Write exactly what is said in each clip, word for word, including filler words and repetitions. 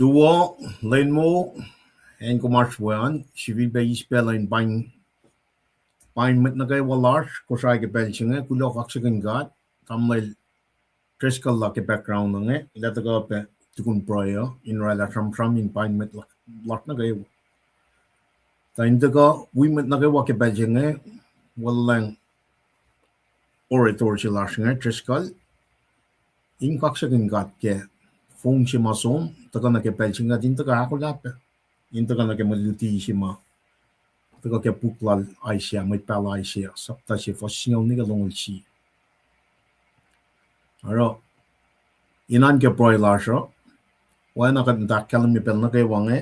Tuwo, lwen wo, acn kom oasr we an, sifilpac eis pacl in pain, pain mwet nuh kwewa lasr Kosrae ke pacl se inge, kuloh kaksakihn God, tamuhlwel Driscoll la ke background inge, lah tuhkuh pac tukun pruhe uh in oraclah sramsram in pain mwet lasr nuh kwewa. Tuh in tuhkuh wi mwet nuh kwewa ke pacl se inge, wuhlweacng orator se lasr inge Driscoll, in kaksakihn God ke fong se ma som tuhkuh nuh ke pacl se inge, in tuhkuh ahkolah pac, in tuhkuh nuh ke mwe luti se ma tuhkuh ke puk lal Isaiah, mwet pahluh Isaiah, sapta se, fuhs singucul nuh ke longoul sie. Oruh, in oan ke pruhe lasr uh, oacna kuht muhta ahkkahlwemye pacl nuh kwewa inge,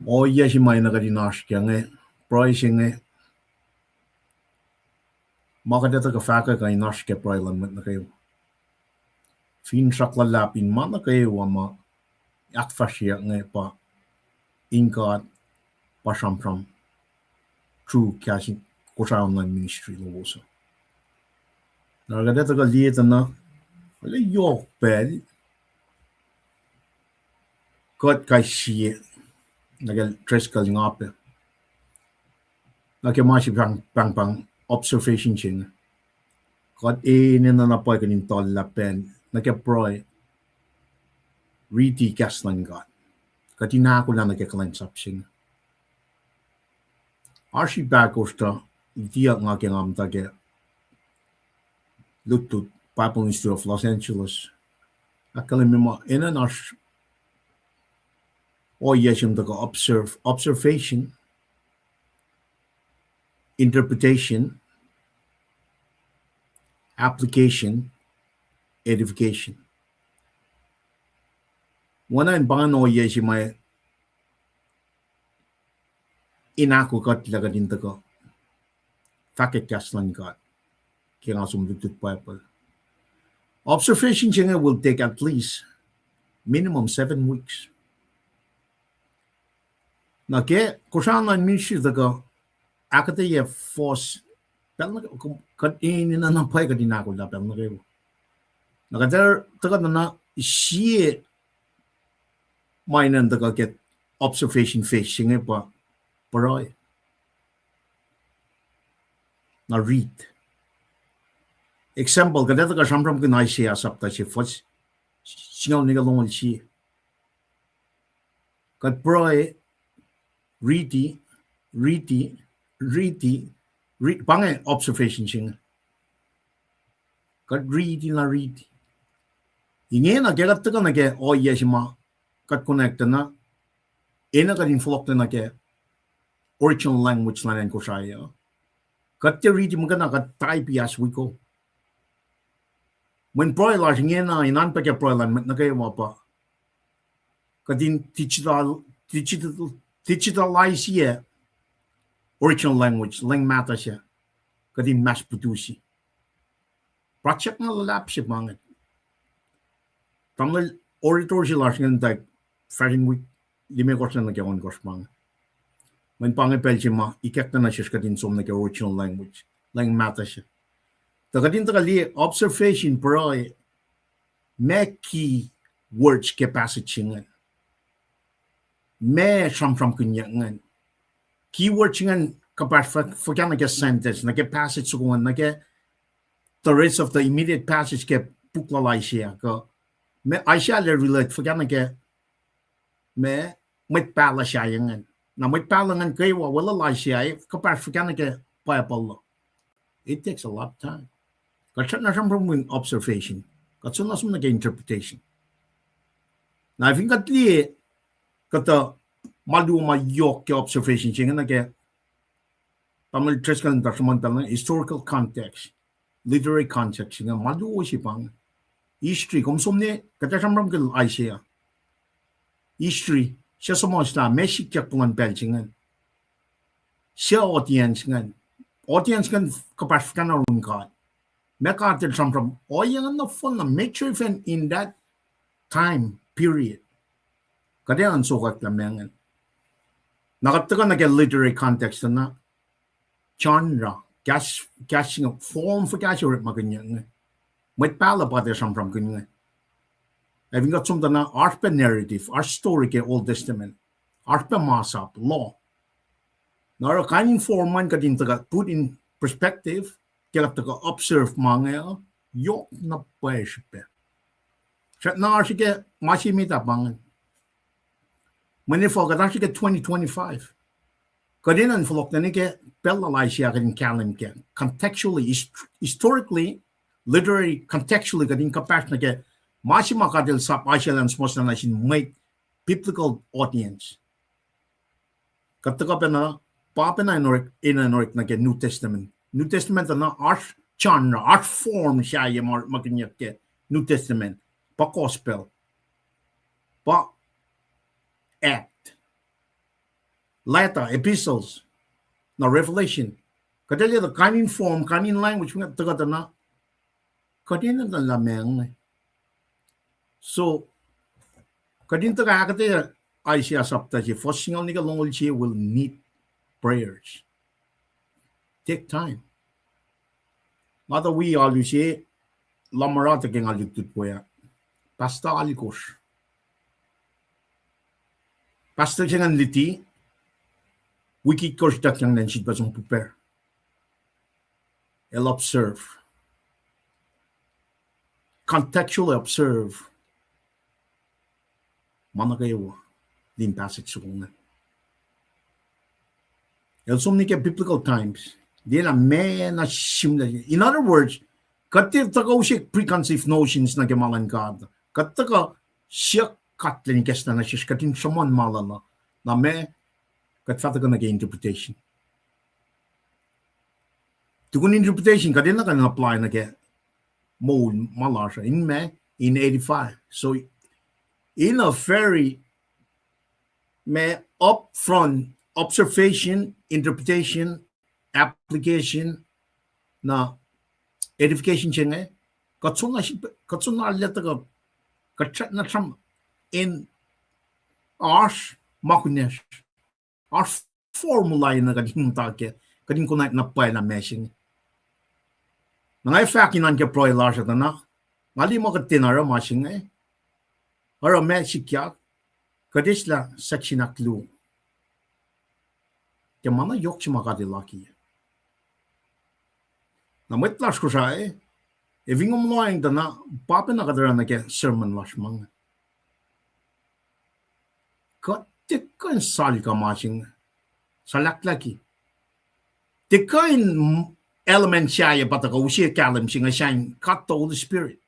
ohiyac se ma enenuh kuht in oasr kac inge, pruhe se inge, ma kuht etuh kuh fahkwack uh in oasr ke pruhe luhn mwet nuh kwewa. Finsrak luhlahp in ma nuh kwewa ma ahkfahsryeyuck inge pa in God, pa sramsram through kahs in Kosrae Online Ministry lowos uh. Na kuht etuh kuh liye tuh na, arlac yohk pacl kuht kais sie, nuh kacl Driscoll nga pac, nuh ke ma se pahng, pahngpahng observation se inge. Kuht enenuh na pwacye kuht in tuhllah pacl nuh ke pruhe, riti kahs luhn God, kuht in ahkolah nuh ke kuhlwacnsap se inge. Oasr pahkosr tuh, lutiyuck nga ke nga muhta ke lutlut Bible Institute of Los Angeles, ahkkahlwemye muh enenuh in oasr ohiyac se ma tuhkuh observe, observation, interpretation, application, edification. Oacna in pa ingacn ohiyac se ma in ahkolah kuht lah kuht in tuhkuh fahkwack kahs luhn God ke nga som lutlut Bible. Observation se inge will take at least minimum seven weeks. Na ke Kosrae Online Ministry tuhkuh ahkuhtweyac fohs, pacl nuh ke, kuht enenuh na pwacye kuht in ahkolah pacl nuh kwewa. Na kuht tuhkuh na sie ma enenuh in tuhkuh ke observation phase se inge pa pruhe, na rit. Example, kuht etuh kuh sramsramkihn Isaiah sapta se, fuhs singucul nuh ke longoul sie. Kuht pruhe, riti, riti, riti, ri-, pa inge observation se inge. Kuht riti na riti. Ingena ke kuht tuhkuh nuh ke ohiyac se ma kuht connect na, enenuh kuht in fohlohklac nuh ke original language luhn acn Kosrae uh. Kuht tiac riti muhkwena, kuht type as we go. Mweyen pruhe lasr ingena, in oan pac ke pruhe luhn mwet nuh kwewa pa kuht in digital, digital, digitalize original language, leng mahtuh se, kuht in mass produce. Project na luhlahp se pa inge. Tamuhlwel orator se lasr ingacn tuh fahsr in wik limekohsr nuh ke ohnkohsr pa inge. Mweyen pa inge pacl se ma ikackna nuh sesr kuht in som nuh ke original language, leng mahtuh se. Tuh kuht in tuhkuh liye observation, pruhe, ma key words ke passage se ingacn. Ma sramsramkihnyuck ingacn. Key words ingacn kuhpahsr fuh-, fuhkah nuh ke sentence, nuh ke passage soko ingacn, nuh ke the rest of the immediate passage ke puk lal Isaiah, kuh ma Isaiah el relate fuhkah nuh ke ma mwet pahluh sahyac ingacn. Na mwet pahluh ingacn kwewa, weluhl Isaiah, kuhpahsr fuhkah nuh ke Bible uh. It takes a lot of time. Kuht srackna sramsramkihn observation. Kuht soenna som nuh ke interpretation. Na fin kuht liye kuhtuh ma luo ma yohk ke observation se inge nuh ke Tamuhlwel Driscoll in tuh sruhmuhn pacl inge, historical context, literary context inge, ma luo se pa inge. History, kom som ne, kuht ac sramsramkihn Isaiah. History, suc suhmuhslah, ma sikyak luhn pacl se ingacn. Suc audience ingacn. Audience ingacn kuhpahsr fuhkah nuh yurin God. Ma God el sramsram, ohiyac ingacn nohfohn na, make sure even in that time period kuht ac un sokwack lah ma ingacn. Na kuht tuhkuh nuh ke literary context na, genre, kahs, kahs se inge, form fuhkah se orekmakihnyuck inge. Mwet pahluh pa tiac sramsramkihn inge. Ac fin kuht som tuh na oasr pac narrative, oasr story ke Old Testament, oasr pac masap, law. Na oruh kain in form an kuht in tuhkuh put in perspective, ke kuht tuhkuh observe ma inge uh, yohk na pwacye srihpac. Srackna oasr ke ma se met ah pa ingacn. Mweyen efuh kuht oasr ke twenty twenty-five. Kuht enenuh in fohlohk nuh ke pacl lal Isaiah kuht in kahlwem ke contextually, hist-, historically, literary, contextually kuht in kuhpahsr nuh ke ma se ma God el sap Isaiah elan suhmuhslah nuh sin mwet biblical audience. Kuht tuhkuh pacna, pa pacna in orek, enenuh in orek nuh ke New Testament. New Testament uh na oasr genre, oasr form sahyac ma orekmakihnyuck ke New Testament. Pa gospel. Pa act. Letter, epistles, na revelation. Kuht enenuh tuh kain in form, kain in language, kuht tuhkuh tuh na, kuht enenuh tuh lah ma inge. So, kuht in tuhkuh ahkuhtweyac Isaiah sapta se, fuhs singucul nuh ke longoul sie will need prayers. Take time. Nga tuh wi alu se, lumur ah tuh ke nga lutlut we ah. Pastor alkosr. Pastor se ingacn luti, wik itkohsr ituckyang nuh in sifilpac som prepare. El observe. Contextually observe. Ma nuh kwewa, in passage soko ingacn. El som nuh ke biblical times. Lwelah ma na sihmlac. In other words, kuht tiac tuhkuh use preconceived notions nuh ke ma luhn God. Kuht tuhkuh siyuck God lwen ikacslah nuh sesr, kuht in sruhmuhn ma lal uh. Na ma, kuht fah tuhkuh nuh ke interpretation. Tukun interpretation, kuht enenuh kuh in apply nuh ke moul ma lasr uh, in ma, in edify. So, in a very, ma, upfront observation, interpretation, application, na edification se inge, kuht soenna, kuht soenna lah tuhkuh, kuht srackna sram in oasr ma kunacsr. Oasr formula in kuht in muhta ke, kuht in konwacack na pwacye lah ma se inge. Na nga fahk inan ke pruhe lasr uh tuh na, nga liye muh kuht tiacna oruh ma se inge. Oruh ma sikyak, kuht eislah section ahkluo. Ke ma na yohk se ma God El lucky. Na mwet lasr Kosrae, ac fin kom lohacng tuh na, pa pacna kuht oruh nuh ke sermon lasr ma inge. Kuht tiac kuh in salka ma se inge, salahklahki. Tiac kuh in m-, element sahyac pa tuhkuh use kahlwem se inge sahin God the Holy Spirit.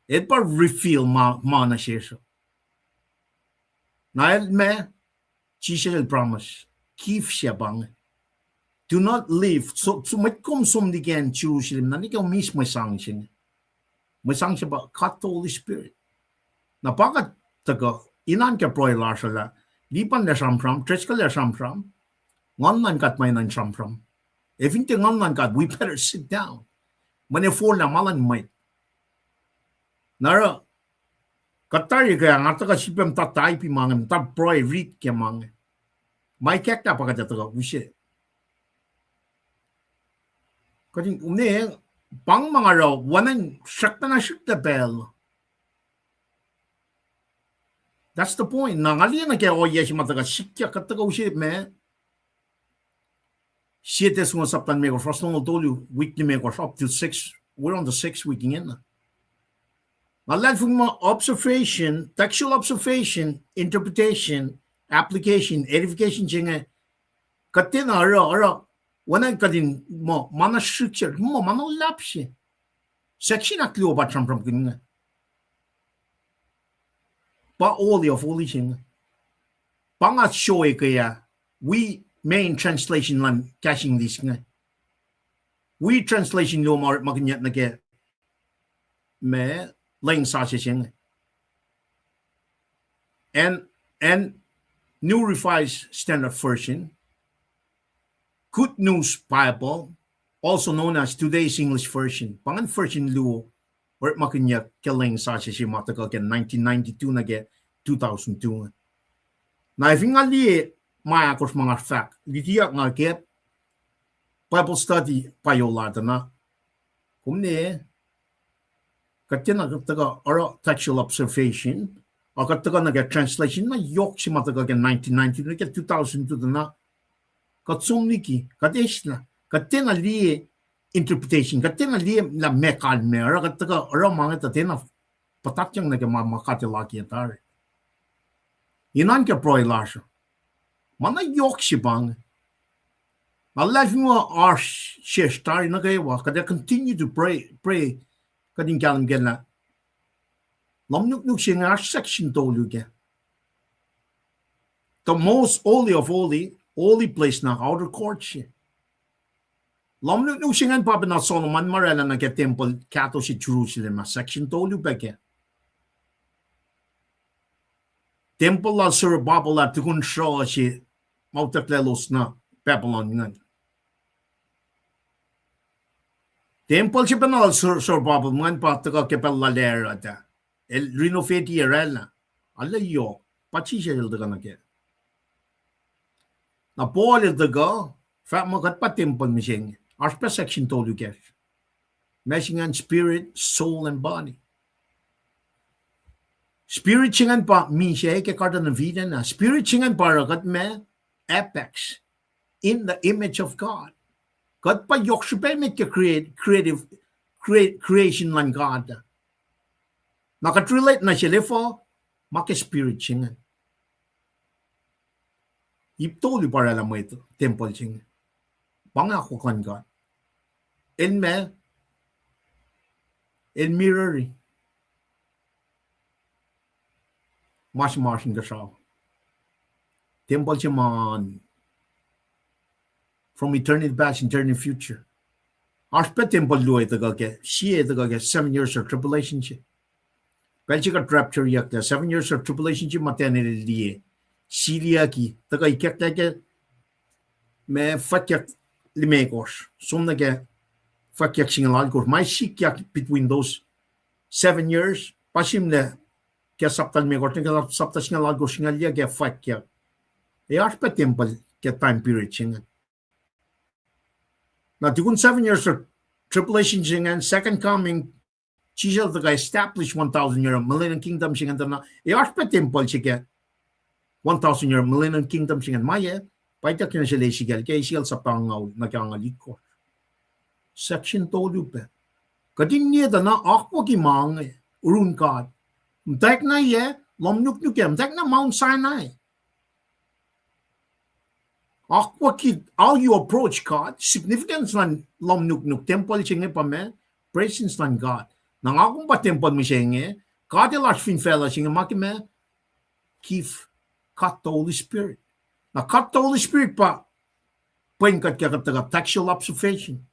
El pa reveal ma, ma nuh sesr uh. Na el ma, Jisus el promise, gift se pa inge. Do not leave. So, so mwet kom som liki acn Jerusalem, na liki kom eis mwe sang se inge. Mwe sang se pa God the Holy Spirit. Na pa kuht tuhkuh, inan ke pruhe lasr uh lah, Lipan el sramsram, Driscoll el sramsram, Nguhn luhn God ma enenuh in sramsram. Ac fin tiac Nguhn luhn God, we better sit down. Mweyen forlah ma luhn mwet. Na oruh, kuht tari ke nga tuhkuh sifilpac muhta taipi ma inge, muhta pruhe rit ke ma inge. Ma ikacklah pa kuht tuhkuh use. Kuht in, ne, pa inge ma nga oruh, wacngihn srackna srihklac pacl. That's the point. Na nga liye nuh ke ohiyac se ma tuhkuh sikyak, kuht tuhkuh use ma, Sie Thessalonians sapta limekohsr, fuhs longoul tolu, wik limekohsr, up to six, we're on the sixth week ingena. Nga luhlahlfongi muh observation, textual observation, interpretation, application, edification se inge, kuht tiacna oruh, oruh, oacna kuht in muh, ma na srihk se, muh, ma na luhlahp se. Section ahkluo pa sramsramkihn inge. Pa Holy of Holies se inge. Pa nga srohke ah, wi main translation luhn kahs English inge. Wi translation luo ma orekmakihnyuck nuh ke ma lwen sasuc se inge. And, and New Revised Standard Version, Good News Bible, also known as Today's English Version. Pa ingacn version luo orekmakihnyuck ke lwen sasuc se ma tuhkuh ke nineteen ninety-two nuh ke two thousand two. Na fin nga liye ma ahkosr ma nga fahk, lutiyuck nga ke Bible study pa yohk lal tuh na, kom ne, Kuht tiacna kuht tuhkuh oruh textual observation, a kuht tuhkuh nuh ke translation na yohk se ma tuhkuh ke nineteen ninety nuh ke two thousand two tuh na kuht som liki, kuht eislah, kuht tiacna liye interpretation, kuht tiacna liye lah meac kalmac, oruh kuht tuhkuh oruh ma inge tuh tiacna puhtatyang nuh ke ma, ma God El akiyac tari. Inan ke pruhe lasr uh, ma na yohk se pa inge. Nga luhlahlfongi muh oasr sesr tari nuh kwewa, kuht ac continue to pray, pray, kuht in kahlwem ke lah lohm nuknuk se inge oasr section tolu kac. The most holy of holy, holy place na outer court se. Lohm nuknuk se ingacn pa pacna Solomon ma oraclah nuh ke tempuhl kahto se Jerusalem ah, section tolu pac kac. Tempuhl lal Zerubbabel ah tukun sruoh se ma utucklac elos nuh Babylon ingacn. Tempuhl se pacna lal Zer-, Zerubbabel ingacn pa tuhkuh ke pacl lal Herod ah. El renovate oraclah. Arlac yohk. Pa Jisus El tuhkuh nuh kac. Na Paul el tuhkuh, fahk muh kuht pa tempuhl mihsenge. Oasr pac section tolu kacsr. Ma se ingacn spirit, soul, and body. Spirit se ingacn pa misac ke Garden of Eden ah. Spirit se ingacn pa oruh kuht ma apex in the image of God. Kuht pa yohk srihpac met ke create, creative, create, creation luhn God. Na kuht relate nuh sel efuh? Ma ke spirit se ingacn. Ip tolu pa oraclah mwet tempuhl se inge. Pa inge akwuck luhn God. El ma, el mirror-i ma se ma oasr inkuhsrao. Tempuhl se ma from eternity past, eternity future. Oasr pac tempuhl luo tuhkuh ke, sie tuhkuh ke seven years of tribulation se. Pacl se kuht raptureyucklac, seven years of tribulation se ma Daniel el liye. Siliyucki, tuhkuh ikacklah ke ma fwackyuck limekohsr, som nuh ke fwackyuck singucul alkohsr. Ma sikyak between those seven years, pa sihmlac ke sapta limekohsr nuh ke sapta singucul alkohsr, singucul yuc ke fwackyuck. Ac oasr pac tempuhl ke time period se ingacn. Na tukun seven years of tribulation se ingacn, second coming, Jisus el tuhkuh establish one thousand year millennial kingdom se ingacn tuh na, ac oasr pac tempuhl se ke one thousand year millennial kingdom se ingacn. Ma yac, pa ituckyang sel Ezekiel, ke Ezekiel sapta angngaul nuh ke angngaul itkohsr. Section tolu pac. Kuht in liye tuh na akwucki ma inge, run God. Muhtwacwacack na yac, lohm nuknuk ah, muhtwacwacack na Mount Sinai. Akwucki, how you approach God, significance luhn lohm nuknuk, tempuhl se inge pa ma, presence luhn God. Na nga kom pa tempuhl mihsenge, God el oasr fin facluh se inge ma ke ma, gift, God the Holy Spirit. Na God the Holy Spirit pa, pwen kuht ke kuht tuhkuh textual observation.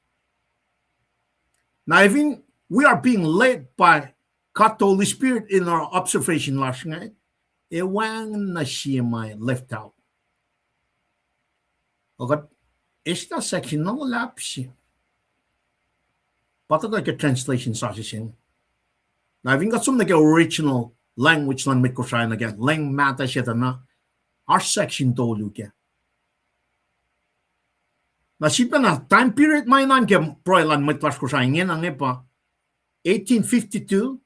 Na fin we are being led by God the Holy Spirit in our observation lasr inge, ac wacngihn na sie ma left out. Ac kuht eis na section na luhlahp se. Pa tuhkuh ke translation sasuc se inge. Na fin kuht som nuh ke original language luhn mwet Kosrae nuh ke leng mahtuh se tuh na, oasr section tolu kac. Na sifacna time period ma inan ke pruhe luhn mwet lasr Kosrae ingena inge pa eighteen fifty-two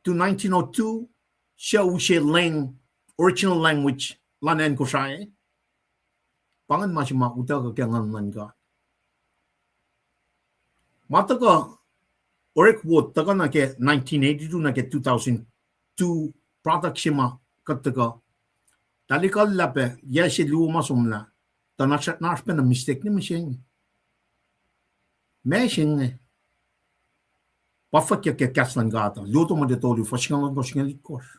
to nineteen oh two, suc use leng original language luhn acn Kosrae. Pa ingacn ma se ma utuckuh ke Nguhn luhn God. Ma tuhkuh orek wo tuhkuh nuh ke nineteen eighty-two nuh ke two thousand two product se ma kuht tuhkuh. Tahlikuhllah pac yac se luo ma somlah. Tuh na srackna oasr pacna mistake nuh mihsenge. Ma se inge pa fwackyuck ke kahs luhn God uh, luo Timothy tolu, fuhs singucul ohnkohsr, singucul itkohsr.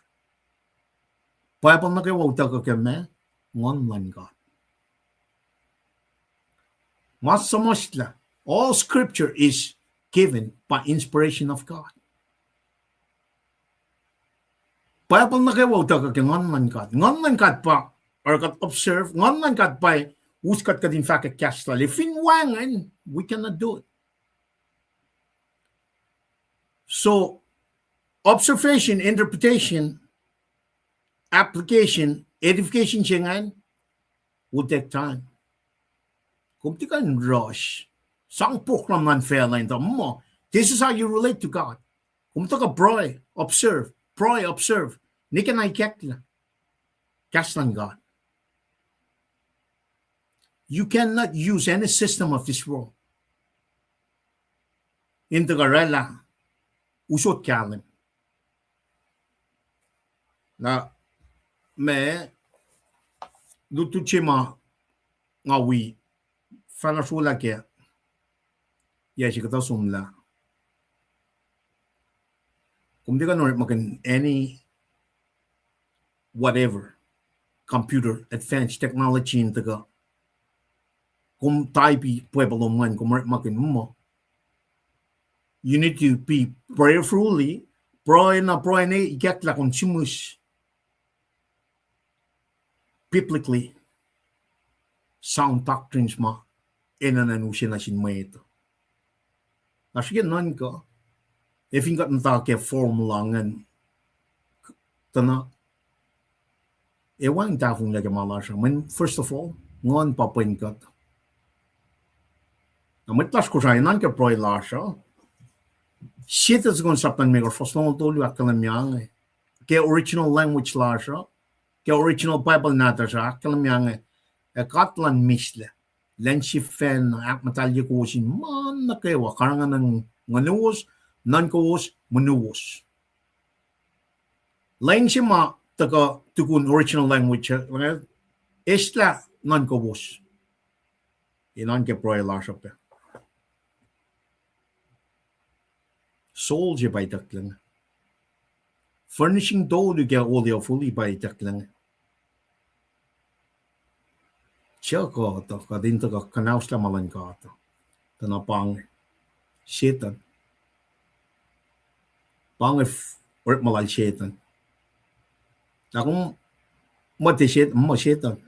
Bible nuh kwewa utuckuh ke ma, Nguhn luhn God. Ma suhmuhslah, all scripture is given by inspiration of God. Bible nuh kwewa utuckuh ke Nguhn luhn God. Nguhn luhn God pa, oruh kuht observe, Nguhn luhn God pa us kuht kuht in fahkwack kahs lal. Fin wacngihn, we cannot do it. So, observation, interpretation, application, edification se ingacn will take time. Kom tiac kuh in rush. Sang program luhn facluh in tuh muh, this is how you relate to God. Kom tuhkuh pruhe, observe, pruhe, observe. Nwe ke na ikacklah kahs luhn God. You cannot use any system of this world in tuhkuh oraclah usot kahlwem. Na ma lutlut se ma nga wi fahna srolah ke yac se kuhtuh somlah. Kom tiac kuh in orekmakihn any whatever, computer, advanced technology in tuhkuh kom type-i pwepuh lom ingacn, kom orekmakihn muh. You need to be prayerfully, pruhe na pruhe na ikacklah kom sihmihs biblically sound doctrines ma enenuh in use nuh sin mwet. Na srihke nuhnkuh, ac fin kuht muhta ke formula ingacn, tuh na, ac wacngihn tahfonglac ke ma lasr uh. Mweyen, first of all, Nguhn pa pwen kuht. Na mwet lasr Kosrae, nuhnkuh pruhe lasr uh, Setuhn Sokon sapta limekohsr, fuhs longoul tolu ahkkahlwemye inge, ke original language lasr uh, ke original Bible nahtuhsr uh ahkkahlwemye inge, ac God luhn mislac, lwen sifacna ahkmuhtahlye kowos in ma nuh kwewa, karihngihn nguhnuwos, nuhnkowos, monuwos. Lwen se ma tuhkuh tukun original language uh, eslah nuhnkowos. Inen ke pruhe lasr uh pac. Soul se pa itucklac inge. Furnishing tolu ke olio fuli pa itucklac inge. Suc kuh tuh kuht in tuhkuh kuhnauslah ma luhn God uh? Tuh na pa inge, Setuhn. Pa inge orekma lal Setuhn. Na kom muhta Set-, muh Setuhn.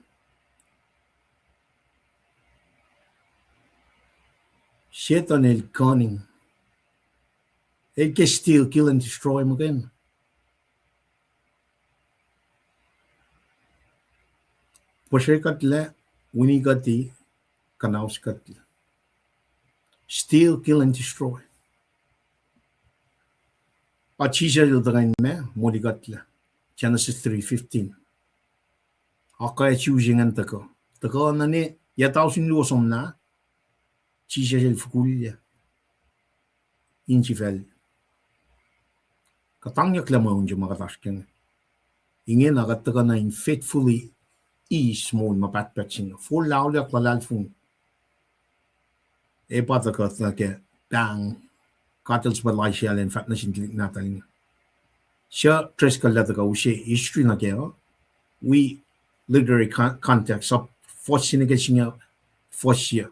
Setuhn el cunning. El ke steal, kill and destroy muhkwena. Puhsre kuhtlac, wini kuhti, kuhnaus kuhtlac. Steal, kill and destroy. A Jisus el tuhkuh in ma, moli kuhtlac. Genesis three fifteen. Akwuck su se ingacn tuhkuh. Tuhkuh nuh ne, yac tausin luo somlah, Jisus el fokulyac insifacl. Kuhtangyucklac mweun se ma kuht oasr ke inge. Ingena kuht tuhkuh na in faithfully eis moul ma pahtpaht se inge. Forlah auliyak luhlahlfongi. Ac pa tuhkuh nuh ke pahng God El suhpwacr laisyacl in fahk nuh sin tuhlihk nahtuhl inge. Suc Driscoll el tuhkuh use history nuh kac uh, wi literary con-, context uh, fuhs se nuh ke singucul fuhs se.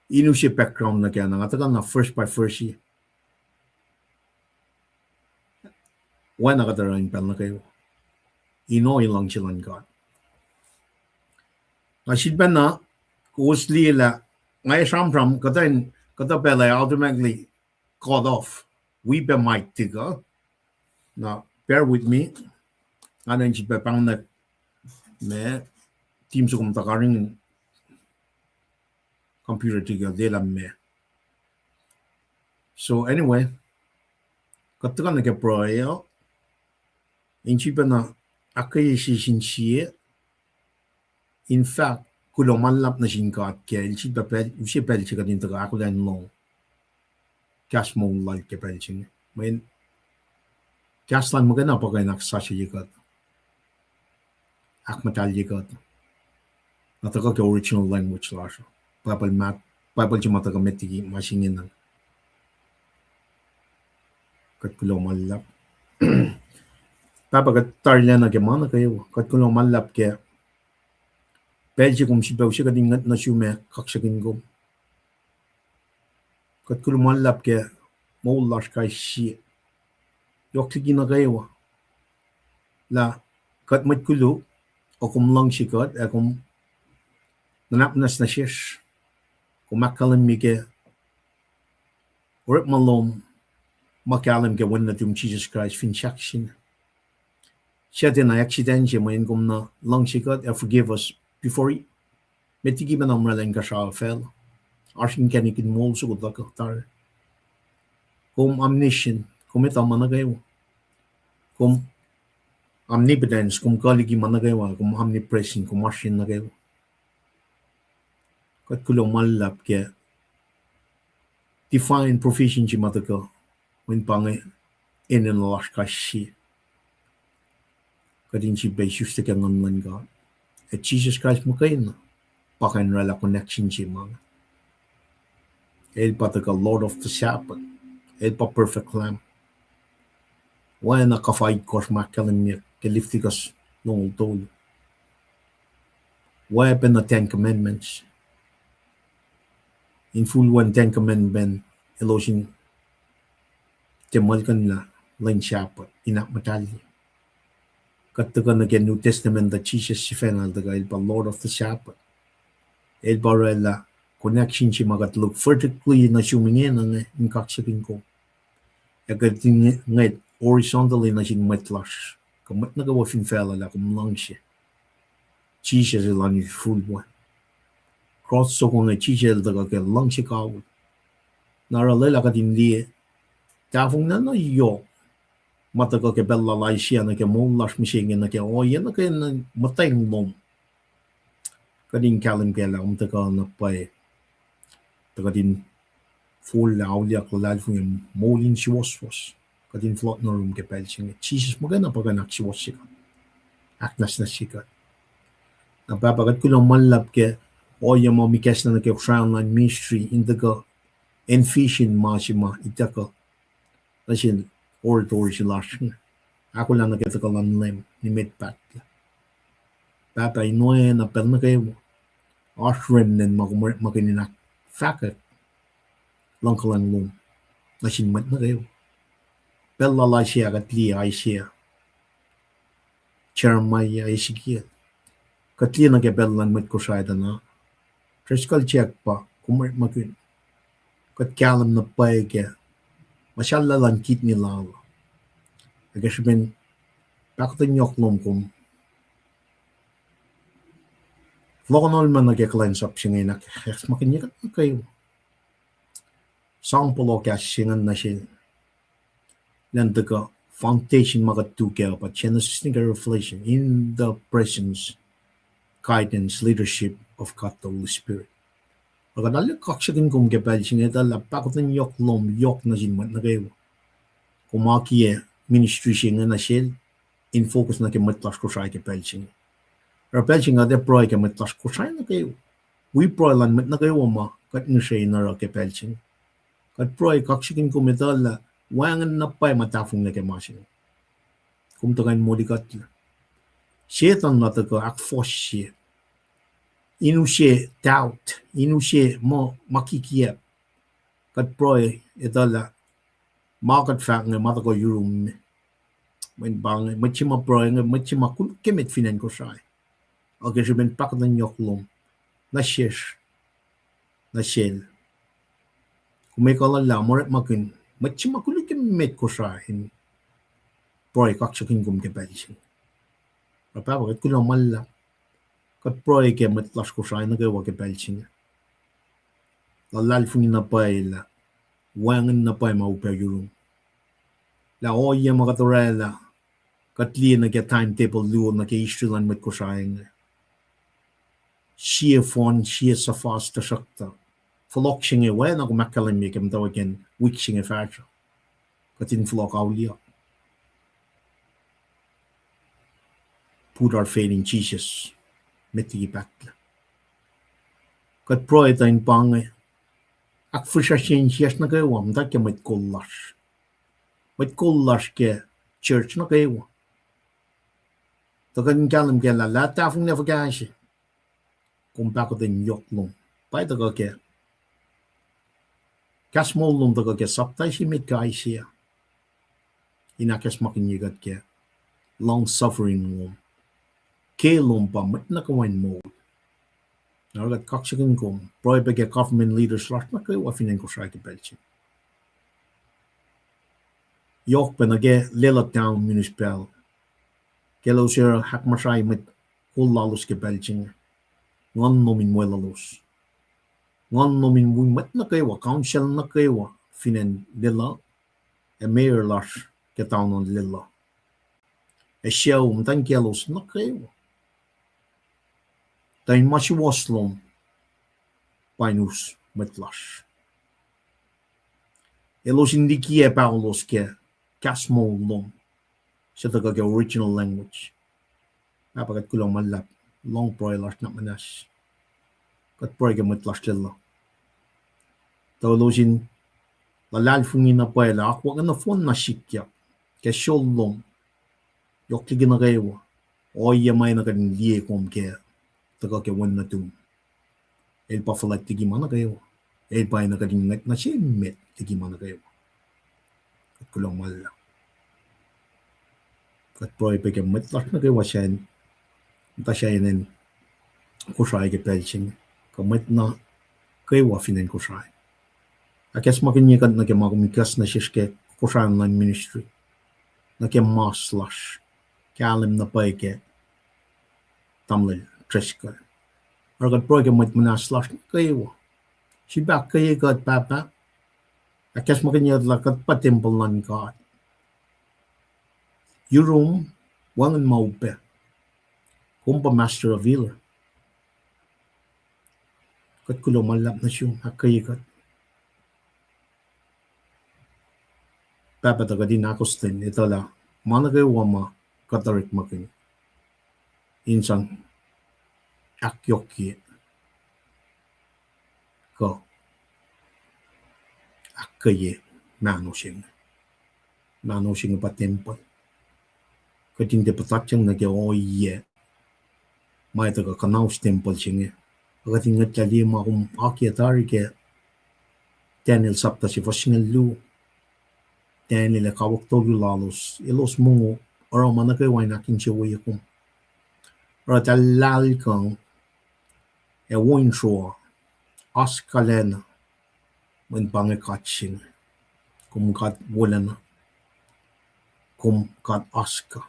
In use background nuh kac na nga tuhkuh na verse by verse. Oacna kuht oruh in pacl nuh kwewa. In oruh luhngse luhn God. Na sifilpacna, kowos liye lah, nga ac sramsram, kuhtuh in, kuhtuh pacl ac automatically cut off. Wi pac mic tok uh. Na, bear with me. Nga nuh in sifilpac pahngna ma, team soko muhta karihngihn computer tok uh, lwelah ma. So anyway, kuht tuhkuh nuh ke pruhe uh, in sifilpacna ahkkweye sie sin sie, in fahk kuloh ma luhlahp nuh sin God ke El sifilpac pacl, use pacl se kuht in tuhkuh ahkolah in lohng kahs moul lal ke pacl se inge. Mweyen kahs lal muhkwena pa kuh in ahksasucye kuht, ahkmuhtahlye kuht. Na tuhkuh ke original language lasr uh. Bible ma, Bible se ma tuhkuh met liki ma se ingena. Kuht kuloh ma luhlahp. Pahpah, kuht tarilacna ke ma nuh kwewa. Kuht kuloh ma luhlahp ke pacl se kom sifilpac use kuht in ngwet nuh sum ac kaksakihn kom. Kuht kuloh ma luhlahp ke moul lasr kais sie. Yohk liki nuh kwewa lah kuht mwet koluk, ac kom luhngse kuht, ac kom nuhnak muhnahs nuh sesr. Kom ahkkahlwemye ke orekma lom ma kahlwem ke Wen nuhtum Jisus Kraist fin sahk sacn. Suc tiacna accident se, mweyen kom na luhngse kuht ac forgive us before met liki pacna kom oraclah inkuhsrao facluh. Oasr inkacnek in moul soko tuhkuh tari. Kom omniscient, Kom etuh ma nuh kwewa. Kom omnipotence, kom kuh liki ma nuh kwewa, kom omnipresent, kom oasr nuh kwewa. Kuht kuloh ma luhlahp ke divine provision se ma tuhkuh, mweyen pa inge enenuh lasr kais sie. Kuht in sifilpac isuslac ke Nguhn luhn God. Ac Jisus Kraist muhkwena pa kuh in oraclah connection se ma inge. El pa tuhkuh Lord of the Sabbath. El pa perfect Lamb. Oacna kuhfa itkohsr ma ahkkahlwemyeyuck ke Leviticus longoul tolu. Oacpacna Ten Commandments. Infulwacn Ten Commandment elos in tiac muhlkuhnlah lwen Sabbath in ahkmuhtahlye. Kuht tuhkuh nuh ke New Testament tuh Jisus sifacna el tuhkuh, el pa Lord of the Sabbath. El pa oraclah connection se ma kuht look vertically nuh sum ingena inge in kaksakihn kom. Ac kuht in ngwet horizontally nuh sin mwet lasr, kuh mwet nuh kwewa fin facluh lah kom luhngse. Jisus el oan infulwac. Cross soko inge Jisus el tuhkuh ke luhngse kawihl. Na oruh lwelah kuht in liye tahfonglac na yohk ma tuhkuh ke pacl lal Isaiah nuh ke moul lasr mihsenge, nuh ke ohiyac nuh ke muhtweng lom. Kuht in kahlwem kac lah kom tuhkuh na pwacye, tuh kuht in forlah auliyak, luhlahlfongi, moul in suwohswohs. Kuht in fohlohk nuh yurum ke pacl se inge. Jisus muhkwena pa kuh in ahksuwohsye kuht, ahknwacsnwacsye kuht. Na Pahpah, kuht kuloh ma luhlahp ke ohiyac ma kom ikacslah nuh ke Kosrae Online Ministry in tuhkuh envision ma se ma ituckuh nuh sin oratory se lasr inge, ahkolah nuh ke tuhkuh luhn Leum nimet pahtlac. Pahpah, in oacna pacl nuh kwewa, oasr remnant ma kom orekmakihn in ahkfahkwack luhngkuhlwacng lom nuh sin mwet nuh kwewa. Pacl lal Isaiah, kuht liye Isaiah, Jeremiah, Ezekiel. Kuht liye nuh ke pacl luhn mwet Kosrae tuh na, Driscoll Jack pa kom orekmakihn. Kuht kahlwem na pwacye ke muhsahllah luhn kidney lal, ac ke srihpen pahkotwen yohk lom kom lohkohnolma nuh ke kuhlwacnsap se inge in ahkacsmakihnye kuht nuh kwewa. Sang pohloh kahs se ingacn nuh sel, elan tuhkuh foundation ma kuht tu kac uh pa Genesis nuh ke Revelation, in the presence, guidance, leadership of God the Holy Spirit. Ac kuht arlac kaksakihn kom ke pacl se inge etuh lah pahkotwen yohk lom yohk nuh sin mwet nuh kwewa. Kom akiyac ministry se inge nuh sel in focus nuh ke mwet lasr Kosrae ke pacl se inge. Oruh pacl se inge kuht ac pruhe ke mwet lasr Kosrae nuh kwewa. Wi pruhe luhn mwet nuh kwewa ma kuht ngihsre in oruh ke pacl se inge. Kuht pruhe kaksakihn kom etuh lah wacngihn na pwacye ma tahfonglac ke ma se inge. Kom tuhkuh in molikuhtlac. Setuhn la tuhkuh ahkfohsye, in use doubt, in use ma, ma kikiacp. Kuht pruhe etuh lah ma kuht fahk inge ma tuhkuh yurum. Mweyen pa inge mwet se ma pruhe inge mwet se ma koluk ke met fin acn Kosrae. Ac ke srihpen pahkotwen yohk lom nuh sesr, nuh sel, kom ekuhllah lah orekmakihn mwet se ma koluk ke met Kosrae in pruhe kaksakihn kom ke pacl se inge. Pahpah, kuht kuloh ma luhlahp. Kuht pruhe ke mwet lasr Kosrae nuh kwewa ke pacl se inge. Luhlahlfongi na pwacye lah wacngihn na pwacye ma upac yurum. Lah ohiyac ma kuht oraclah, kuht liye nuh ke timetable luo nuh ke history luhn mwet Kosrae inge. Sie fohn, sie suhfal, tuhsruhktuh fohlohk se inge oacna kom ahkkahlwemye ke muhtwacwacack wik se inge fahsruh, kuht in fohlohk auliyak. Put our faith in Jesus. Met liki pahtlac. Kuht pruhe tuh in pa inge ahkfihsracsrye insiyacsr nuh kwewa, muhta ke mwet kol lasr, mwet kol lasr ke church nuh kwewa. Tuh kuht in kahlwem kac lah, lah tahfonglac fuhkah se, kom pahkotwen yohk lom. Pa tuhkuh ke kahs moul lom tuhkuh ke sapta se met ke Isaiah, in ahkacsmakihnye kuht ke long suffering lom. Ke lom pa mwet nuh kwewa in moul. Na oruh kuht kaksakihn kom, pruhe pac ke government leaders lasr nuh kwewa fin acn Kosrae ke pacl se inge. Yohk pac nuh ke Lelu Town Municipal, ke elos oruh ahkmuhsrai mwet kol lalos ke pacl se inge. Nguhn lom in weluhlos. Nguhn lom in wi mwet nuh kwewa, council nuh kwewa fin acn Lelu, ac mayor lasr ke town luhn Lelu, ac sucu muhtwacn kiyaclos nuh kwewa. Tuh in ma suwohs lom pa in us mwet lasr. Elos in likiyac paholos ke kahs moul lom, se tuhkuh ke original language. Pahpah, kuht kuloh ma luhlahp, lohng pruhe lasr nuh muhnahs. Kuht pruhe ke mwet lasr Lelu, tuh elos in luhlahlfongi na pwacye lah akwuck nohfohn na sikyak ke srool lom, yohk liki nuh kwewa, ohiyac ma enenuh kuht in liye kom kac, tuhkuh ke wen nuhtum. El pa fuhlwact liki ma nuh kwewa. El pa enenuh kuht in ngwet nuh se met liki ma nuh kwewa. Kuht kuloh ma luhlahp. Kuht pruhe pac ke mwet lasr nuh kwewa sac, muhta sac in acn Kosrae ke pacl se inge, kuh mwet nuh kwewa fin acn Kosrae. Ahkacsmakihnye kuht nuh ke ma kom ikacs nuh sesr ke Kosrae Online Ministry, nuh ke mas lasr, kahlwem na pwacye ke tamuhlwel Driscoll. Oruh kuht pruhe ke mwet muhnahs lasr nuh kwewa. Sifilpac ahkkweye kuht, Pahpah. Ahkacsmakihnye kuht lah kuht pa tempuhl luhn God. Yurum, wacngihn ma upac. Kom pa master of healer. Kuht kuloh ma luhlahp nuh sum, ahkkweye kuht. Pahpah, tuh kuht in ahkostwen etuh lah ma nuh kwewa ma kuht orekmakihn in sang ahkyohkye kuh ahkkweye mahno se inge. Mahno se inge pa tempuhl. Kuht in tiac puhtatyang nuh ke ohiyac ma etuh kuh kuhnaus tempuhl se inge. Kuht in ngwetlah liye ma kom akiyac tari ke Daniel sapta se fuhs singucul luo. Daniel ac kawuck tolu lalos, elos mongo, oruh ma nuh kwewa in ahkinsewowoye kom. Oruh eltahl lahlkuhng ac wo in sruoh, oasr kalacna, mweyen pa inge God se inge. Kom God wolacna. Kom God oasr kac.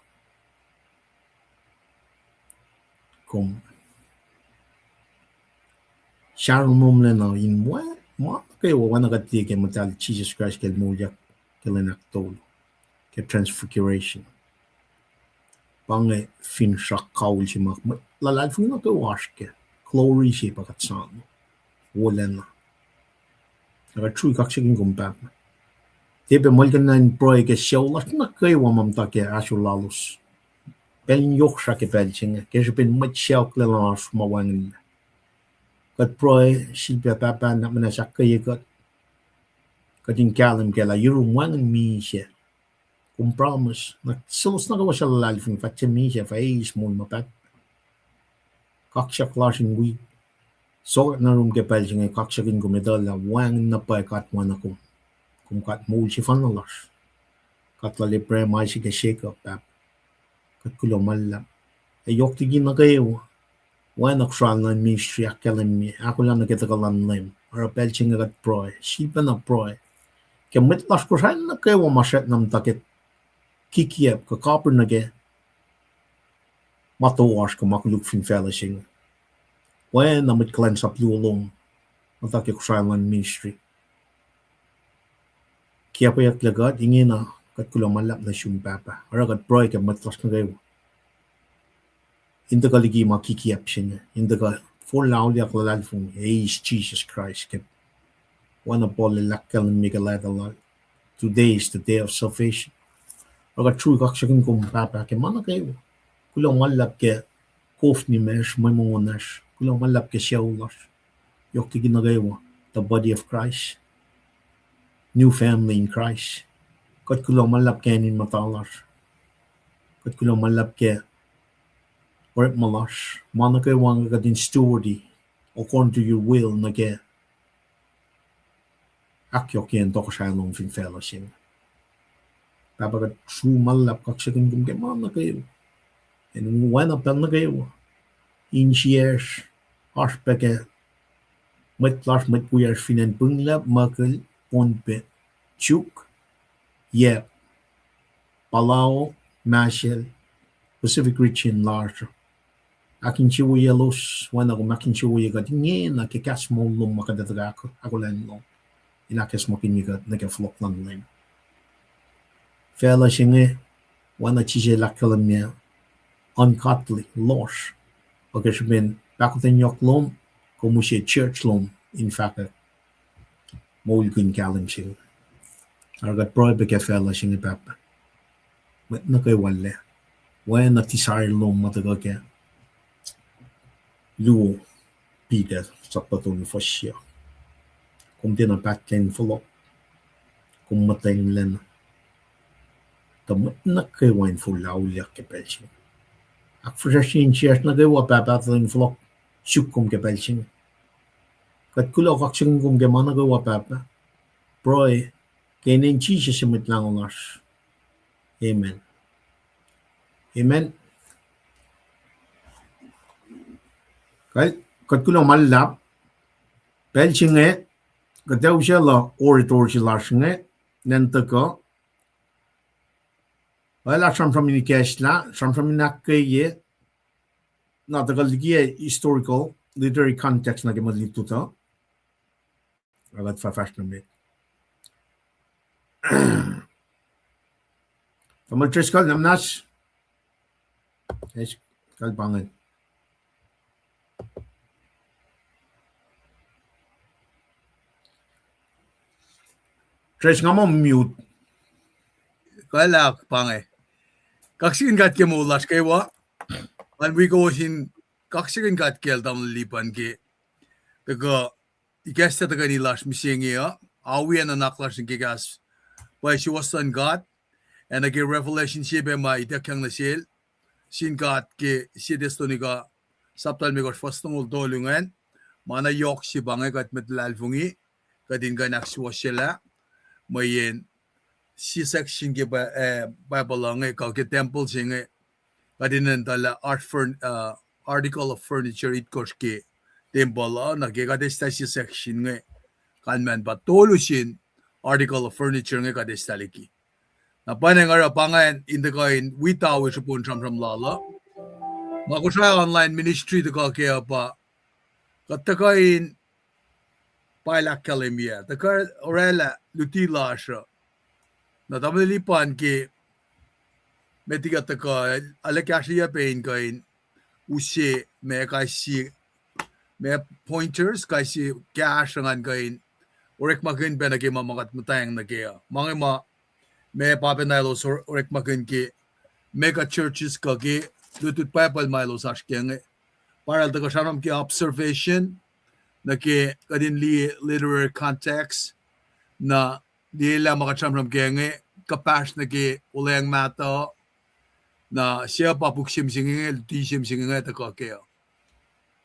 Kom sahromromlacna in ma nuh kwewa oacna kuht liye ke muhtahl Jisus Kraist ke El moulyak ke lwen ahktolu, ke Transfiguration. Pa inge finsrak kawihl se ma luhlahlfongi nuh kwewa oasr kac. Glory se pa kuht soano. Wolacna. Ac kuht srui kaksakihn kom, Pahpah. Tiac pac muhlkuhnlah in pruhe ke sucu lasr nuh kwewa ma muhta ke ahsor lalos. Pacl in yohk srah ke pacl se inge, ke srihpen mwet sacohk lalos ma wacngihnlac. Kuht pruhe, sifilpac Pahpah, nuh muhnahs ahkkweye kuht. Kuht in kahlwem kac lah yurum wacngihn misac. Kom promise, na selos nuh kwewa suc luhlahlfongi fah tiac misac, fah eis moul ma pahtpaht. Kaksak lasr in wi sokwack nuh yurum ke pacl se inge, kaksakihn kom etuh lah wacngihn na pwacye God oacna kom. Kom God moul sefanna lasr. God lal Abraham, Isaac, ac Jacob, Pahpah. Kuht kuloh ma luhlahp. Ac yohk liki nuh kwewa, oacna Kosrae Online Ministry ahkkahlwemye, ahkolah nuh ke tuhkuh luhn Leum. Oruh pacl se inge kuht pruhe, sifilpacna pruhe ke mwet lasr Kosrae nuh kwewa ma srackna muhta ke kikiyacp kuh kapir nuh ke ma toasr kuh ma koluk fin facluh se inge. Oacna mwet kuhlwacnsap luo lom, muhta ke Kosrae Online Ministry. Kiacpweyucklac kuht, ingena kuht kuloh ma luhlahp nuh sum, Pahpah. Oruh kuht pruhe ke mwet lasr nuh kwewa in tuhkuh liki ma kikiyacp se inge, in tuhkuh forlah auliyak luhlahlfongi, eis Jisus Kraist ke oacna Paul el ahkkahlwemye ke leta lal, Today is the day of salvation. Oruh kuht srui kaksakihn kom, Pahpah, ke ma nuh kwewa. Kuloh ma luhlahp ke kof nimacsr, mwe mongo lasr. Kuloh ma luhlahp ke sucu lasr. Yohk liki nuh kwewa, the body of Christ, new family in Christ. Kuht kuloh ma luhlahp ke acn in muhta lasr. Kuht kuloh ma luhlahp ke orekma lasr, ma nuh kwewa inge kuht in steward-i according to your will nuh ke ahkyohkyacn tohkohsrahi lom fin facluh se inge. Pahpah, kuht srui ma luhlahp kaksakihn kom ke ma nuh kwewa. Acn oacna pacl nuh kwewa, insiyacsr, oasr pac ke mwet lasr, mwet wiyacsr fin acn Punglah, Muckihl, Pohnpei, Chuuk, Yap, Palau, Marshall, Pacific region lasr. Ahkinsewowoyelos oacna kom ahkinsewowoye kuht ingena ke kahs moul lom ma kuht etuh ahkolah in lohng, in ahkacsmakihnye kuht nuh ke fohlohk luhn Leum. facluh se inge, oacna Jisus el ahkkahlwemye, ungodly, lohsr. Ac ke srihpen pahkotwen yohk lom, kom use church lom in fahkwack moulkihn kahlwem se inge. Oruh kuht pruhe pac ke facluh se inge, Pahpah. Mwet nuh kwewa lah, oacna desire lom ma tuhkuh ke luo Peter sapta tolu fuhs se. Kom tiacna pahtlac in fohlohk. Kom muhtwacnglah na. Tuh mwet nuh kwewa in forlah auliyak ke pacl se inge. Ahkfihsracsrye insiyacsr nuh kwewa, Pahpah, tuh in fohlohk suk kom ke pacl se inge. Kuht kuloh kaksakihn kom ke ma nuh kwewa, Pahpah. Pruhe ke inen Jisus, Mwet Lahngo lasr. Amen. Amen. Kal, kuht kuloh ma luhlahp. Pacl se inge, kuht ac usaclah orator se lasr inge, nacn tuhkuh. Oaclah sramsram in ikacslah, sramsram in ahkkweye, na tuhkuh likiyac historical, literary context nuh ke mwe lutlut uh. Ac kuht fah fahsr nuh met. Tamuhlwel Driscoll, na muhnahs. Yes, kal pa ingacn. Driscoll, nga muh mute. Kal ah pa inge. Kaksakihn God ke moul lasr kwewa. An wi kowos in kaksakihn God kacl tamuhlwel Lipan ke tuhkuh ikacslah tuhkweni lasr mihsenge uh, a wi nuhnak lasr nuh ke kahs pwacye suwohs luhn God, ac nuh ke revelation se pac ma ituckyang nuh sel sin God ke Sie Tesalonika sapta limekohsr fuhs longoul tolu ingacn, ma na yohk se pa inge kuht mwet luhlahlfongi, kuht in kuh in ahksuwohsyelah, mweyen sie section ke Bi-, eh, Bible uh inge, kuh ke tempuhl se inge, kuht in etuh lah oasr furn-, uh, article of furniture itkohsr ke tempuhl uh, nuh ke kuht eslah sie section inge, kalmacn pa tolu sin article of furniture inge kuht eslah liki. Na pwacnwacng oruh pa ingacn in tuhkuh in wi tawi srihpen sramsram lal uh. Ma Kosrae online ministry tuhkuh kac uh pa, kuht tuhkuh in pacl ahkkahlwemye, tuhkuh orwaclah luti lasr uh. Na tamuhlwel Lipan ke met liki kuht tuhkuh, arlac kahsrweyuc pac in kuh in use ma kais sie, ma pointers, kais sie kahsruh ngan kuh in orekmakihn pac nuh ke ma ma kuht muhtwacng nuh kac uh. Ma inge ma, ma pa pacna elos or-, orekmakihn ke mega churches kuh ke lutlut Bible ma elos oasr kac inge. Pa oruh el tuhkuh sramsram ke observation, nuh ke kuht in liye literary context, na liyelah ma kuht sramsram kac inge, kuhpahsr nuh ke olweacng mahtuh, na suc pa puk se mihsenge inge, luti se mihsenge inge tuhkuh kac uh.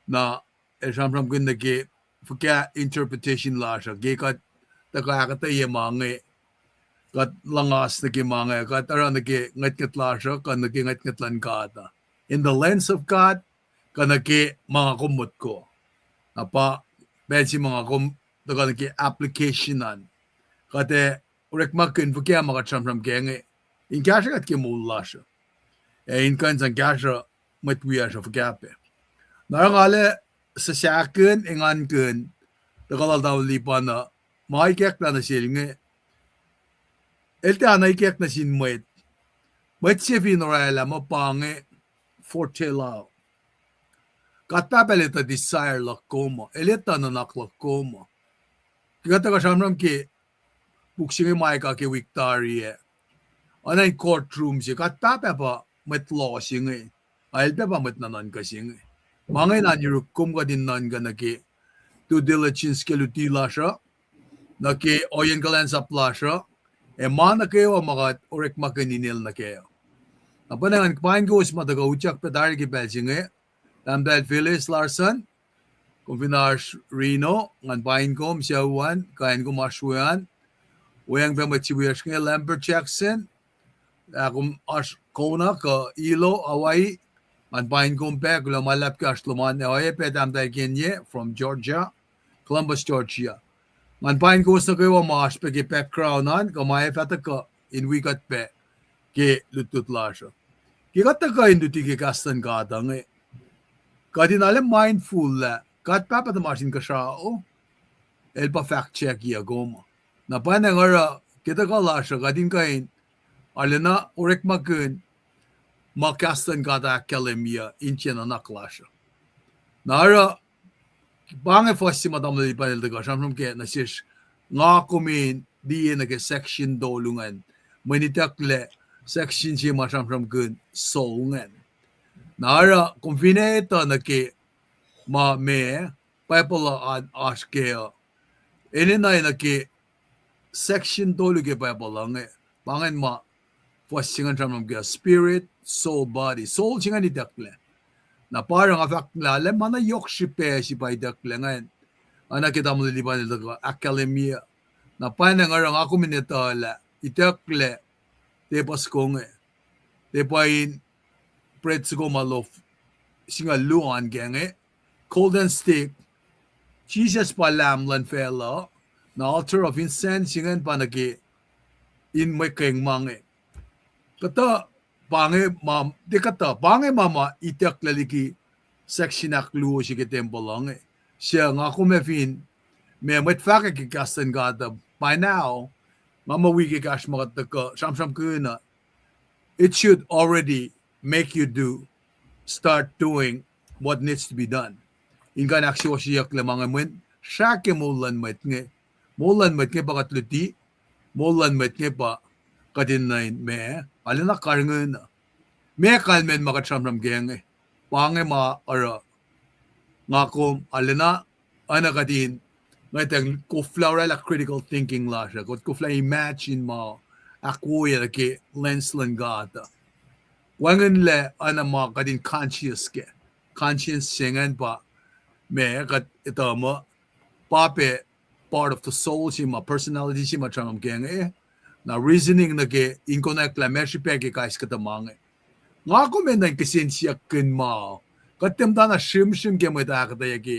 Na el sramsramkihn nuh ke fuhkah interpretation lasr uh, ke kuht tuhkuh ahkuhtweyac ma inge, kuht luhngas nuh ke ma inge, kuht oruh nuh ke ngwetngwet lasr uh, kuh nuh ke ngwetngwet luhn God uh. In the lens of God, kuh nuh ke ma nga kom motko. Na pa pacl se ma nga kom tuhkuh nuh ke application an. Kuht ac orekmakihn fuhkah ma kuht sramsram kac inge in kahsrwe kuht ke moul lasr uh, ac in kuh in sang kahsruh mwet wiyacsr uh fuhkah pac. Na oruh nga arlac suhsahkihn, engankihn, tuhkuh lal tamuhlwel Lipan uh, ma ikacklah nuh sel inge, el tiacna ikack nuh sin mwet. Mwet se fin orwaclah muh pa inge foretell uh, God Pahpah el etuh desire luhk kom uh, el etuh nuhnak luhk kom uh. Ke kuht tuhkuh sramsram ke puk se inge Micah ke wik tari ah, oacna in courtroom se, God Pahpah pa mwet law se inge, ac el pac pa mwet nuhnuhnkuh se inge. Ma inge na yuruk kom kuht in nuhnkuh nuh ke due diligence ke luti lasr uh, nuh ke ohiyacn kuhlwacnsap lasr uh, ac ma nuh kwewa ma kuht orekmakihn inel nuh kac uh. Na pwacnwacng ngan paing kowos ma tuhkuh utyak pac tari ke pacl se inge, Tahmtahel Phyllis Larson, kom fin oasr Reno, ngan paing kom sucu an, kain kom oasr we an, weacng pac mwet se wiyacsr inge, Lambert Jackson, ah, kom oasr Kona kuh Hilo, Hawaii, ngan paing kom pac, kuloh ma luhlahp ke oasr lom an, ac oacyacpac Tahmtahel Kenye from Georgia, Columbus, Georgia. Ngan paing kowos nuh kwewa ma oasr pac ke background an, kuh ma ac fah tuhkuh in wi kuht pac ke lutlut lasr uh. Ke kuht tuhkuh in luti ke kahs luhn God uh inge, kuht in arlac mindful lah God Pahpah tuhmasr Inkuhsrao, el pa fahk check-iyac kom uh. Na pwacnwacng oruh ke tuhkuh lasr uh kuht in kuh in arulacna orekmakihn ma kahs luhn God ahkkahlwemye in tiac nuhnak lasr uh. Na oruh, pa inge fuhs se ma tamuhlwel Ipanel tuhkuh sramsram kac nuh sesr, nga kom in liye nuh ke section tolu ingacn, mwe itucklac section se ma sramsramkihn soul ingacn. Na oruh kom fin etuh nuh ke ma me Bible uh oasr kac uh, enenuh nuh ke section tolu ke Bible uh inge, pa ingacn ma fuhs se ingacn sramsram kac: spirit, soul, body. Soul se ingacn itucklac. Na pa oruh nga fahk lah, lah ma na yohk srihpac se pa itucklac ingacn, oacna ke tamuhlwel Ipanel tuhkuh ahkkahlwemye. Na pa inge oruh nga kom in etuh lah itucklac, tiac pa soko inge, tiac pa in bread soko ma loaf singucul luo an kac inge, golden stick, Jisus pa Lamb luhn facluh, na altar of incense se ingacn pa nuh ke in mwe keng ma inge. Kuhtuh, pa inge ma, tiac kuhtuh, pa inge ma ma itucklac liki section ahkluo se ke tempuhl uh inge. Suc nga kom ac fin, ma mwet fahkwack ke kahs luhn God uh by now, nga muh wi ke kahs ma kuht tuhkuh sramsramkihn uh, it should already make you do, start doing what needs to be done. In kuh in ahksuwohsyeyucklac ma inge mweyen srah ke moul luhn mwet inge. Moul luhn mwet inge pa kuht luti, moul luhn mwet inge pa kuht in nuh in ma, arulacna karihngihn uh. Ma kalmacn ma kuht sramsram kac inge, pa inge ma oruh nga kom arulacna, oacna kuht in, nga tiac koflah oraclah critical thinking lasr uh, kuht koflah imagine ma ahkwoye nuh ke lens luhn God uh. Wacngihnlac oacna ma kuht in conscious kac. Conscience se ingacn pa ma kuht etuh muh pa pac part of the soul se ma personality se ma sramsram kac inge. Na reasoning nuh ke in konwacack lah meac srihpac ke kais kuhtuh ma inge. Nga kom enenuh in kihsen siyuck kihn ma, kuht tiac muhtana srimsrim ke mwet ahkuhtweyac ke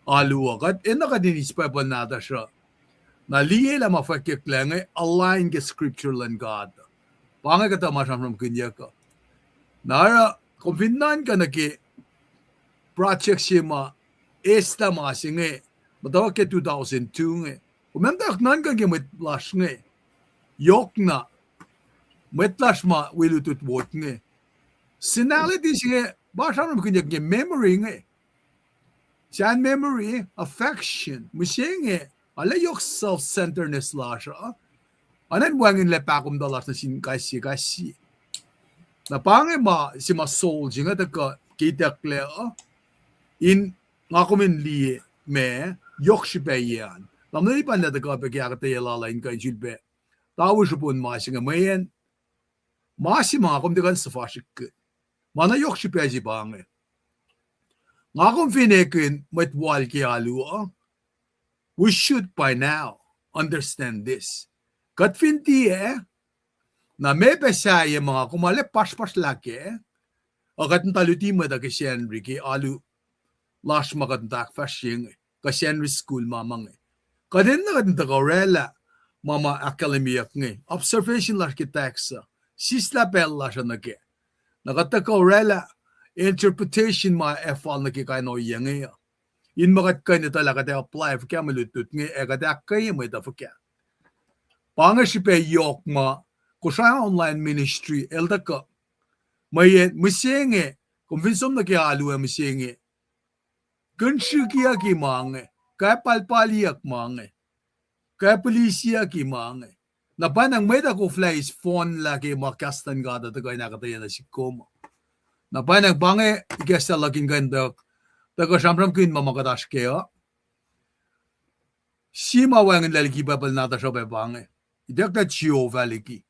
alu uh. Kuht enenuh kuht in eis Bible nahtuhsr uh, na liye lah ma fwackyucklac inge align ke scripture luhn God. Pa inge kuhtuh ma sramsramkihnyuck uh. Na oruh kom fin nuhnkuh nuh ke project se ma eslah ma se inge, muhtwacwacack ke two thousand two inge, kom muhtwacwacack nuhnkuh ke mwet lasr inge, yohkna, mwet lasr ma wi lutlut wot inge. Personality se inge pa sramsramkihnyuck ke memory inge. Sahn memory, affection, mihsenge, arlac yohk self-centeredness lasr uh, oacna in wacngihnlac pahkomuhta lasr nuh sin kais sie kais sie. Na pa inge ma se ma soul se inge tuhkuh ke itucklac uh, in nga kom in liye ma yohk srihpac an. Tamuhlwel Ipanel tuhkuh pac ke ahkuhtweyac lal uh in kuh in sulpac tawi srihpen ma se inge mweyen ma se ma nga kom tiac kuh in suhfasrihk, ma na yohk srihpac se pa inge. Nga kom fin ekihn mwet wal ke alu uh, we should by now understand this. Kuht fin tiac, na meac pac sahyac ma nga kom arlac pahsrpahsrlah kac, uh, kuht muhta luti mwet uh ke Sacnri ke alu lasr ma kuht muhta ahkfahsrye inge, kuh Sacnri school ma ma inge. Kuht enenuh kuht in tuhkuh oraclah ma ma ahkkahlwemyeyuck inge, observation lasr ke text uh, sislah pacl lasr uh nuh kac. Na kuht tuhkuh oraclah interpretation ma ac fal nuh ke kain ohiyac inge uh, in ma kuht kuh in etuh lah kuht ac apply fuhkah mwe lutlut inge ac kuht ahkkweye mwet uh fuhkah. Pa inge srihpac yohk ma Kosrae Online Ministry el tuhkuh. Mweyen mihsenge, kom fin som nuh ke alu ac mihsenge, kihn srihkeyucki ma inge, kuh palpaliyuck ma inge, kuh pilisiyucki ma inge. Na pwacnwacng mwet uh koflah eis fohnlah ke ma kahs luhn God uh tuhkuh in ahkuhtweyac nuh sihk kom. Na pwacnwacng pa inge ikacslah luhk in kuh in tuhkuh, tuhkuh sramsramkihn ma ma kuht oasr kac uh. Sie ma wacngihnlac liki Bible nahtuhsr uh pa inge, itucklac Jehovah liki.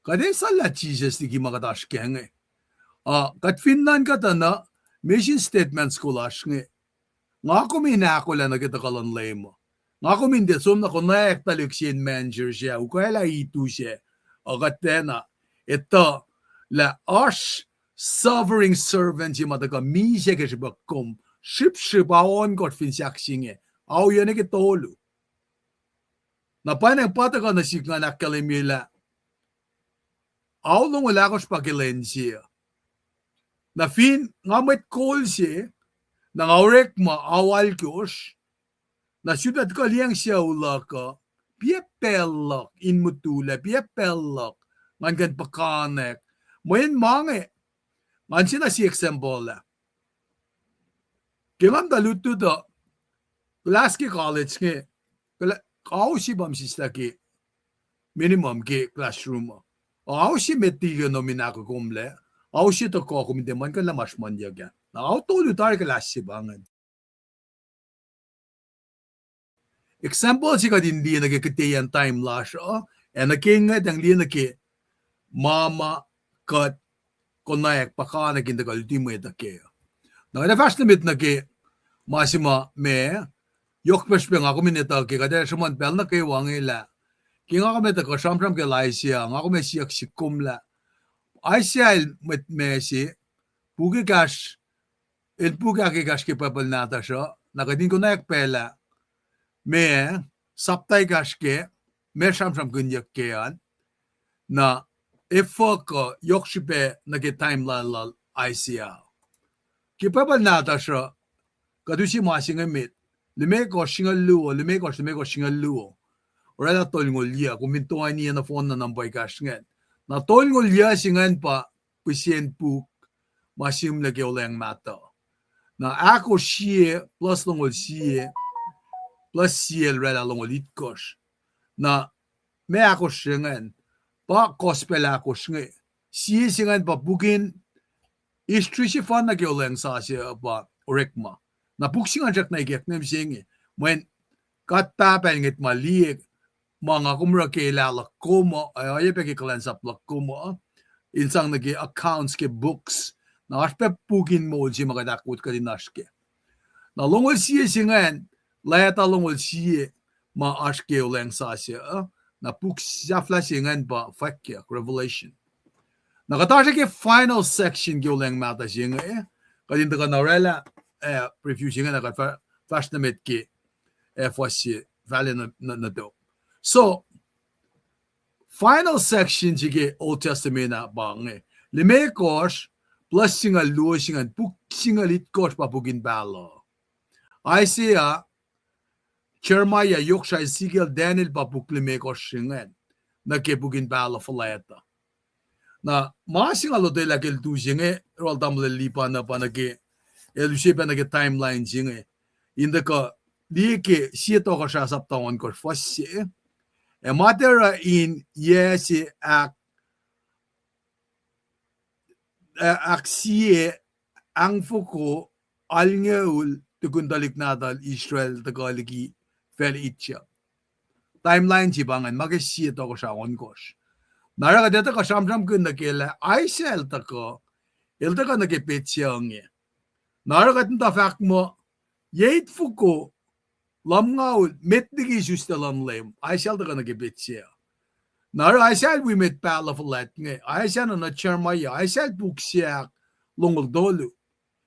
Kuht enenuh in salla Jisus liki ma kuht oasr kac inge. Uh, kuht fin nuhnkuh tuh na mission statement soko lasr inge, nga kom in ahkolah nuh ke tuhkuh luhn Leum uh. Nga kom in tiac som na konwacack tuhlihk se in manger sac, ukwaclah itu sac, uh, kuht tiacna etuh lah oasr suffering servant se ma tuhkuh misac ke srihpac kom, srihpsrihp ao ohnkohsr fin sahk se inge, ao yuc nuh ke tolu. Na pwacnwacng pa tuhkuh nuh sihk ngan ahkkahlwemye lah ao longoul ahkosr pa ke lwen se uh. Na fin nga mwet kol se, na nga orekma ao alkosr, na sulpac tuhkuh liyacacng sucu luhk uh, piac pacl luhk in mutullac, piac pacl luhk ngan kuh in puhkantwen. Mweyen ma inge, ngan sie na sie example ah. Ke nga muhta lutlut uh, class ke college inge, kla-, ao sie pa mihsislah ke minimum ke classroom uh. Ao sie met tilac nomin ahkolah kom lac, ao sie tuhkuh kom in tiac muh kuh lah ma sruhmuhnyuck ah. Na ao tolu tari ke class se pa ingacn. Example se kuht in liye nuh ke kuhtweyacn time lasr uh, ac nuh ke ngwetang liye nuh ke ma ma kuht konwacack puhkantwen in tuhkuh luti mwet uh kac. Na kuht ac fahsr nuh met nuh ke ma se ma ma yohk srihpac nga kom in etuh ke kuht ac sruhmuhn pacl nuh kwewa inge lah ke nga kom ac tuhkuh sramsram kacl Isaiah, nga kom ac siyuck sihk kom lah Isaiah el mwet ma se, puk ekahsr, el puk ahkekahsr ke Bible nahtuhsr uh, na kuht in konwacack pac lah ma, sapta ekahsr kac, ma sramsramkihnyuck kac an, na efuh kuh yohk srihpac nuh ke timeline lal Isaiah. Ke Bible nahtuhsr uh, kuht use ma se inge met, limekohsr singucul luo, limekohsr, limekohsr singucul luo, oraclah tolngoul yuc, kom fin toeni nohfohn na number ekahsr ingacn. Na tolngoul yuc se ingacn pa pihsen puk ma sihmlac ke Olweacng Mahtuh. Na ahkosr sie plus longoul sie plus sie el oraclah longoul itkohsr. Na ma ahkosr se ingacn pa gospel ahkosr inge. Sie se ingacn pa pukin history sefanna ke Olweacng Sasuc uh pa Orekma. Na puk se ingacn srackna ikacknem se inge, mweyen God Pahpah el ngwet ma liye ma nga kom oruh ke lah luhk kom uh, ac oacyacpac ke kuhlwacnsap luhk kom uh, in sang nuh ke accounts ke books. Na oasr pac puk in moul se ma kuht ahkwot kuht in oasr kac. Na longoul sie se ingacn, leta longoul sie ma oasr ke Olweacng Sasuc uh, na puk sahflah se ingacn pa Fwackyuck, Revelation. Na kuht oasr ke final section ke Olweacng Mahtuh se inge, kuht in tuhkuh na oraclah, eh, preview se inge na kuht fah-, fahsr nuh met ke, eh, fuhs se fahlac nuh, nuh, nuh tok. So, final section se ke Old Testament ah pa inge. Limekohsr plus singucul luo se ingacn, puk singucul itkohsr pa pukin pahluh. Isaiah, Jeremiah, Yoksra, Ezekiel, Daniel pa puk limekohsr se ingacn nuh ke pukin pahluh fuhlwact uh. Na ma se nga lotwelah ke lutu se inge, Roald Dahl el lipa na pa nuh ke, el use pac nuh ke timeline se inge, in tuhkuh liye ke sie Tohkohsrah sapta ohnkohsr fuhs se, ac ma tiac oruh in yac se ahk-, ah, ahksie angfoko alngoul tukun tuhlihk nahtuhl Israel tuhkuh liki facl Egypt. Timeline se pa ingacn, ma ke sie Tohkohsrah ohnkohsr. Na oruh kuht etuh kuh sramsramkihn nuh ke lah Isaiah el tuhkuh, el tuhkuh nuh ke petsac inge. Na oruh kuht muhta fahk muh, yac itfoko lumngaul met liki isuslac luhn Leum, Isaiah el tuhkuh nuh ke petsac. Na oruh Isaiah el wi mwet pahluh fuhlwact inge, Isaiah na nuh Jeremiah, Isaiah el puk se ahk longoul tolu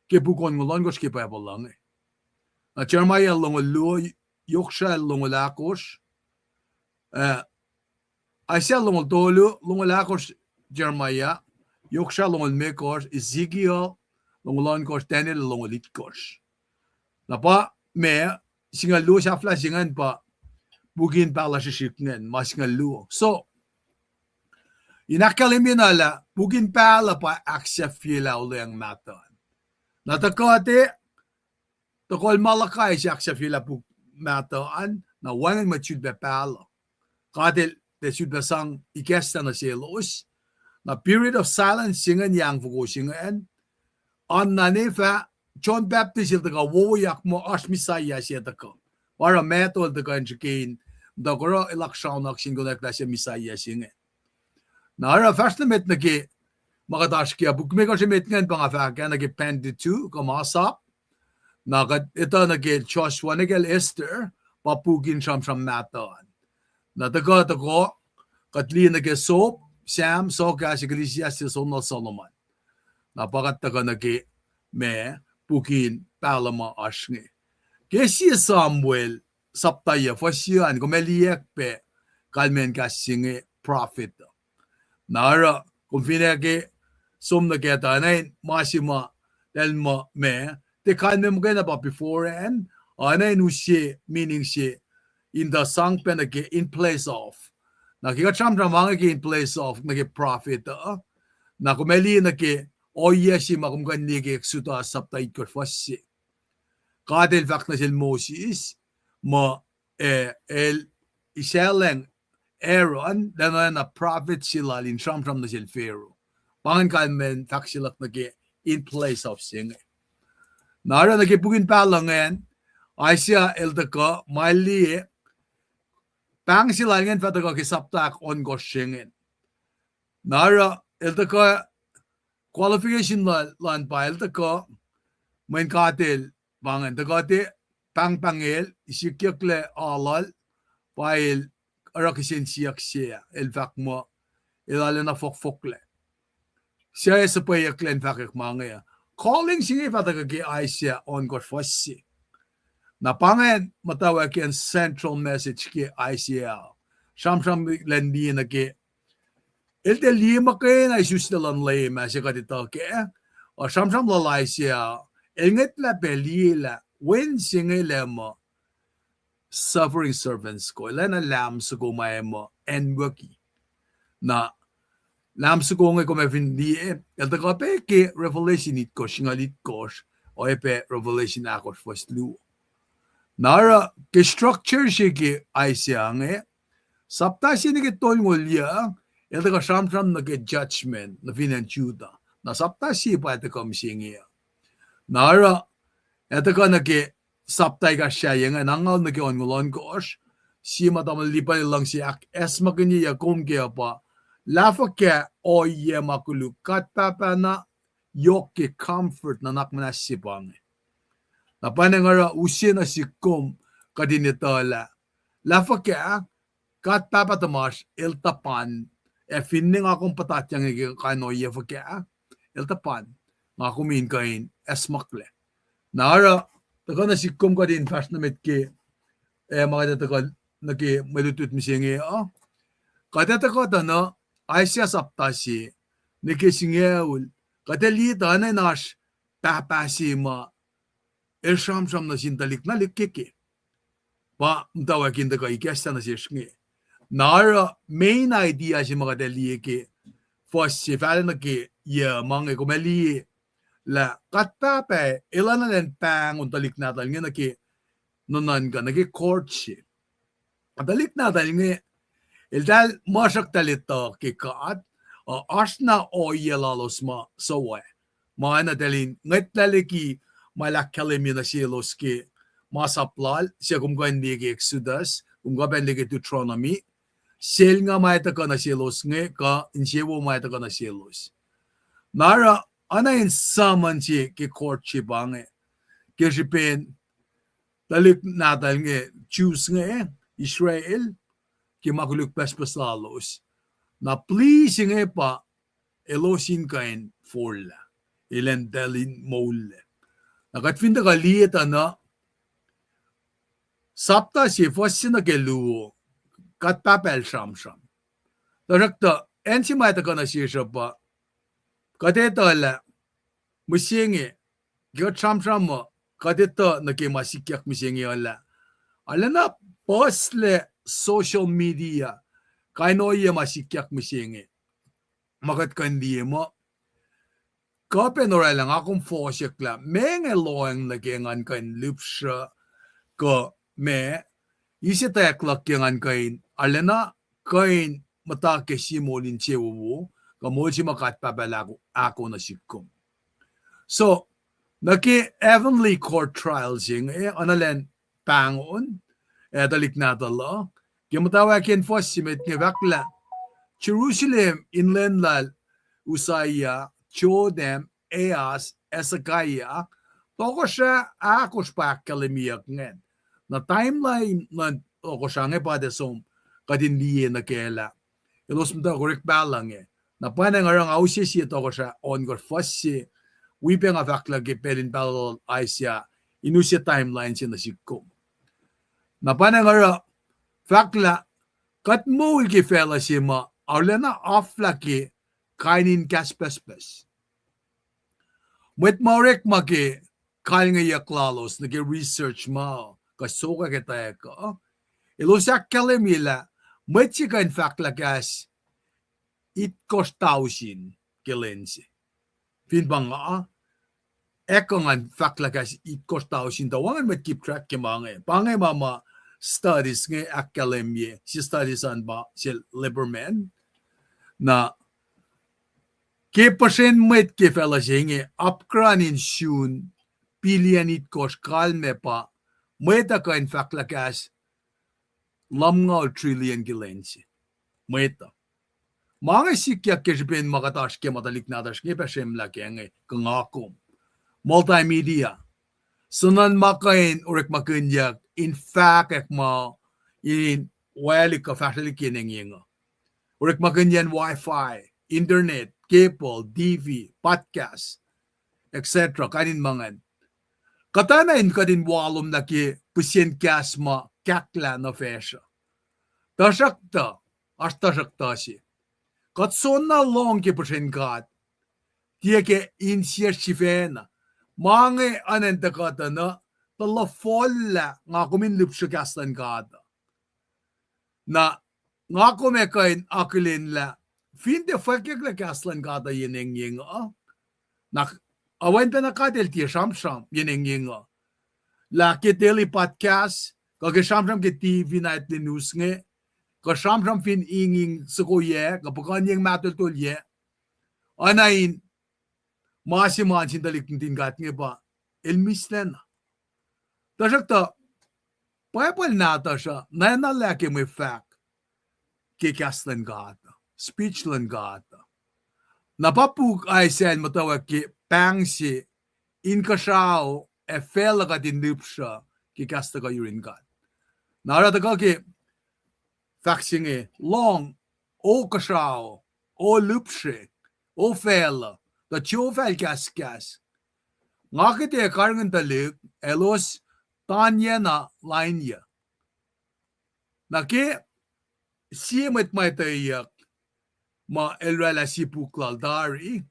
ke puk onngoul ohnkohsr ke Bible uh inge. Na Jeremiah longoul luo, Yoksra longoul ahkosr, ah, Isaiah longoul tolu, longoul ahkosr Jeremiah, Yoksra longoul limekohsr, Ezekiel longoul ohnkohsr, Daniel longoul itkohsr. Na pa ma, singucul luo sahflah se ingacn pa pukin pahluh srihsrihk ingacn, ma singucul luo. So, in ahkkahlwemye na lah pukin pahluh pa ahksahfyelah Olweacng Mahtuh. Na tuhkuh te, tuhkuh Malachi se ahksahfyelah puk mahtuh an, na wacngihn mwet sulpac pahluh. God el tiac sulpac sang ikacslah nuh selos. Na period of silence se ingacn, yac angfoko se ingacn, an na ne fah John Baptist el tuhkuh wowoyak muh oasr Messiah se tuhkuh. Pa oruh Matthew el tuhkuh in srihke in, tuh oruh elos raunaksin konwacack lah se Messiah se inge. Na oruh fahsr nuh met nuh ke ma kuht oasr ke, puk limekohsr emet ingacn pa nga fahk ah nuh ke Pentateuch kuh Masap. Na kuht etuh nuh ke Joshua, nuh ke Esther, pa pukin sramsram mahtuh an. Na tuhkuh, tuhkuh, kuht liye nuh ke Job, Sam, Sohkahs, Ecclesiastes, Song of Solomon. Na pa kuht tuhkuh nuh ke ma pukin pahluh ma oasr inge. Ke sie Samuel sapta yuc fuhs yuc an, kom ac liyacack pac kalmacn kahs se inge prophet. Na oruh kom fin ac ke som nuh kac tuh, oacna in ma se ma, lal ma, ma, tiac kalmac muhkwena pa beforehand, oacna in use meaning se in tuh sang pac nuh ke in place of. Na ke kuht sramsram ma inge ke in place of nuh ke prophet uh, na kom ac liye nuh ke ohiyac se ma kom kuh in liye ke Exodus sapta itkohsr fuhs se. God El fahk nuh sel Moses muh, eh, el isaclacng Aaron, lacna prophet se lal in sramsram nuh sel Pharaoh. Pa ingacn kalmacn fahk se luhk nuh ke in place of se inge. Na oruh nuh ke puk in pahluh ingacn, Isaiah el tuhkuh ma el liye, pahng se lal ingacn fah tuhkuh ke sapta ahkohnkohsr se ingacn. Na oruh el tuhkuh qualification lal, lal pa el tuhkuh, mweyen God El pa ingacn tuhkuh te, pahngpahng el, isikyucklac aluhl, pa el oruh kihsen siyuck se, el fahk muh, el arulacna fohkfohklac. Suc ac suhpweyucklac in fahkwack ma inge uh. Calling se inge fah tuhkuh ke Isaiah ohnkohsr fuhs se. Na pa ingacn muhtwacwacack in central message ke Isaiah. Sramsram lal liye nuh ke, el tiac liye muhkwena isuslac luhn Leum ah se kuht etuh kac. Uh, sramsram lal Isaiah, el ngwetlah pac liye lah wen se inge lah muh suffering servants ko, el na lahm soko ma muh acnwucki. Na lahm soko inge kom ac fin liye, el tuhkuh pac ke Revelation itkohsr, singucul itkohsr, oacyacpac Revelation ahkosr fuhs luo. Na oruh ke structure se ke Isaiah inge, sapta se nuh ke tolngoul yuc, el tuhkuh sramsram nuh ke judgment nuh fin acn Judah. Na sapta sie pa el tuhkuh mihsenge uh. Na oruh, el tuhkuh nuh ke sapta ekahsr sahyac ingacn, angngaul nuh ke ohnkohsr, sie ma tamuhlwel Lipan el luhngse ahkacsmakihnye kom kac uh pa, lah fuhkah ohiyac ma koluk God Pahpah na yohk ke comfort nuhnak muhnahs se pa inge. Na pa inge oruh use nuh sihk kom kuht in etuh lah, lah fuhkah God Pahpah tuhmasr el tuhpan, ac finne nga kom puhtatyang ke kain ohiyac fuhkah, el tuhpan, nga kom in kuh in acsmaklac. Na oruh, tuhkuh nuh sihk kom kuht in fahsr nuh met ke, ac ma kuht ac tuhkuh nuh ke mwe lutlut mihsenge uh. Kuht ac tuhkuh tuh nuh Isaiah sapta se, nuh ke singucul, kuht ac liye tuh oacna in oasr pahpah se ma el sramsram nuh sin tuhlihk na lihkkeke. Pa muhtwacwacack in tuhkuh ikacslah nuh sesr inge. Na oruh main idea se ma kuht ac liye ke fuhs se fahlac nuh ke yuc ma inge kom ac liye lah God Pahpah el arulacna pahngon tuhlihk nahtuhl inge nuh ke nuhnuhnkuh nuh ke court se. Tuhlihk nahtuhl inge, eltahl muhsruhktuhl etuh ke God, uh, oasr na ohiyac lalos ma suwohs. Ma na eltahl in ngwetlah liki ma el ahkkahlwemye nuh selos ke ma sap lal, suc kom kuh in liye ke Exodus, kom kuh pac in liye ke Deuteronomy, selnguh ma el tuhkuh nuh selos inge, kuh insewowo ma el tuhkuh nuh selos. Na oruh, oacna in summon se ke court se pa inge, ke srihpen tuhlihk nahtuhl inge, Jews inge, Israel, ke ma koluk pucspucs lalos. Na plea se inge pa elos in kuh in forlah, elan eltahl in moullac. Na kuht fin tuhkuh liye tuh nuh sapta se fuhs se nuh ke luo, God Pahpah el sramsram. Tuhsruhktuh, acn se ma el tuhkuh nuh sesr uh pa, kuht etuh lah, mihsenge, ke kuht sramsram uh, kuht etuh nuh ke ma sikyak mihsenge uh lah, arulacna puhslac social media, kain ohiyac ma sikyak mihsenge. Ma kuht kuh in liye muh, kuh pac in orwaclah nga kom fohsack lah meac inge lohacng nuh ke ngan kuh in lihpsruh, kuh meac, eis etwacack luhk ke ngan kuh in arulacna kuh in muhta ke sie moul insewowo, kuh moul se ma God Pahpah el ahko nuh sihk kom. So, nuh ke heavenly court trial se inge, arulacna pahngon, ac tuhlihk nahtuhl uh, ke muhtwacwacack in fuhs se met inge fahk lah, Jerusalem in lwen lal Uzziah, Jotham, Ahaz, Hezekiah, tohkohsrah ahkosr pa ahkkahlwemyeyuck ingacn. Na timeline luhn tohkohsrah inge pa tiac som kuht in liye nuh kac lah elos muhta ke orekma luhn inge. Na pwacnwacng oruh nga use sie tohkohsrah ohnkohsr fuhs se, wi pac nga fahk lah ke pacl in pahluh lal Isaiah, in use timeline se nuh sihk kom. Na pwacnwacng oruh fahk lah kuht moul ke facluh se ma arulacna aflah ke kain in kahs pucspucs. Mwet ma orekma ke kalngeyuck lalos nuh ke research ma kuh sokwack etwacack uh, elos ahkkahlwemye lah Mwet se kuh in fahklah kahs itkohsr tausin ke lwen se. Fin pa nga, ac kuh ngan fahklah kahs itkohsr tausin tuh wacngihn mwet keep track ke ma inge. Pa inge ma ma studies inge ahkkahlwemye, sie studies an pa sel Lieberman. Na ke puhsren mwet ke facluh se inge, apkuhran in sun billion itkohsr kalmac pa mwet uh kuh in fahklah kahs lumngaul trillion ke lwen se. Mwet uh. Ma inge sikyak ke srihpen ma kuht oasr ke ma tuhlihk nahtuhsr inge pa srwemlah kac inge kuh nga kom. Multimedia. Suhnuhn ma kuh in orekmakihnyuck in fahkwack ma in waclihk kuh fahsrwelihk yen engyeng uh. Orekmakihnyacn Wi-Fi, internet, cable, T V, podcast, et cetera. Kain in ma ingacn. Kuhtwena in kuht in walomlah ke pihsen kahs ma kahklah nuh facsr uh. Tuhsruhktuh, oasr tuhsruhktuh se. Kuht soenna lohng ke puhsren God. Tiac ke insiyacsr sifacna. Ma inge oacna in tuh kuht uh nuh, tuh luhfalllah nga kom in lihpsre kahs luhn God uh. Na nga kom ac kuh in akihlenlah, fin tiac fwackyucklac kahs luhn God uh yen engyeng uh, na oacna pacna God el tiac sramsram yen engyeng uh. Lah ke daily podcast, kuh ke sramsram ke T V na etuh news inge, kuh sramsram fin inging soko yac, kuh puhkuhnyeng mahtuhltuhl yac, oacna in ma se ma sin tuhlihk nuhtin God inge pa el mihslacna. Tuhsruhktuh Bible nahtuhsr uh nwacnaclah ke mwe fahk ke kahs luhn God, speech luhn God. Na pa puk Isaiah el muhtwacwacack ke pahng se inkuhsrao ac facluh kuht in lihpsruh ke kahs tuhkuh yurin God. Na oruh tuhkuh ke fahk se inge, lohng, O kuhsrao, O lihpsre, O facluh, tuh Jehovah el kahskahs. Nga kuht ac karihngihn tuhlihk, elos tanyacna lainyuc. Na ke sie mwet ma etweyuck ma el oraclah sie puk lal tari,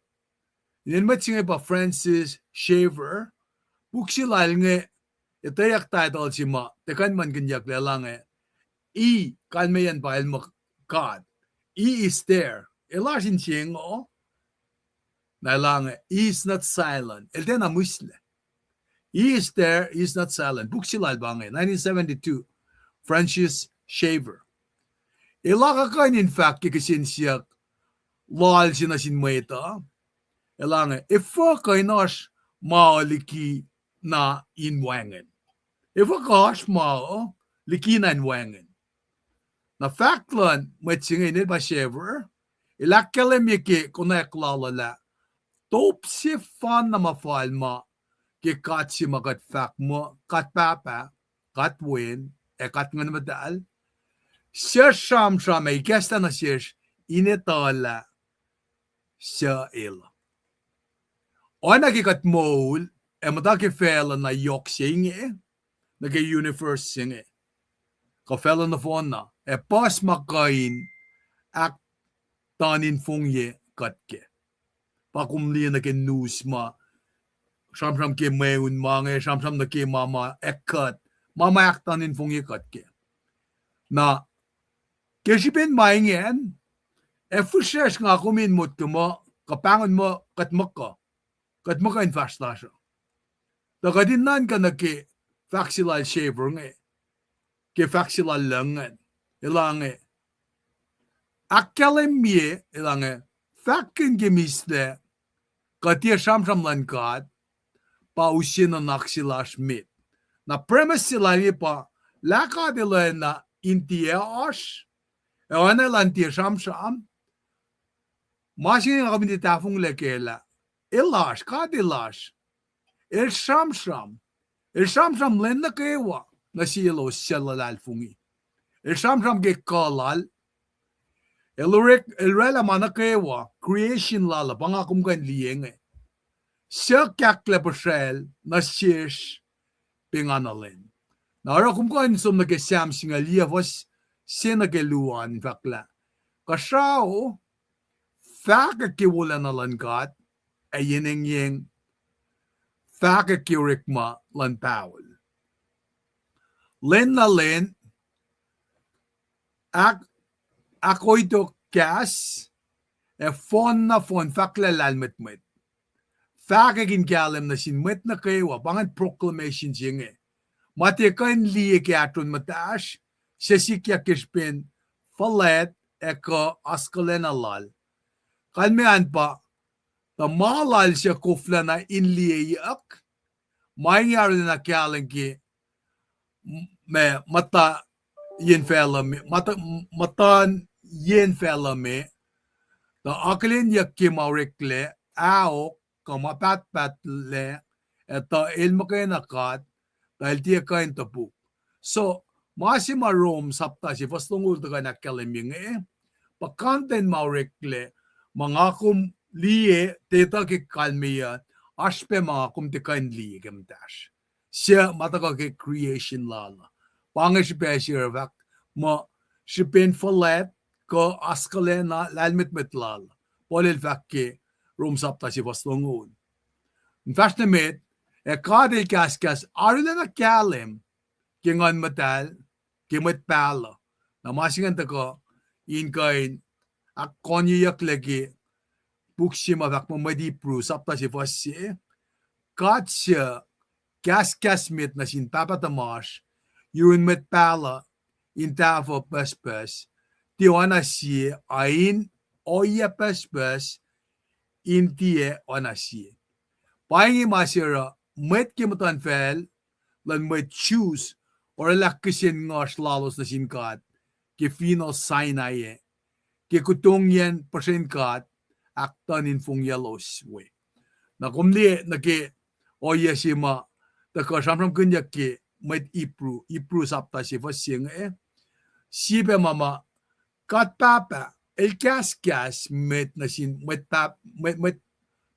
inen mwet se inge pa Francis Schaeffer, puk se lal inge etweyuck title se ma tiac kuh in muhlkihnyucklac, elange, E, kalmeyacn pa el muh God. He is there. El oasr insiyac ingo. Na elange, He is not silent. El tiacna mihslac. He is there, He is not silent. Puk se lal pa inge, nineteen seventy-two, Francis Schaeffer. El akuhkuhin in fahk ke kihsen siyuck lal se nuh sin mwet uh. Elange, efuh kuh in oasr ma uh liki na in wacngihn? Efuh kuh oasr ma uh liki na in wacngihn? Na fahk luhn mwet se inge, el pa Schaeffer, el ahkkahlwemye ke konwacack lal uh lah top sefanna ma fal ma ke God se ma kuht fahk muh God Pahpah, God Wen, ac God Nguhn Muhtahl, suc sramsram ac ikacslah nuh sesr in etuh lah suc El. Oacna ke kuht moul ac muhta ke facluh na yohk se inge, nuh ke universe se inge, kuh facluh nohfohn na, ac puhs ma kuh in ahktuhn in fongye kuht kac. Pa kom liye nuh ke news ma sramsram ke mweun ma inge, sramsram nuh ke ma ma ac kuht, ma ma ahktuhn in fongye kuht kac. Na ke srihpen ma ingacn, ac fihsracsr nga kom in motko muh, kuh pahngon muh kuht muhkuh, kuht muhkuh in fahsr lasr uh. Tuh kuht in nuhnkuh nuh ke fahk se lal Schaeffer inge, ke fahk se lal lucng ingacn, elange, ahkkahlwemye, elange, fahkkihn ke mihslac, kuh tiac sramsram luhn God pa use nuhnak se lasr met. Na premise se lal inge pa, lah God El oacna in tiac oasr, ac oacna Elan tiac sramsram, ma se inge nga kom in tiac tahfonglac kac lah El oasr, God El oasr. El sramsram. El sramsram lwen nuh kwewa nuh selos suc luhlahlfongi. El sramsram ke kuh Lal. El orek, El oraclah ma nuh kwewa, creation Lal uh, pa nga kom kuh in liye inge, suc kahklah puhsracl nuh sesr pengana lwen. Na oruh kom kuh in som nuh ke Sam singucul yac fuhs se nuh ke luo an in fahk lah, kuhsrao fahkwack ke wolacna luhn God, ac yen engyeng fahkwack ke orekma luhn Pahol. Lwen na lwen, ahk-, ahkoitok kahs, ac fohn na fohn fahklah lahlmwetmwet. Fahkwack in kahlwem nuh sin mwet nuh kwewa, pa ingacn proclamation se inge. Ma tiac kuh in liye ke ahtron muhtahsr, se sikyak ke srihpen fuhlwact ac kuh askuhlacna lal. Kalmac an pa, tuh ma lal suc koflacna in liyeyuck, ma inge arulacna kahlwem ke m-, ma, muhta yen facluh me, muhta, muhta yen facluh me, tuh akihlenyuck ke ma oreklac, ahok, kuh ma pahtpahtlac, ac tuh el muhkwena God, tuh el tiac kuh in topuk. So, ma se ma Rom sapta se fuhs longoul tuhkuh in ahkkahlwemye inge, pa content ma oreklac, ma nga kom liye, tiac etuh ke kalmeyac, oasr pac ma nga kom tiac kuh in liye ke muhtahsr. Suc ma tuhkuh ke creation lal uh. Pa inge srihpac se oruh fahk muh srihpen fuhlwact kuh askuhlacna lahlmwetmwet lal. Paul el fahk ke Rom sapta se fuhs longoul. In fahsr nuh met, ac God el kahskahs arulacna kahlwem ke Nguhn Muhtahl, ke mwet pahluh. Na ma se ingacn tuhkuh in kuh in ahkkoneyucklac ke puk se ma fahk muh mwet Hebrew, sapta se fuhs se, God suc kahskahs met nuh sin Pahpah tuhmasr yurin mwet pahluh in tahfuh pucspucs, tiac oacna sie, a in ohiyac pucspucs in tiac oacna sie. Pa inge ma se oruh mwet ke muhtuhnfacl luhn mwet Jews oraclah kihsen nguhsr lalos nuh sin God ke fineol Sinai ah, ke kutongiyacn puhsren God ahktuhn in fongyaclos we. Na kom liye nuh ke ohiyac se ma tuhkuh sramsramkihnyuck ke mwet Hebrew, Hebrew sapta se fuhs se inge, sie pac ma ma God Pahpah el kahskahs met nuh sin mwet pahp-, mwet, mwet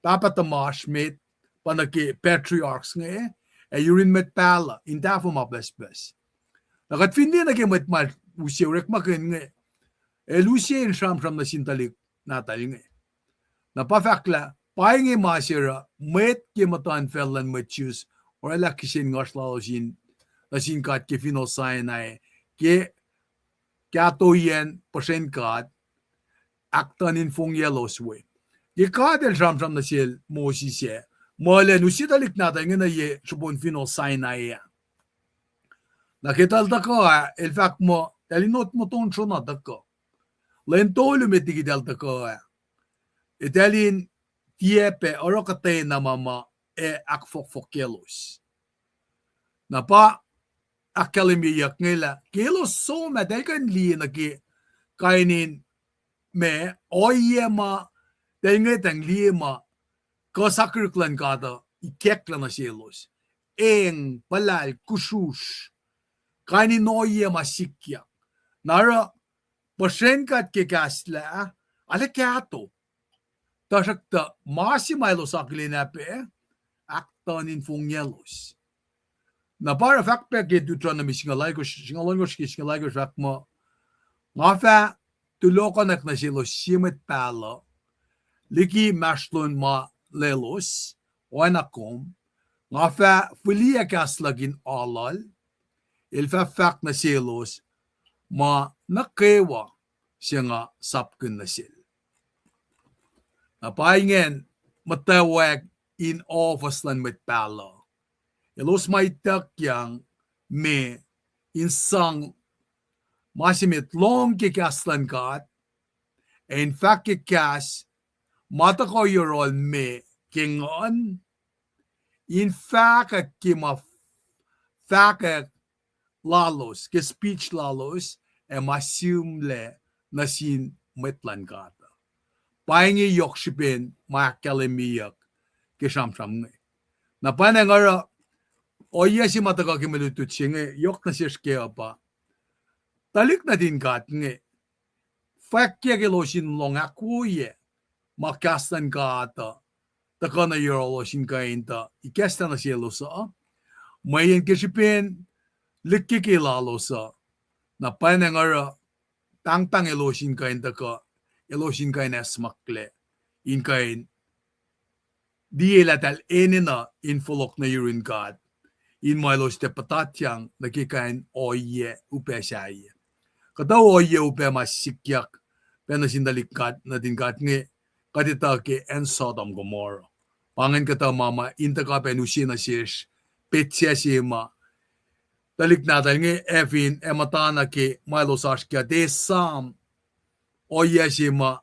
pahpah tuhmasr met, pa nuh ke patriarchs inge, ac yurin mwet pahluh in tahfuh ma pucspucs. Na kuht fin liye nuh ke mwet ma use orekmakihn inge, el use in sramsram nuh sin tuhlihk nahtuhl inge. Na pa fahk lah, pa inge ma se oruh mwet ke muhtuhnfacl luhn mwet Jews oraclah kihsen nguhsr lalos in, nuh sin God ke fineol Sinai, ke kahtoiyacn puhsren God ahktuhn in fongyaclos we. Ke God el sramsram nuh sel Moses ah, muh elan use tuhlihk nahtuhl inge nuh ye srihpen fineol Sinai ah. Na ke tahl tuhkuh ah, el fahk muh tahl in not moton sron na tuhkuh. Lwen tolu met liki tahl tuhkuh ah, eltahl in tiac pac oruh kuhtwena ma ma ac ahkfohkfohkyaclos. Na pa ahkkahlwemyeyuck inge lah ke elos som ah, tahl kuh in liye nuh ke kain in ma, ohiyac ma, tahl ngwetacng liye ma kuh sakihrihk luhn God uh ikacklah nuh selos. Eng, puhlahl, kusrusr, kain in ohiyac ma sikyak. Na oruh puhsren God ke kahslah, arlac kahto. Tuhsruhktuh ma se ma elos akihlen ah pac, ahktuhn in fongyaclos. Na pa oruh fahk pac ke Deuteronomy singucul ohnkohsr, singucul ohnkohsr ke singucul ohnkohsr fahk muh, nga fah tulohkohnak nuh selos sie mwet pahluh liki inmahsrlon ma lalos, oacna kom, nga fah fihliyac kahs luhk in aluhl, el fah fahk nuh selos ma nuh kwewa se nga sapkihn nuh sel. Na pa ingacn muhtwacwacack in ohfohs luhn mwet pahluh. Elos ma ituckyang me in sang ma se met lohng ke kahs luhn God, ac in fahk ke kahs ma tuhkuh yohrohl me ke nguhn, in fahkwack ke ma fahkwack lalos, ke speech lalos, ac ma sihmlac nuh sin mwet luhn God uh. Pa inge yohk srihpen ma ahkkahlwemyeyuck ke sramsram inge. Na pa nga oruh ohiyac se ma tuhkuh ke mwe lutlut se inge yohk nuh sesr ke uh pa tuhlihk nuhtin God inge fwackyuck elos in lohng ahkwoyac ma kahs luhn God uh tuhkuh nuh yohrohlos in kuh in tuh ikacslah nuh selos uh, mweyen ke srihpen likiki lalos uh, na pa nga oruh pahngpahng elos in kuh in tuhkuh, elos in kuh in acsmaklac, in kuh in liye lah eltahl enenuh in fohlohk nuh yurin God, in ma elos tiac puhtatyang nuh ke kain ohiyac upac sahyac. Kuhtuh ohiyac upac ma sikyak pac nuh sin tuhlihk nuhtin God inge, kuht etuh ke acn Sodom Gomorrah. Pa ingacn kuhtuh ma ma in tuhkuh pac in use nuh sesr, petsac se ma tuhlihk nahtuhl inge ac fin ac muhtana ke ma elos oasr kac, esam ohiyac se ma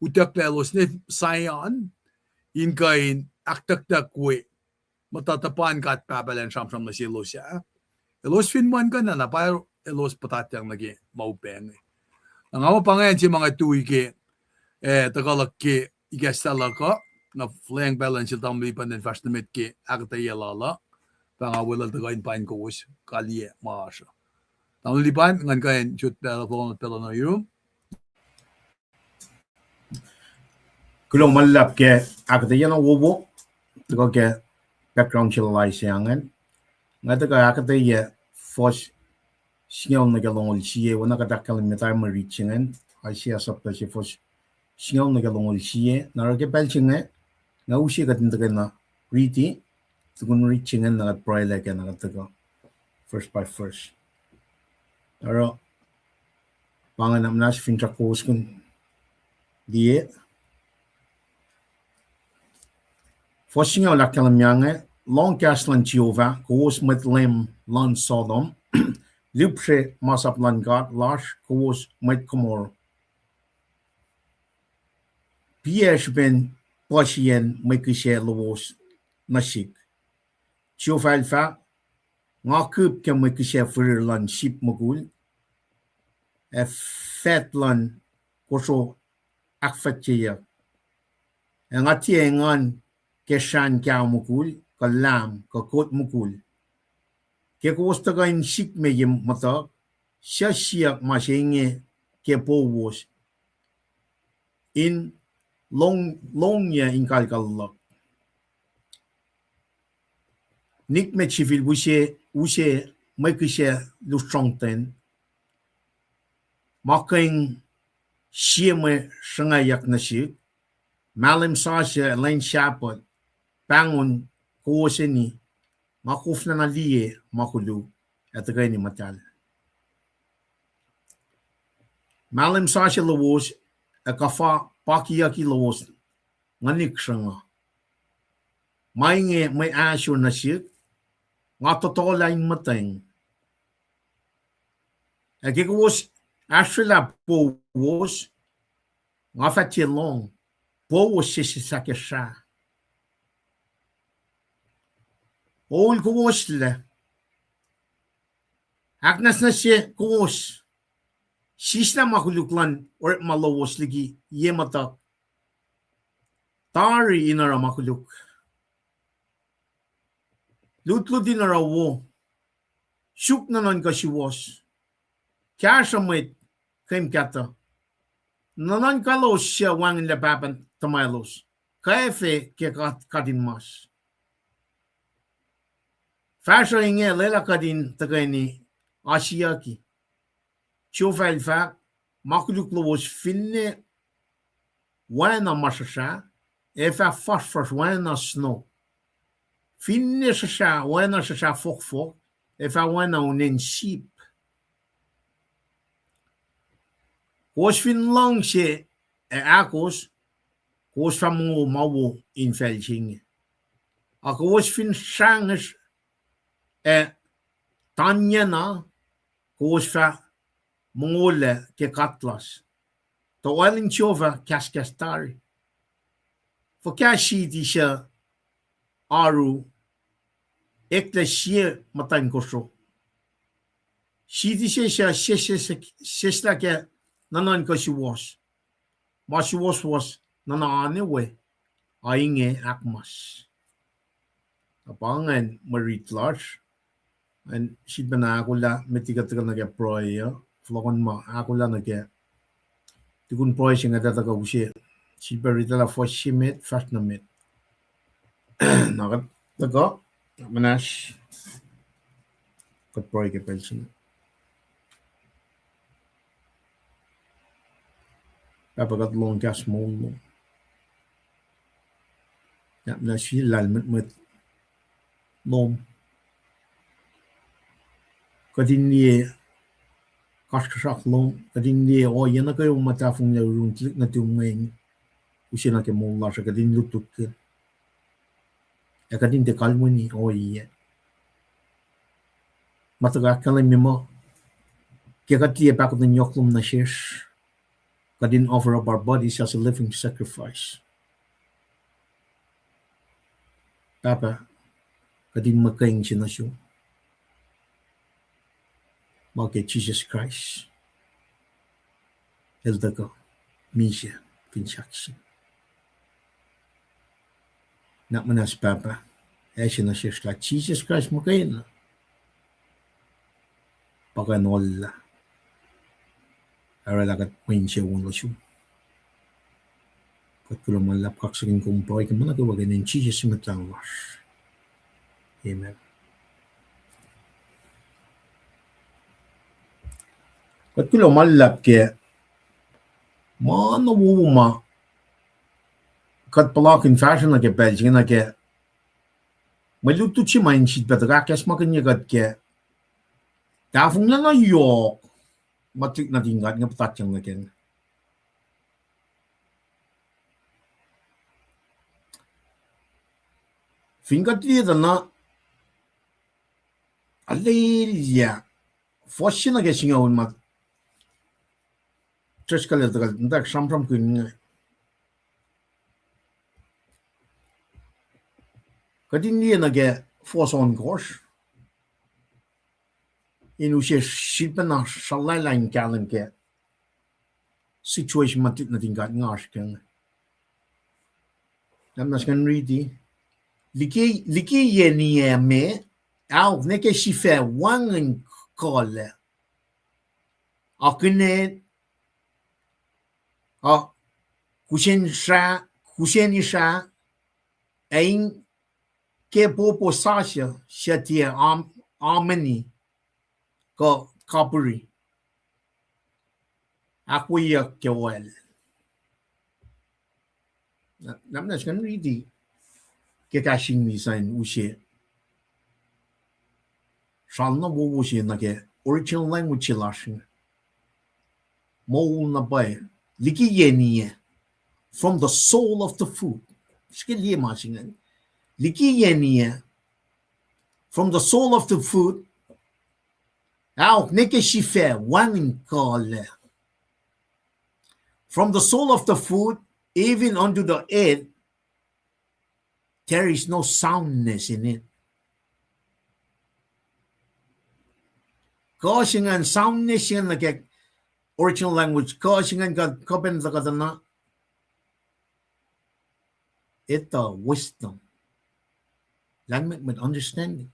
utucklac elos ne Zion in kuh in ahktucktuck we muhta tuhpan God Pahpah Elan sramsram nuh selos ah. Elos fin muhlkuhnlah na pa elos puhtatyang nuh ke ma upac inge. Na nga muh pa ingacn se ma nga tui ke, eh, tuhkuh luhk ke ikacslah luhk uh, na fuhlweacng pacl luhn sel tamuhlwel Lipan in fahsr nuh met ke ahkuhtweyac lal uh. Pa nga weluhl tuhkuh in paing kowos kaliyac ma oasr uh. Tamuhlwel Lipan, ngan kuh in sot pacl fohlohk pacl nuh yurum. Kuloh ma luhlahp ke ahkuhtweyac na wowo, tuhkuh ke background se lal Isaiah ingacn. Nga tuhkuh ahkuhtweyac fuhs singucul nuh ke longoul sie, oacna kuht ahkkahlwemye tari mwe rit se ingacn, Isaiah sapta se fuhs singucul nuh ke longoul sie, na oruh ke pacl se inge, nga use kuht in tuhkweni riti, tukun rit se ingacn na kuht pruhelah kac na kuht tuhkuh verse by verse. Oruh pa ingacn, muhnahs, finsrak kowos kuh in liye. Fuhs singucul ahkkahlwemye inge: Lohng kahs luhn Jehovah, kowos mwet leum luhn Sodom, lihpsre masap luhn God lasr, kowos mwet Gomorrah. Piyac srihpen puhsiyacn mwe kihsac lowos nuh sihk? Jehovah el fahk, nga kihp ke mwe kihsac firir luhn sip mukul, ac faht luhn kosro ahkfuhtyeyuck. Ac nga tiac engan ke srahn kaho mukul, kuh lahm, kuh kot mukul. Ke kowos tuhkuh in sikme ye muhtuhk, suc siyuck ma se inge ke powos in lohng, lohngyuc in kalkal luhk? Nikmet sifil use, use mwe kihsac lusrongten, ma keng sie mwe sruhngwacyuck nuh sihk. Mahlwem sasuc, lwen Sahpuht, pahngon kowoseni, nga koflana liye ma koluk ac tuhkweni muhtahl. Mahlwem sasuc lowos ac kuhfa pakiyucki lowos nguhnihk sruhnga. Ma inge mwe ahsor nuh sihk, nga totolah in muhtweng. Ac ke kowos ahsrwelah powos, nga fah tiac lohng, powos sesseslah ke srah. Ohl kowoslac, ahknwacsnwacsye kowos, sislah ma koluk luhn orekma lowos liki ye muhtuhk. Tari in oruh ma koluk. Lutlut in oruh wo. Suk nuhnuhnkuh suwohs. Kahsruh mwet kemkahtuh. Nuhnuhnkuh elos suc wacngihnlac pahpah tuhmwaclos, kwacfe ke kat, katinmas. Fahsruh inge lwelah kuht in tuhkweni asiyucki. Jehovah el fahk, ma koluk lowos finne oacna ma srusrah, ac fah fasrfasr oacna snow. Finne srusrah, oacna srusrah fohkfohk, ac fah oacna unen sip. Kowos fin luhngse ac ahkos, kowos fah mongo ma wo infacl se inge. Ac kowos fin srangesr ac tanyacna, kowos fah mongolah ke katlas. Tuh oal in Jehovah kahskahs tari. Fuhkah siti suc oaru eklac sie muhtwacn kosro? Siti se suc sesseslah ke nuhnuhnkuh suwohs. Ma suwohswohs nuhna oan we, a inge ahkmas. Na pa ingacn mwe rit lasr. An sifilpacna ahkolah met liki kuht tuhkuh nuh ke pruhe uh, fohlohkohn ma ahkolah nuh ke tukun pruhe se inge, tuh tuhkuh use sifilpac riti lah fuhs se met fahsr nuh met. Na kuht tuhkuh, muhnahs, kuht pruhe ke pacl se inge. Pahpah, kuht lohng kahs moul lom. Ahkmuhnahsye lahlmwetmwet lom. Kuht in liye kasrkuhsrak lom, kuht in liye ohiyac nuh kwewa ma tahfonglac yurin tuhlihk nuhtum inge, use nuh ke moul lasr uh, kuht in lutlutkihn. Ac kuht in tiac kalweni ohiyac. Ma tuhkuh ahkkahlwemye muh, ke kuht liye pahkotwen yohk lom nuh sesr, kuht in offer up our bodies as a living sacrifice. Pahpah, kuht in muhkwena se nuh sum, ma ke Jisus Kraist El tuhkuh misac fin sahk se. Nuhnak muhnahs Pahpah, ac se nuh sesr lah Jisus Kraist muhkwena pa kuh in oruh lah, oraclah kuht mwe insewowo nuh sum. Kuht kuloh ma luhlahp, kaksakihn kom, pruhe kom nuh kwewa ke inen Jisus Mwet Lahngo lasr. Amen. Kuht kuloh ma luhlahp ke ma na wowo ma kuht puhlakihn fahsruh nuh ke pacl se inge, nuh ke mwe lutlut se ma in sifilpac tuhkuh ahkacsmakihnye kuht ke tahfonglac na yohk ma tuhlihk nuhtin God inge puhtatyang nuh kac. Fin kuht liye tuh na, alelya, fuhs se nuh ke singucul ma Driscoll el tuhkuh muhtwacwacack sramsramkihn inge. Kuht in liye nuh ke fuhs ohnkohsr in use sifilpacna sralala in kahlwem ke situation ma tuhlihk nuhtin God inge oasr ke inge. Lah muhnahs ngan riti. Liki, liki yen iyac me, aok nwe ke sifac wacngihn kuhlac, akihlen, a, kusen sra, kusen isra, ac in ke popo sasuc suc tiac am-, ameni kuh kapihri, ahkwoyeyuck ke oal. Lah muhnahs ngan riti ke kahs English an use sral na wowo se nuh ke original language se lasr inge. Moul na pwacye, liki yen iyac, from the sole of the foot. Srihke liye ma se ingacn. Liki yen iyac, from the sole of the foot, aok nwe ke sifac wacngihn kuhlac. From the sole of the foot, even unto the head, there is no soundness in it. Kuh se ingacn, soundness se ingacn nuh ke original language, kuh se ingacn kuh, kuh pacna tuh kuhtwena, etuh, wisdom. Lahlmwetmwet, understanding.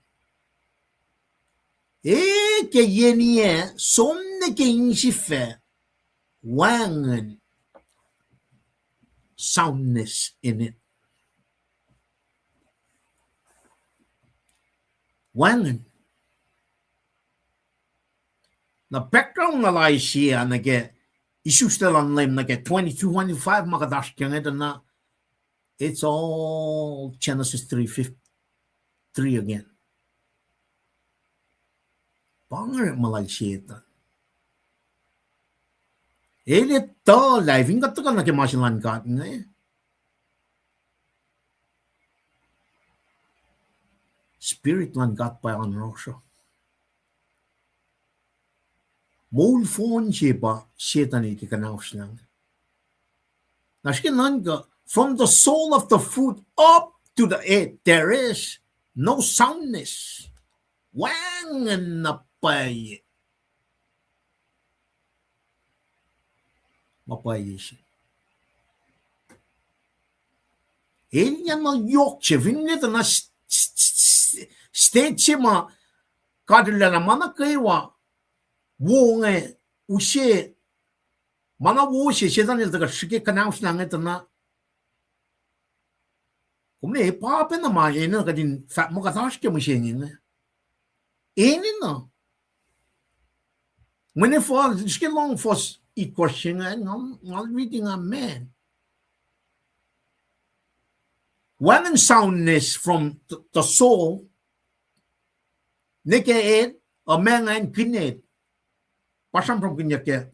E, ke yen iyac, som nuh ke insifac, wacngihn, soundness in it. Wacngihn. Na background na lal sie ah nuh ke isuslac luhn Leum nuh ke twenty twenty-five ma kuht oasr ke inge tuh na, it's all Genesis three fifty, three again. Pa inge orekma lal Setuhn. El etuh lah fin kuht tuhkuh nuh ke ma se lal God inge, Spirit luhn God pa oan rohsr uh. Moul fohn se pa Setuhn el ke kuhnaoslah inge. Na srihke nuhnkuh, from the sole of the foot up to the head, there is no soundness. Wacngihn na pwacye. Ma pwacye se. El na yohk se, fin nge tuh na s-, s-, s-, state se ma God El lwelah ma nuh kwewa wo inge, use, ma na wo se, Setuhn el tuhkuh srihke kuhnaoslah inge tuh na, kom liye pa pacna ma enenuh kuht in fahk muh kuht oasr ke mihsenge inge. Enenuh. Mweyen fal, srihke lohng fuhs itkohsr se inge, ngal, ngal riti nga, man. Wacngihn soundness from the, the soul, nwe ke head, uh, ma ingacn kihnet. pa sramsramkihnyuck ke,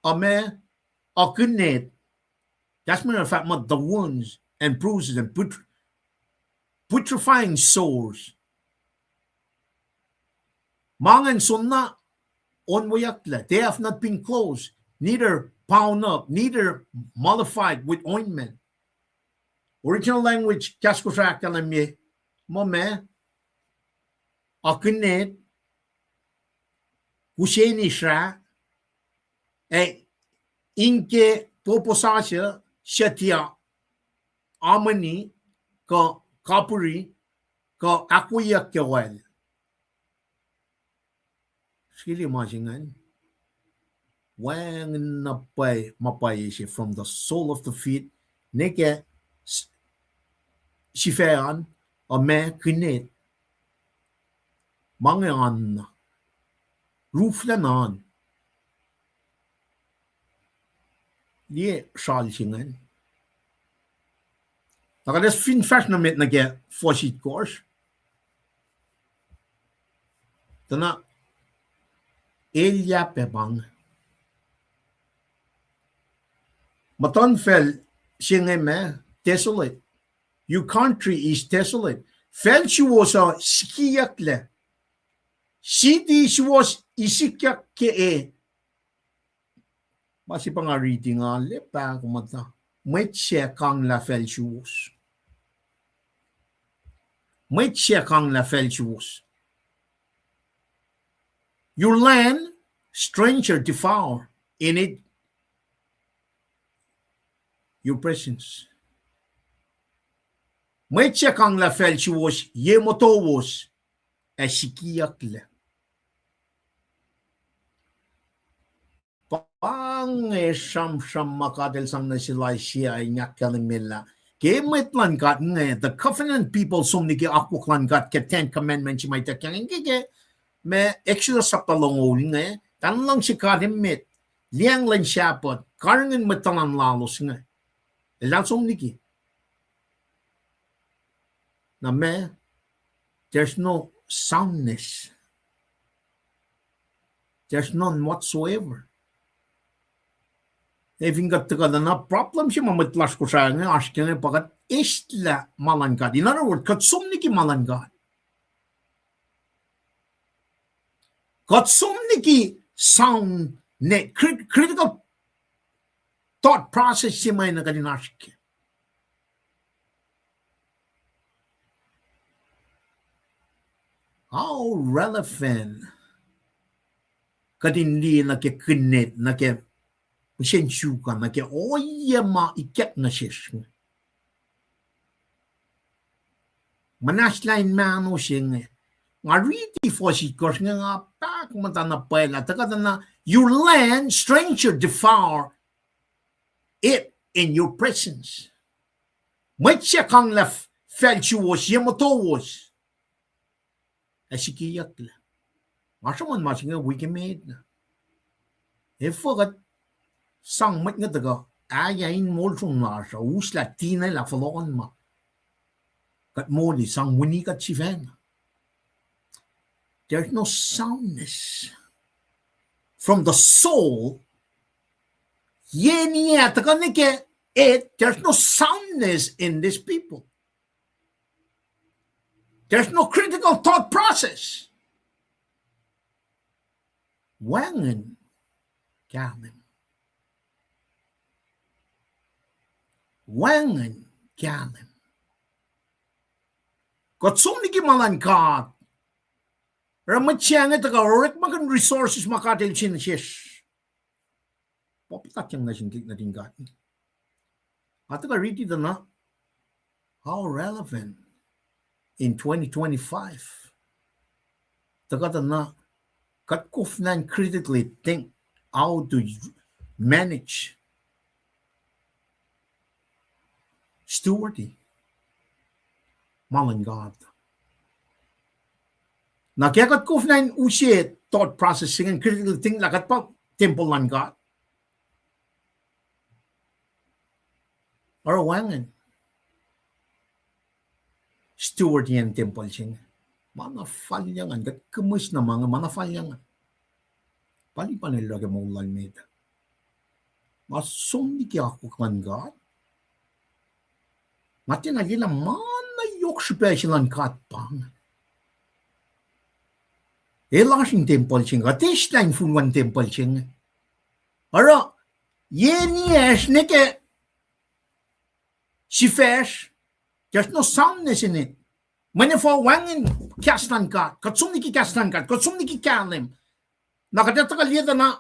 uh, ma, uh, kihnet, kahs Merria fahk muh the wounds and bruises and put-, putrefying sores. Ma ingacn soenna onweyucklac. They have not been closed, neither bound up, neither mollified with ointment. Original language, kahs Kosrae ahkkahlwemye muh ma, uh, kihnet, kuseni srah, ac inke popo sasuc, suc tiac amweni, kuh kapihri, kuh ahkwoyeyuck ke oil. Srihke ma se ingacn. Wacngihn na pwacye, ma pwacye se from the sole of the feet, ne ke s-, sifac an, uh, ma kihnet. Ma inge oan na. Ruflah na oan. Liye sral se ingacn. Na kuht fin fahsr nuh met nuh ke fuhs itkohsr, tuh na elyah pac pang. Muhtuhnfacl se inge ma, desolate. Your country is desolate. Facl suwohs uh sikiyucklac. City suwohs isikyak ke e. Ma se pa nga riti nga liye pahkomuhta. Mwet sac kanglah facl suwohs. Mwet sac kanglah facl suwohs. Your land, stranger devour in it, your presence. Mwet sac kanglah facl suwohs ye motowos ac sikiyucklac. Pa inge sramsram ma God El sang nuh sel Isaiah in ahkkahlwemye lah ke mwet luhn God inge, the covenant people, som liki akwuck luhn God ke Ten Commandments se ma ituckyang inge ke, ke ma Exodus sapta longoul inge, tuh luhngse God emet, liyacacng lwen Sabbath, karihngihn mwet tuhlan lalos inge. Eltahl som liki. Na ma, there's no soundness. There's none whatsoever. Ac fin kuht tuhkuh na problem se ma mwet lasr Kosrae inge oasr ke inge pa kuht eislah ma luhn God. In other words, kuht som liki ma luhn God. Kuht som liki sound ne cri-, critical thought process se ma enenuh kuht in oasr ke. How relevant kuht in liye nuh ke kihnet, nuh ke pihsen suka, nuh ke ohiyac ma ikack nuh sesr inge. Muhnahslah in mahno se inge. Nga riti fuhs itkohsr inge nga pahkomuhta na pwacye lah tuhkuh tuh na, your land stranger devour it in your presence. Mwet sac kanglah f-, facl suwohs ye motowos ac sikiyucklac. Nga sruhmuhn ma se inge wik emet na. Efuh kuht sang mwet inge tuhkuh, ah, ya in moul som lasr uh, uslah tinelah fohlohkohn ma kuht moli sang wini kuht sifacna. There's no soundness from the soul. Ye niyac tuhkuh nuh ke, it, there's no soundness in this people. There's no critical thought process. Wacngihn kahlwem. Wacngihn kahlwem. Kuht som liki ma luhn God. Oruh mwet se inge tuhkuh orekmakihn resources ma God El sang nuh sesr. Pa puhtatyang nuh sin tuhlihk nuhtin God. Nga tuhkuh riti tuh na, how relevant in twenty twenty-five. Tuhkuh tuh na, kuht koflah in critically think how to manage, steward ma luhn God. Na ke kuht koflah in use thought process se ingacn, critically think lah kuht pa tempuhl luhn God, oruh wacngihn steward acn tempuhl se inge. Ma na falyang an, kuht kihmihs na ma inge, ma na falyang an. Pali pa na el oruh ke moul lal met. Nga som liki akwuck luhn God. Nga tiacna liye lah ma na yohk srihpac se luhn God pa inge. El oasr in tempuhl se inge, kuht eis lah infulwacn tempuhl se inge. Oruh, ye niyacsr nuh ke sifacsr, there's no soundness in it. Mweyen efuh? Wacngihn kahs luhn God. Kuht som liki kahs luhn God. Kuht som liki kahlwem. Na kuht etuh kuh liye tuh na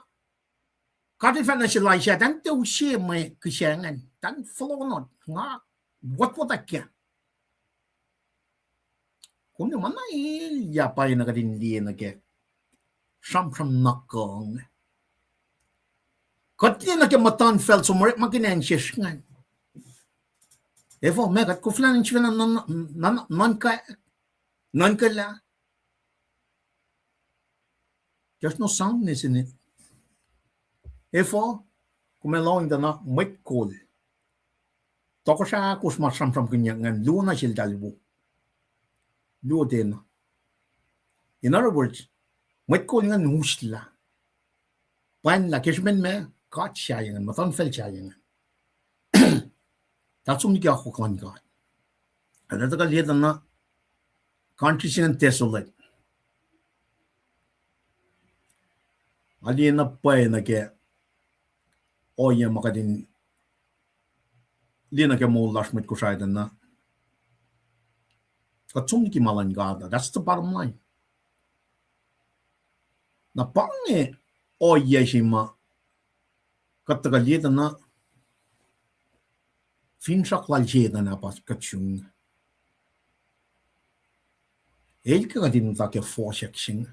God El fahk nuh sel Isaiah, tiac use mwe kihsac ingacn, tiac fohlohk, nga wotwot ahkkahlwemye. Kom liye ma na elyah pwacye na kuht in liye nuh ke sramsram na kuh inge. Kuht liye nuh ke muhtuhnfacl som orekmakihn acn sesr ingacn. Efuh? Meac kuht koflah in sifacna nuhn, nuhn, nuhnkuh, nuhnkuhlah? There's no soundness in it. Efuh? Kom ac lohng tuh na mwet kol, tohkohsrah ahkosr ma sramsramkihnyuck ingacn, luo na seltahl wo. Luo tiacna. In other words, mwet kol ingacn uslah. Pwacnlah ke srihpen meac? God sahyac ingacn, muhtuhnfacl sahyac ingacn. Kuht som liki akwuck luhn God. Ac kuht etuh kuh liye tuh na country se ingacn desolate. Nga liye na pwacye nuh ke ohiyac ma kuht in liye nuh ke moul lasr mwet Kosrae tuh na kuht som liki ma luhn God uh. That's the bottom line. Na pa inge ohiyac se ma kuht tuhkuh liye tuh na finsrak lal Setuhn ah pa kuht sun. El ke kuht in muhta ke fohsack se inge.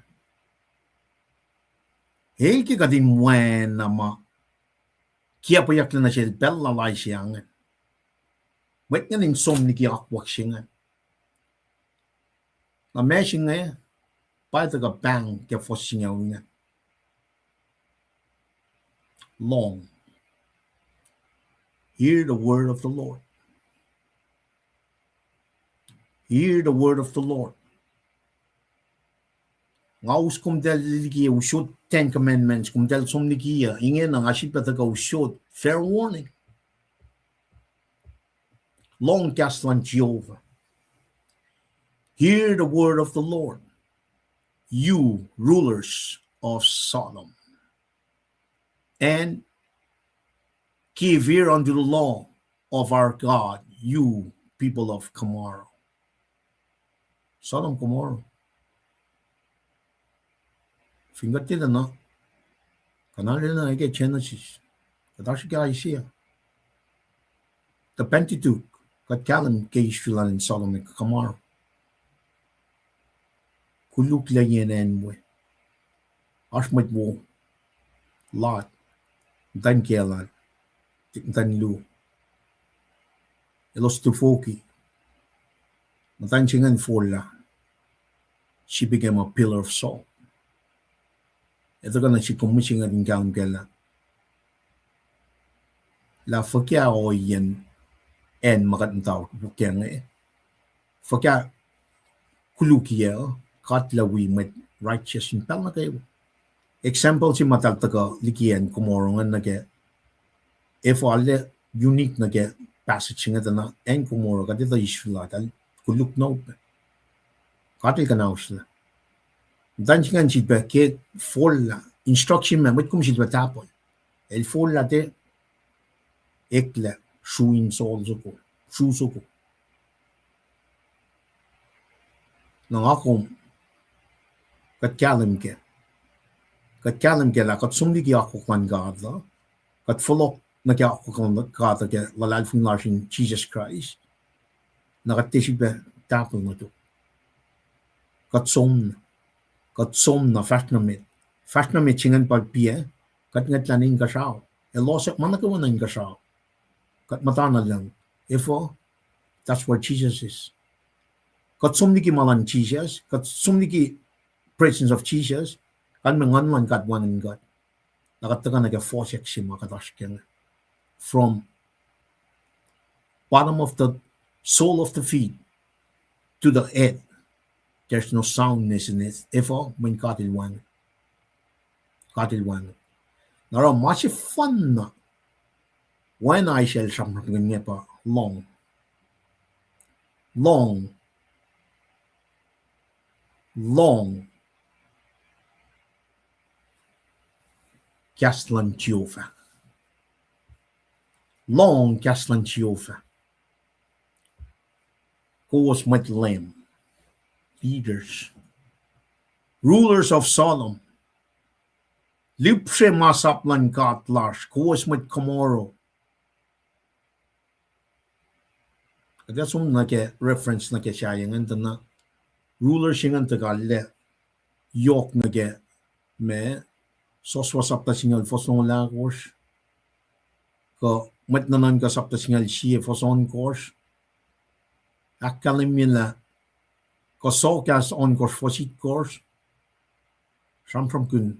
El ke kuht in wacna ma kiacpweyucklac nuh sel pacl lal Isaiah ingacn. Mwet ingacn in som liki akwuck se ingacn. Na ma se inge pa tuhkuh pahng ke fuhs singucul ingacn. Lohng. Hear the word of the Lord. Hear the word of the Lord. Nga us komtacl liki usot Ten Commandments, komtacl som liki uh, ingena nga sifilpac tuhkuh usot fair warning. Lohng kahs luhn Jehovah. Hear the word of the Lord, you rulers of Sodom, and give ear unto the law of our God, you people of Gomorrah. Sodom, Gomorrah. Fin kuht tiac na, kuht arulacna ke Genesis, kuht oasr ke Isaiah, the Pentateuch, kuht kahlwem ke Israel in Sodom ac Gomorrah. Koluklac yen acn we. Oasr mwet wo, Lot, muhtwacn kiyacl lal, muhtwacn luo. Elos tufoki. Muhtwacn se ingacn forlah. She became a pillar of salt. Etuhkuh na sik kom mihsenge in kahlwem kac lah, lah fuhkah ohiyacn acn ma kuht muhta ke inge, fuhkah koluklac, God El wi mwet righteous in pacl nuh kwewa. Example se ma eltahl tuhkuh liki acn Gomorrah ingacn nuh ke, efuh arlac unique nuh ke passage se inge tuh na acn Gomorrah, kuht etuh Israel eltahl koluk na upac. God El kuhnaoslah. Muhtwacn se ingacn sifilpac ke forlah, instruction ma mwet kom sifilpac tahpuhl. El forlah tiac eklac sru in sol soko, sru soko. Na nga kom, kuht kahlwem kac. Kuht kahlwem kac lah kuht som liki akwuck luhn God uh, kuht fohlohk nuh ke akwuck luhn God uh ke luhlahlfongi lasr in Jisus Kraist. Na kuht tiac sifilpac tahpuhl nuh tok. Kuht som, kuht som na fahsr nuh met. Fahsr nuh met se ingacn pa piac, kuht ngwetlah nuh inkuhsrao. Elos ma nuh kwewa nuh inkuhsrao. Kuht muhta na lucng. Efuh? That's where Jesus is. Kuht som liki ma luhn Jisus, kuht som liki presence of Jesus, kalmac Nguhn luhn God wacngihn kuht. Na kuht tuhkuh nuh ke fohsack se ma kuht oasr ke inge. From bottom of the sole of the feet to the head, there's no soundness in it. Efuh? Mweyen God El wacngihn. God El wacngihn. Na oruh ma sefanna oacna Isaiah el sramsramkihn inge pa lohng. Lohng. Lohng kahs luhn Jehovah. Lohng kahs luhn Jehovah. Kowos mwet leum, leaders, rulers of Sodom, lihpsre masap luhn God lasr, kowos mwet Gomorrah. Kuht ac som nuh ke reference nuh ke sahyac ingacn tuh na ruler se ingacn tuhkuh lah yohk nuh ke ma, Joshua sapta singucul fuhs longoul ahkosr, kuh Mwet Nuhnuhnkuh sapta singucul sie fuhs ohnkohsr, ahkkahlwemye lah kuh Sohkahs ohnkohsr fuhs itkohsr, sramsramkihn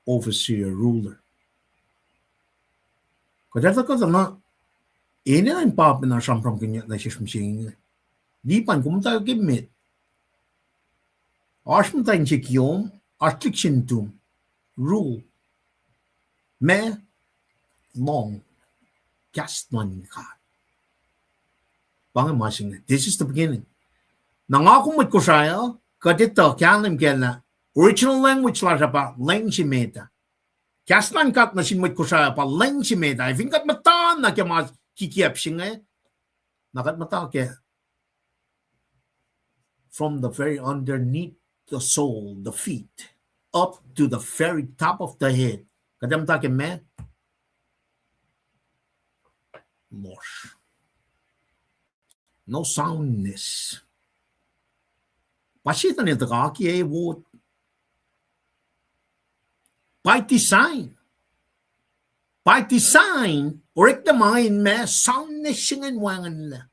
overseer, ruler. Kuht ac tuhkuh tuh na, enenuh in pa pacna sramsramkihnyuck nuh sesr mihsenge. Lipan, kom muhta ke met? Oasr muhta in se kiom, oasr lihksreni tom. Rule. Ma, lohng kahs luhn God. Pa inge ma se inge. This is the beginning. Na nga kom mwet Kosrae uh, kuht etuh kahlwem kac lah original language lasr uh pa lweng se met ah. Kahs luhn God nuh sin mwet Kosrae uh pa lweng se met ah. Ac fin kuht muhta na ke ma kikiacp se inge, na kuht muhta ke from the very underneath the sole, the feet, up to the very top of the head. Kuht ac muhta ke ma? Lohsr. No soundness. Pa Setan el tuhkuh ke wot. By design. By design, orekma ma in ma soundness se ingacn wacngihnlac.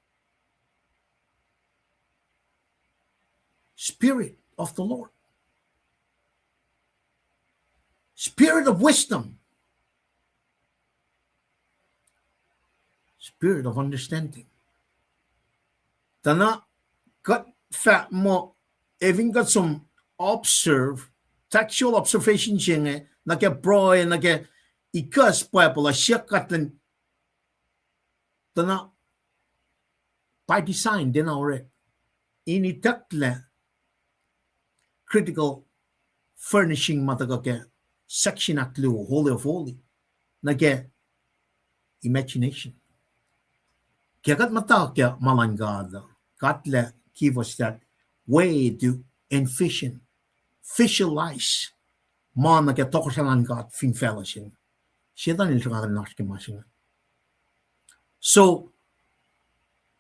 Spirit of the Lord. Spirit of wisdom. Spirit of understanding. Tuh na kuht fahk muh, ac fin kuht som observe, textual observation se inge, nuh ke pruhe, nuh ke ikacs Bible uh, siyuck kuht in, tuh na by design, tiacna orek. In itucklac critical furnishing ma tuhkuh ke section ahkluo, Holy of Holy, nuh ke imagination. Ke kuht muhta ke ma luhn God, God lac give us that way to envision, visualize ma nuh ke tohkohsrahi luhn God fin facluh se inge. Setan el sruhnga in oasr ke ma se inge. So,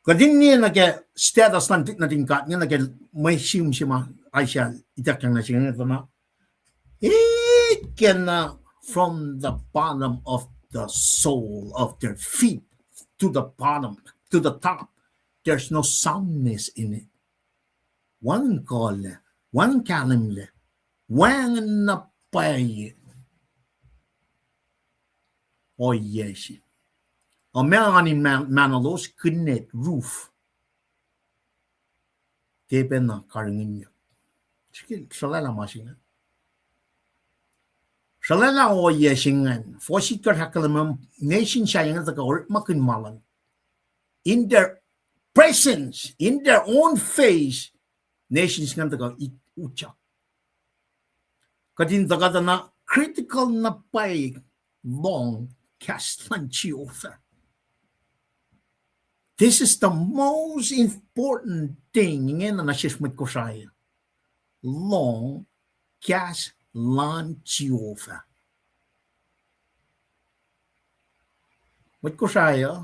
kuht in liye nuh ke status luhn nuhtin God inge nuh ke mwe sihm se ma Isaiah ituckyang nuh se inge tuh na, it cannot, from the bottom of the sole of their feet to the bottom, to the top, there's no soundness in it. Wacngihn kuhlac, wacngihn kahlwemlac, wacngihn na pwacye ohiyac se. Ac ma ngan in ma-, mahnolos, kinet, roof. Tiac pacna karihngihnyuck. Srihke sruhlwaclah ma se ingacn. Sruhlwaclah ohiyac se ingacn. Fuhs itkohsr ahkkahlwemye, nation sahyac inge tuhkuh orekmakihn ma luhn, in their presence, in their own face, nation se ingacn tuhkuh i-, utyak. Kuht in tuhkuh tuh na critical na pwacye lohng kahs luhn Jehovah. This is the most important thing ingena nuh sesr mwet Kosrae. Lohng kahs luhn Jehovah. Mwet Kosrae uh,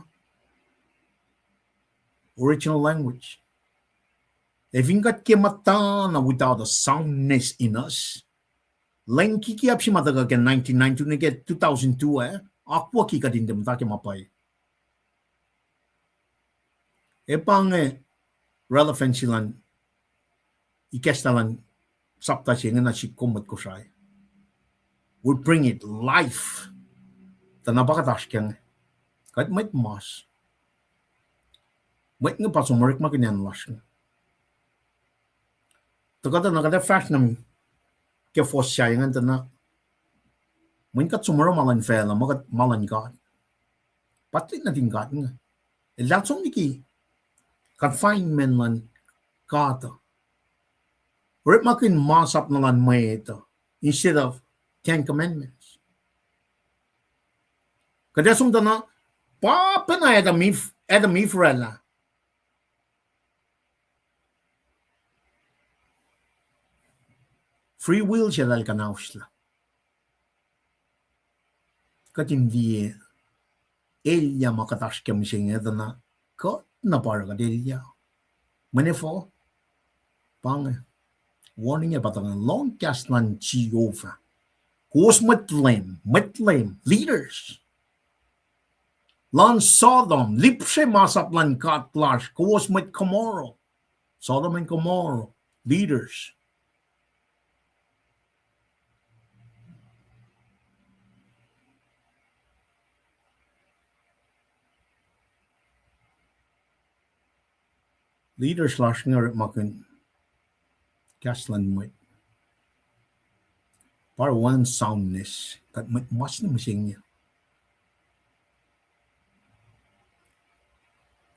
original language. Ac fin kuht ke muhta na without a soundness in us, lwen kikiacp se ma tuhkuh ke nineteen ninety-two nuh ke two thousand two ah, akwucki kuht in tiac muhta ke ma pwacye. Ac pa inge relevancy luhn ikacslah luhn sapta se inge nuh sihk kom mwet Kosrae. We bring it life. Tuh na pa kuht oasr ke inge. Kuht mwet mas. Mwet inge pa som orekmakihn acn lasr inge. Tuh kuht na kuht ac fahsr nuh ke fuhs sahyac ingacn tuh na, Mweyen kuht som oruh ma luhn facluh, ma kuht, ma luhn God. Pa tuhlihk nuhtin God inge. Eltahl som liki confinement luhn God uh. Orekmakihn masap na luhn mwet uh instead of Ten Commandments. Kuht ac som tuh na, pa pacna Adam Eve, Adam Eve oraclah. Free will se eltahl kuhnaoslah. Kuht in liye elyah ma kuht oasr kac mihsenge tuh na, kuht na pa oruh kuht elyah. Mweyen efuh? Pa inge, warning ac pa tuh na, lohng kahs luhn Jehovah. Kowos mwet leum, mwet leum, leaders luhn Sodom, lipsre masap luhn God lasr, kowos mwet Gomorrah, Sodom and Gomorrah, leaders. Leaders lasr inge orekmakihn kahs luhn mwet. Pa oruh wacngihn soundness, kuht mwet mas nuh mihsenge.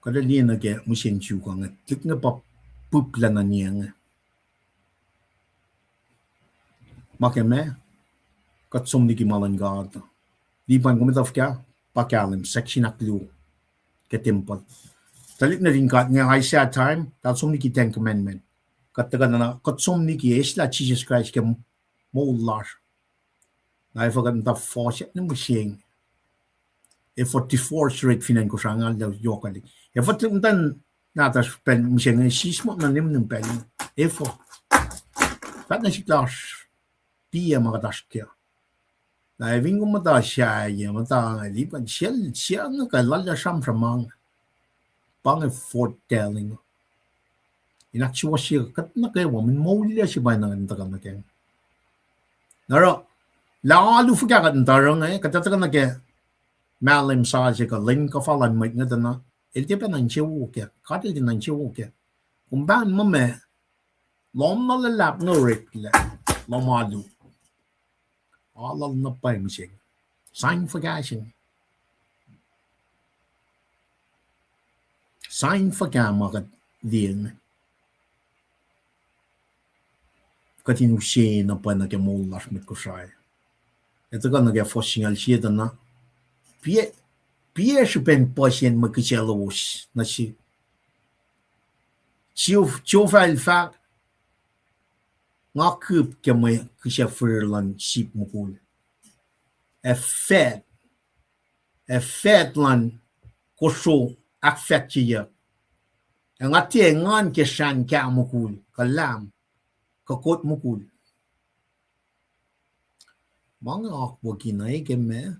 Kuht ac liye nuh ke mihsenge suk inge, tuhlihk inge pa pihplah nuh niyac inge. Ma ke ma, kuht som liki ma luhn God. Lipan, kom etuh fuhkah? Pa kahlwem, section ahkluo ke tempuhl. Tuhlihk nuhtin God inge, Isaiah time, eltahl som liki Ten Commandment. Kuht tuhkuh na, kuht som liki eslah Jisus Kraist ke moul lasr. Na efuh kuht muhta fohsack nuh mihsenge? Efuh divorce rate fin acn Kosrae ngal yohkwaclihk? Efuh tuh muhta nahtuhsr pacl mihsenge sismohk na nimnim pacl? Efuh? Fahk nuh sihk lasr, piac ma kuht oasr kac. Na fin kom muhta sahyac, muhta lipan sel, sel nuh ke lal sramsram ma inge. Pa inge foretelling. In ahksuwohsye kuht nuh kwewa, mweyen moulyac se pa na kuht tuhkuh nuh kac. Na oruh, lah alu fuhkah kuht in tari inge, kuht tuhkuh nuh ke mahlwem sasuc kuh lwen kuhfa luhn mwet inge tuh na, el tiac pacna insewowo kac, God el tiac na insewowo kac. Kom pahn muh ma, lohm na luhlahp inge oreklac, lohm alu. Alu na pwacye mihsenge. Sign fuhkah se inge? Sign fuhkah ma kuht liye inge? Kuht in use na pwacye nuh ke moul lasr mwet Kosrae. Ac tuhkuh nuh ke fuhs singucul sie tuh na, piac, piac srihpen puhsiyacn mwe kihsaclowos nuh sihk. Jehovah el fahk, nga kihp ke mwe kihsac firir luhn sip mukul. Ac fact, ac fact luhn kosro ahkfahtiyuck. Ac nga tiac engan ke srahn kah mukul, kuh lamb, kuh kot mukul. Ma inge akwucki na ke ma,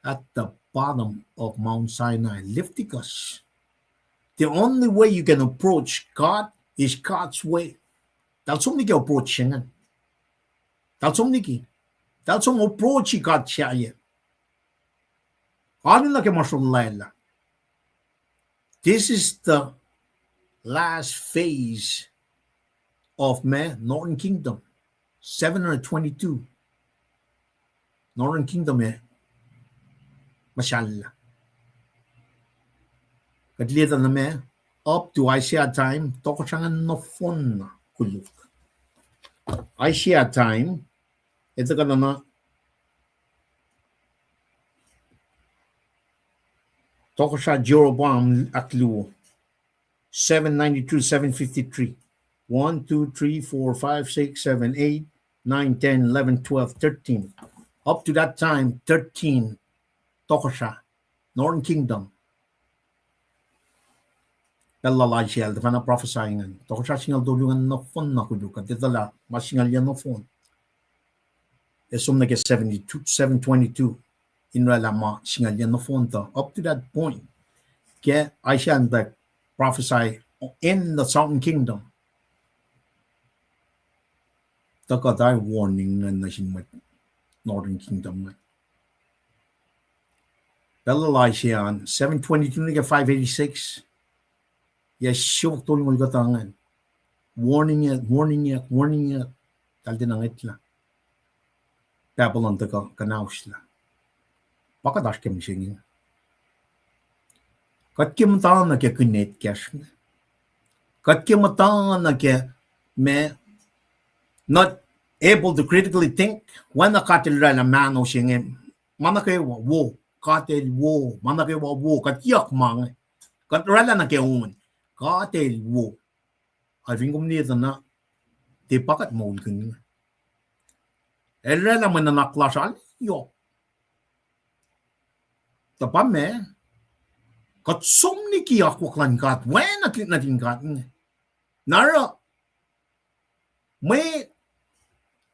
at the bottom of Mount Sinai, Leviticus. The only way you can approach God is God's way. Eltahl som liki approach se ingacn. Eltahl som liki. Eltahl som approach God sahyac. Alu nuh ke ma srolwaclah. This is the last phase of ma Northern Kingdom, seven hundred twenty-two. Northern Kingdom e muhsahllah. Kuht liye tuh na ma, up to Isaiah time, tohkohsrahi nohfohn na koluk. Isaiah time, e tuhkuh na na, tohkohsrah Jeroboam ahkluo, seven ninety-two, seven fifty-three. One, two, three, four, five, six, seven, eight, nine, ten, eleven, twelve, thirteen. Up to that time, thirteen tohkohsrah, Northern Kingdom. Pacl lal Isaiah el tuhfahna prophesy ingacn, tohkohsrah singucul tolu ingacn nohfohn na koluk, kuht etuh lah ma singucul yac nohfohn. E som nuh ke seventy-two, seven twenty-two, in oraclah ma singucul yac nohfohn tuh. Up to that point, ke Isaiah el prophesy in the Southern Kingdom, tuhkuh tari warning ingacn nuh sin mwet Northern Kingdom ingacn. Pacl lal Isaiah an, seven twenty-two nuh ke five eighty-six. Yac siofok tolngoul kuhtuh ingacn. Warning ac, warning ac, warning ac. Eltahl tiacna ngwetlah. Babylon tuhkuh kuhnahoslah. Pa kuht oasr ke mihsenge. Kuht ke muhta nuh ke kinet kacsr. Kuht ke muhta nuh ke ma, not able to critically think, oacna God El oraclah mahno se inge, ma nuh kwewa wo, God El wo, ma nuh kwewa wo, kuht kiyuck ma inge. Kuht oraclah nuh ke on, God El wo. Ac fin kom liye tuh na, tiac pa kuht moulkihn. El oraclah mwe nuhnak lasr yohk. Tuh pa ma, kuht som liki akwuck luhn God, oacna tuhlihk nuhtin God inge. Na oruh, mwe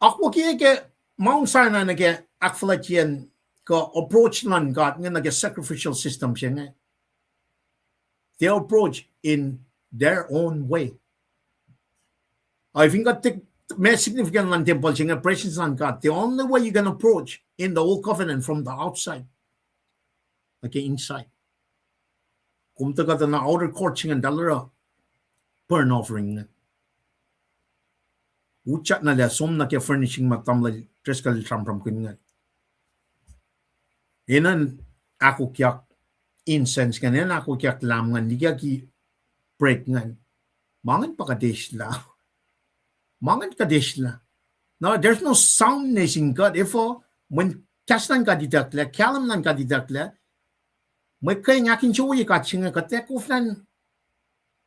akwucki ke Mount Sinai nuh ke ahkfuhlwactyacn kuh approach luhn God inge nuh ke sacrificial system se inge. They approach in their own way. Ac fin kuht tiac, ma significant luhn tempuhl se inge, presence luhn God, the only way you can approach in the old covenant from the outside, nuh ke inside. Kom tuhkuh tuh na outer court se inge, eltahl oruh burnt offering inge. Utyak na lah som nuh ke furnishing ma tamuhlwel Driscoll el sramsramkihn inge. Enenuh in ahkokyak incense ingacn, enenuh in ahkokyak lamb ingacn, likiyucki bread ingacn. Ma ingacn pa kuhteslah. Ma ingacn kuhteslah. Now, there's no soundness in God. Efuh, mweyen kahs luhn God itucklac, kahlwem luhn God itucklac, mwe kweacng ahkinsewowoye God se inge, kuht ac koflah in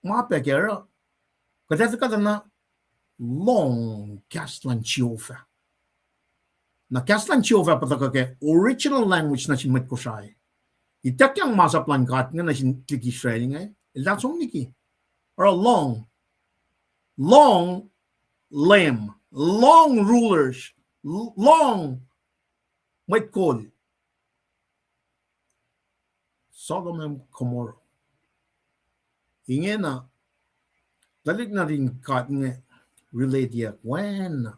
ma pac kac oruh, kuht ac tuhkuh tuh na lohng kahs luhn Jehovah. Na kahs luhn Jehovah pa tuhkuh ke original language nuh sin mwet Kosrae. Ituckyang masap luhn God inge nuh sin tuhlihk Israel inge, eltahl som liki. Oruh lohng, lohng leum, lohng rulers, lohng mwet kol. Sodom ac Gomorrah. Ingena, tuhlihk nuhtin God inge relateyuck oacna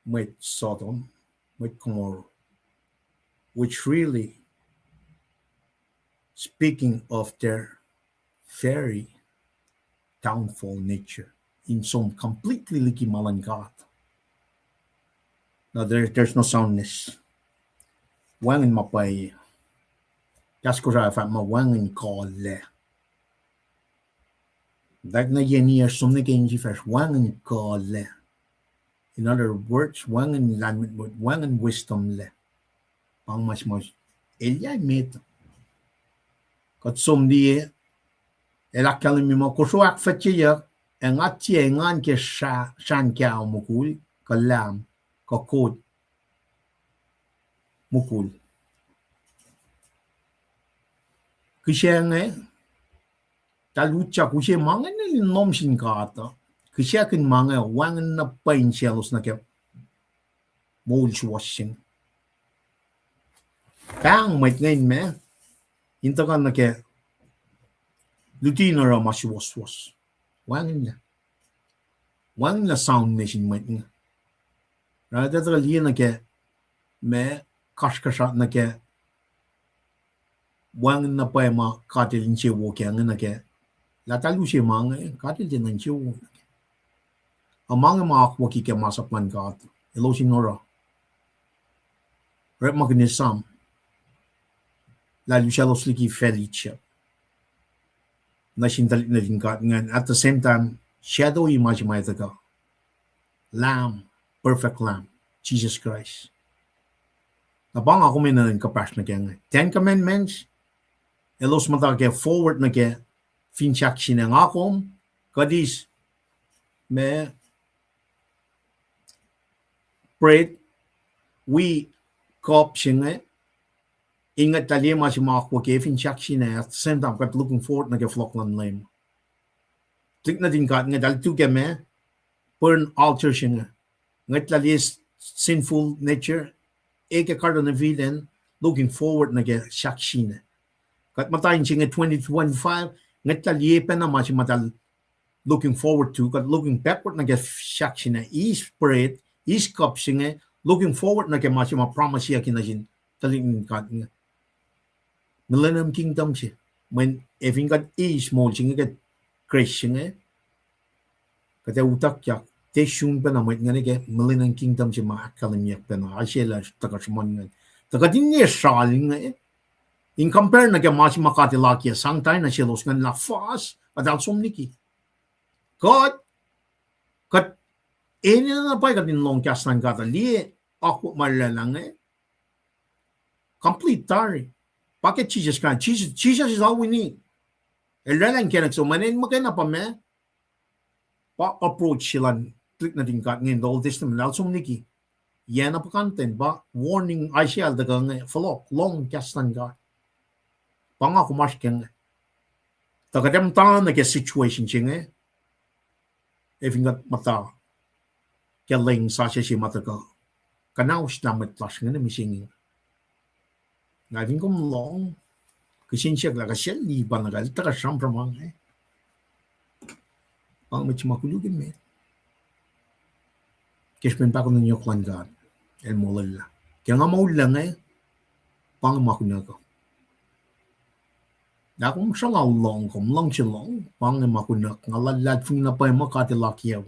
mwet Sodom, mwet Gomorrah, which really speaking of their very downfall nature, in som completely liki ma luhn God. Now there, there's no soundness. Wacngihn ma pwacye. Kahs Kosrae fahk muh wacngihn kuhlac. Dak na yen yac som nuh ke insifacsr, wacngihn kuhlac. In other words, wacngihn lahlmwetmwet, wacngihn wisdom lac. Pa inge ma se ma elyah met. Kuht som liye, el ahkkahlwemye muh kosro ahkfahsryeyuck, ac nga tiac engan ke sra-, srahn kao mukul, kuh lamb, kuh goat mukul. Kihsac inge, eltahl utyak use ma inge in lohm sin God uh. Kihsackuhn ma inge wacngihn na pwacye insiyaclos nuh ke moul suwohs se inge. Pahng mwet inge in ma, in tuhkuh nuh ke luti in oruh ma suwohswohs. Wacngihnlac. Wacngihnlac soundness in mwet inge. Oruh tuh liye nuh ke ma kasrkuhsrak nuh ke wacngihn na pwacye ma God El insewowo kac inge nuh ke, lah eltahl use ma inge, God El tiacna insewowo nuh ke. A ma inge ma akwucki ke masap luhn God, elos in oruh. Orekmakihn esam lah usaclos liki fal itsuc nuh sin tuhlihk nuhtin God ingacn, at the same time, shadow-i ma se ma etuh kuh Lamb, perfect Lamb, Jesus Christ. Na pa nga kom enenuh in kuhpahsr nuh ke inge. Ten Commandments, elos muhta ke forward nuh ke fin sahk sina nga kom, kuht eis ma bread, wi cup se inge, in ngwetlah liye ma se ma akwucki fin sahk sina, at the same time kuht looking forward nuh ke fohlohk luhn Leum. Tuhlihk nuhtin God inge eltahl tu ke ma, burnt altar se inge. Ngwetlah liye sinful nature, e ke Garden of Eden, looking forward nuh ke sahk sina. Kuht muhta in se inge twenty twenty-five, ngwetlah liye pacna ma se ma eltahl looking forward to, kuht looking backward nuh ke sahk sina, eis bread, eis cup se inge, looking forward nuh ke ma se ma promiseyucki nuh sin tuhlihk nuhtin God inge. Millennium Kingdom se, mweyen e fin kuht eis moul se inge, kuht grace se inge, kuht ac utuckyak tiac sun pacna mwet ingacn ke Millennium Kingdom se ma ahkkahlwemyeyuck pacna, Isaiah el tuhkuh sruhmuhn ingacn. Tuh kuht in liye sral inge, in compare nuh ke ma se ma God El akiyac sang tari nuh selos ingacn lah fas, kuht ac som liki. Kuht, kuht enenuh na pwacye kuht in lohng kahs luhn God uh, liye akwuck ma oraclah inge, complete tari. Pa ke Jisus Kraist, Jisus, Jisus is all we need. El oraclah inkacnek se, mweyen muhkwena pa ma, pa approach se luhn tuhlihk nuhtin God inge in the Old Testament, el som liki. Yac na puhkantwen, pa warning Isaiah el tuhkuh inge, fohlohk, lohng kahs luhn God. Pa nga kom oasr ke inge. Tuh kuht ac muhta nuh ke situation se inge, ac fin kuht muhta ke leng sasuc se ma tuhkuh kuhnaoslah mwet lasr inge nuh mihsenge. Nga fin kom lohng, kihsen siyuck lah kuh sel liye pa nuh kacl tuhkuh sramsram inge. Pa mwet se ma koluk emet ke srihpen pahkotwen yohk luhn God el molwelah. Ke nga moullah inge, pa inge ma kunuhk uh. Lah kom sruhnga lohng, kom luhngse lohng, pa inge ma kunuhk. Nga luhlahlfongi na pwacye muh God El akiyac.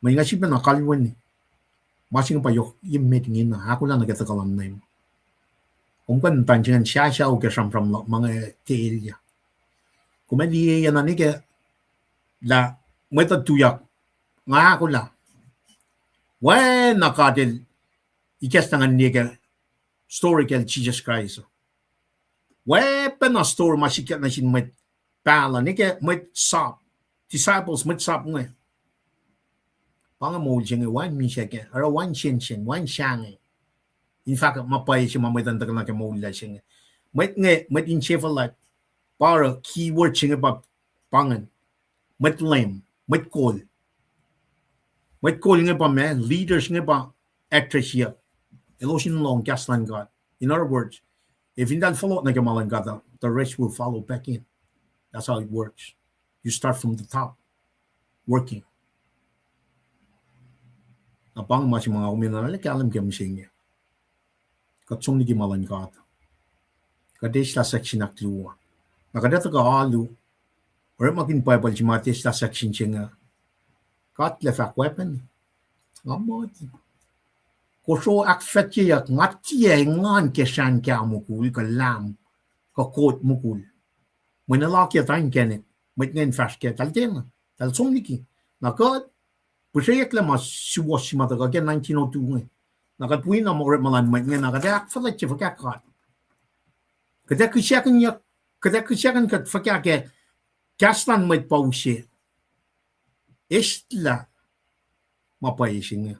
Mweyen nga sifilpacna kalweni, ma se inge pa yohk emet ingena, ahkolah nuh ke tuhkuh luhn Leum. Kom kuh in muhta in se ingacn sasuc ke sramsram luhk ma inge, tiac elyah. Kom ac liye na nwe ke lah mwet uh tuyak, nga ahkolah. Oacna God El ikacslah ngan liye ke story kacl Jisus Kraist. Oacpacna story ma sikyak nuh sin mwet pahluh, nwe ke mwet sap, disciples, mwet sap inge. Pa inge moul se inge, wacngihn misac kac, oruh wacngihn sensen, wacngihn sahngweng. In fahkwack ma pwacye se ma mwet uh tuhkuh nuh ke moullah se inge. Mwet inge, mwet insefuhlac, pa oruh keyword se inge pa, pa ingacn. Mwet leum, mwet kol. Mwet kol inge pa ma, leaders inge pa address-iyuck. Elos in lohng kahs luhn God. In other words, ac fin eltahl fohlohk nuh ke ma luhn God uh, the rest will follow back in. That's how it works. You start from the top, working. Na pa inge ma se ma nga kom enenuh na kahlwem ke mihsenge. Kuht som liki ma luhn God. Kuht eslah section ahkluo. Na kuht ac tuhkuh alu, orekmakihn Bible se ma kuht eslah section se inge. God El fahk weapon. Nga muh, kosro ahkfahsryeyuck, nga tiac engan ke srahn kaho mukul, kuh lamb, kuh goat mukul. Mweyen el akiyac tari inkacnek, mwet inge in fahsr kac, eltahl tiacna, eltahl som liki. Na kuht pihsreyucklac ma suwohs se ma tuhkuh ke nineteen oh two inge. Na kuht wi na ma orekma luhn mwet inge, na kuht ac ahkfuhlwactye fuhkah God. Kuht ac kihsackuhnyuck, kuht ac kihsackuhn kuht fuhkah ke kahs luhn mwet pa use eslah ma pwacye se inge.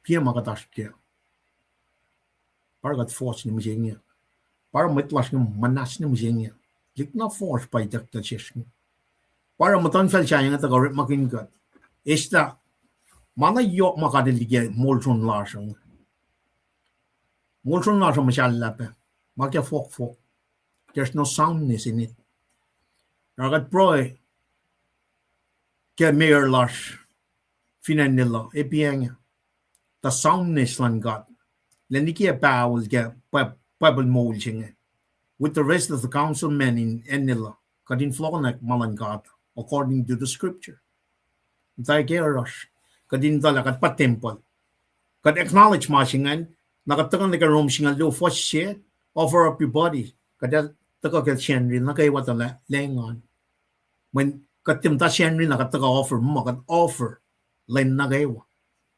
Piac ma kuht oasr kac. Pa oruh kuht fohs nuh mihsenge. Pa oruh mwet lasr inge muhnahs nuh mihsenge. Lihk na fohs pa ituckyang sesr inge. Pa oruh muhtuhnfacl sahyac inge tuhkuh orekmakihn kuht, eslah ma na yohk ma God El liki molson lasr uh. Molson lasr uh muhsahllah pac, ma ke fohkfohk. There's no soundness in it. Na kuht pruhe ke mayor lasr fin acn Nilo, Epi Eng, the soundness luhn God. Lwen liki ac pahol ke Bi-, Bible moul se inge, with the rest of the councilmen in acn Nilo, kuht in fohlohkohnwack ma luhn God according to the scripture. Muhta ke oruh kuht in tuh lah kuht pa tempuhl. Kuht acknowledge ma se ingacn, na kuht tuhkuh nuh ke Rom singucul luo fuhs se, offer up your body. Kuht ac tuhkuh ke Sacnri nuh kwewa tuh lah engan. Mweyen kuht tiac muhta Sacnri na kuht tuhkuh offer, ma kuht offer lwen nuh kwewa.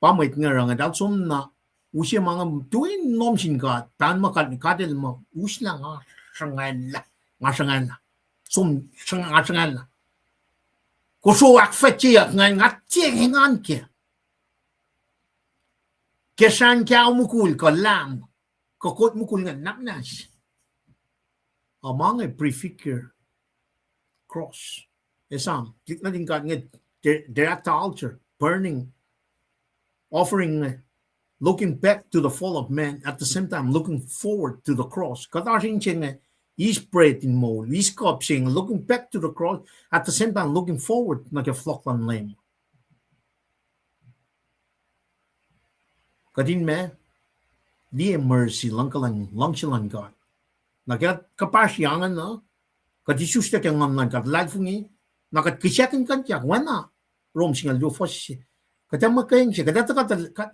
Pa mwet inge oruh inge, eltahl som na use ma inge, tu in lohm sin God, pahn ma God, God El muh uslah nga sruhngalah, nga sruhngalah. Som, sruhnga-, nga sruhngalah. Kosro ahkfahsryeyuck ingacn, nga tiac engan kac ke srahn kaho mukul kuh lamb, kuh goat mukul ingacn, na muhnahs. Ac ma inge prefigure cross. Esam, tuhlihk nuhtin God inge, they're, they're at the altar, burning offering inge, looking back to the fall of man, at the same time looking forward to the cross. Kuht oasr in se inge, eis bread in moul, eis cup se inge, looking back to the cross, at the same time looking forward nuh ke fohlohk luhn Leum. Kuht in ma, liye mercy, luhngkuhlwacng, luhngse luhn God. Na ke kuht kuhpahsri angen uh, kuht isuslac ke Nguhn luhn God, luhlahlfongi, Na kuht kihsackuhnkuhnyak oacna Rom singucul luo fuhs se. Kuht ac muhkweng se, kuht ac tuhkuh tuh, kuht,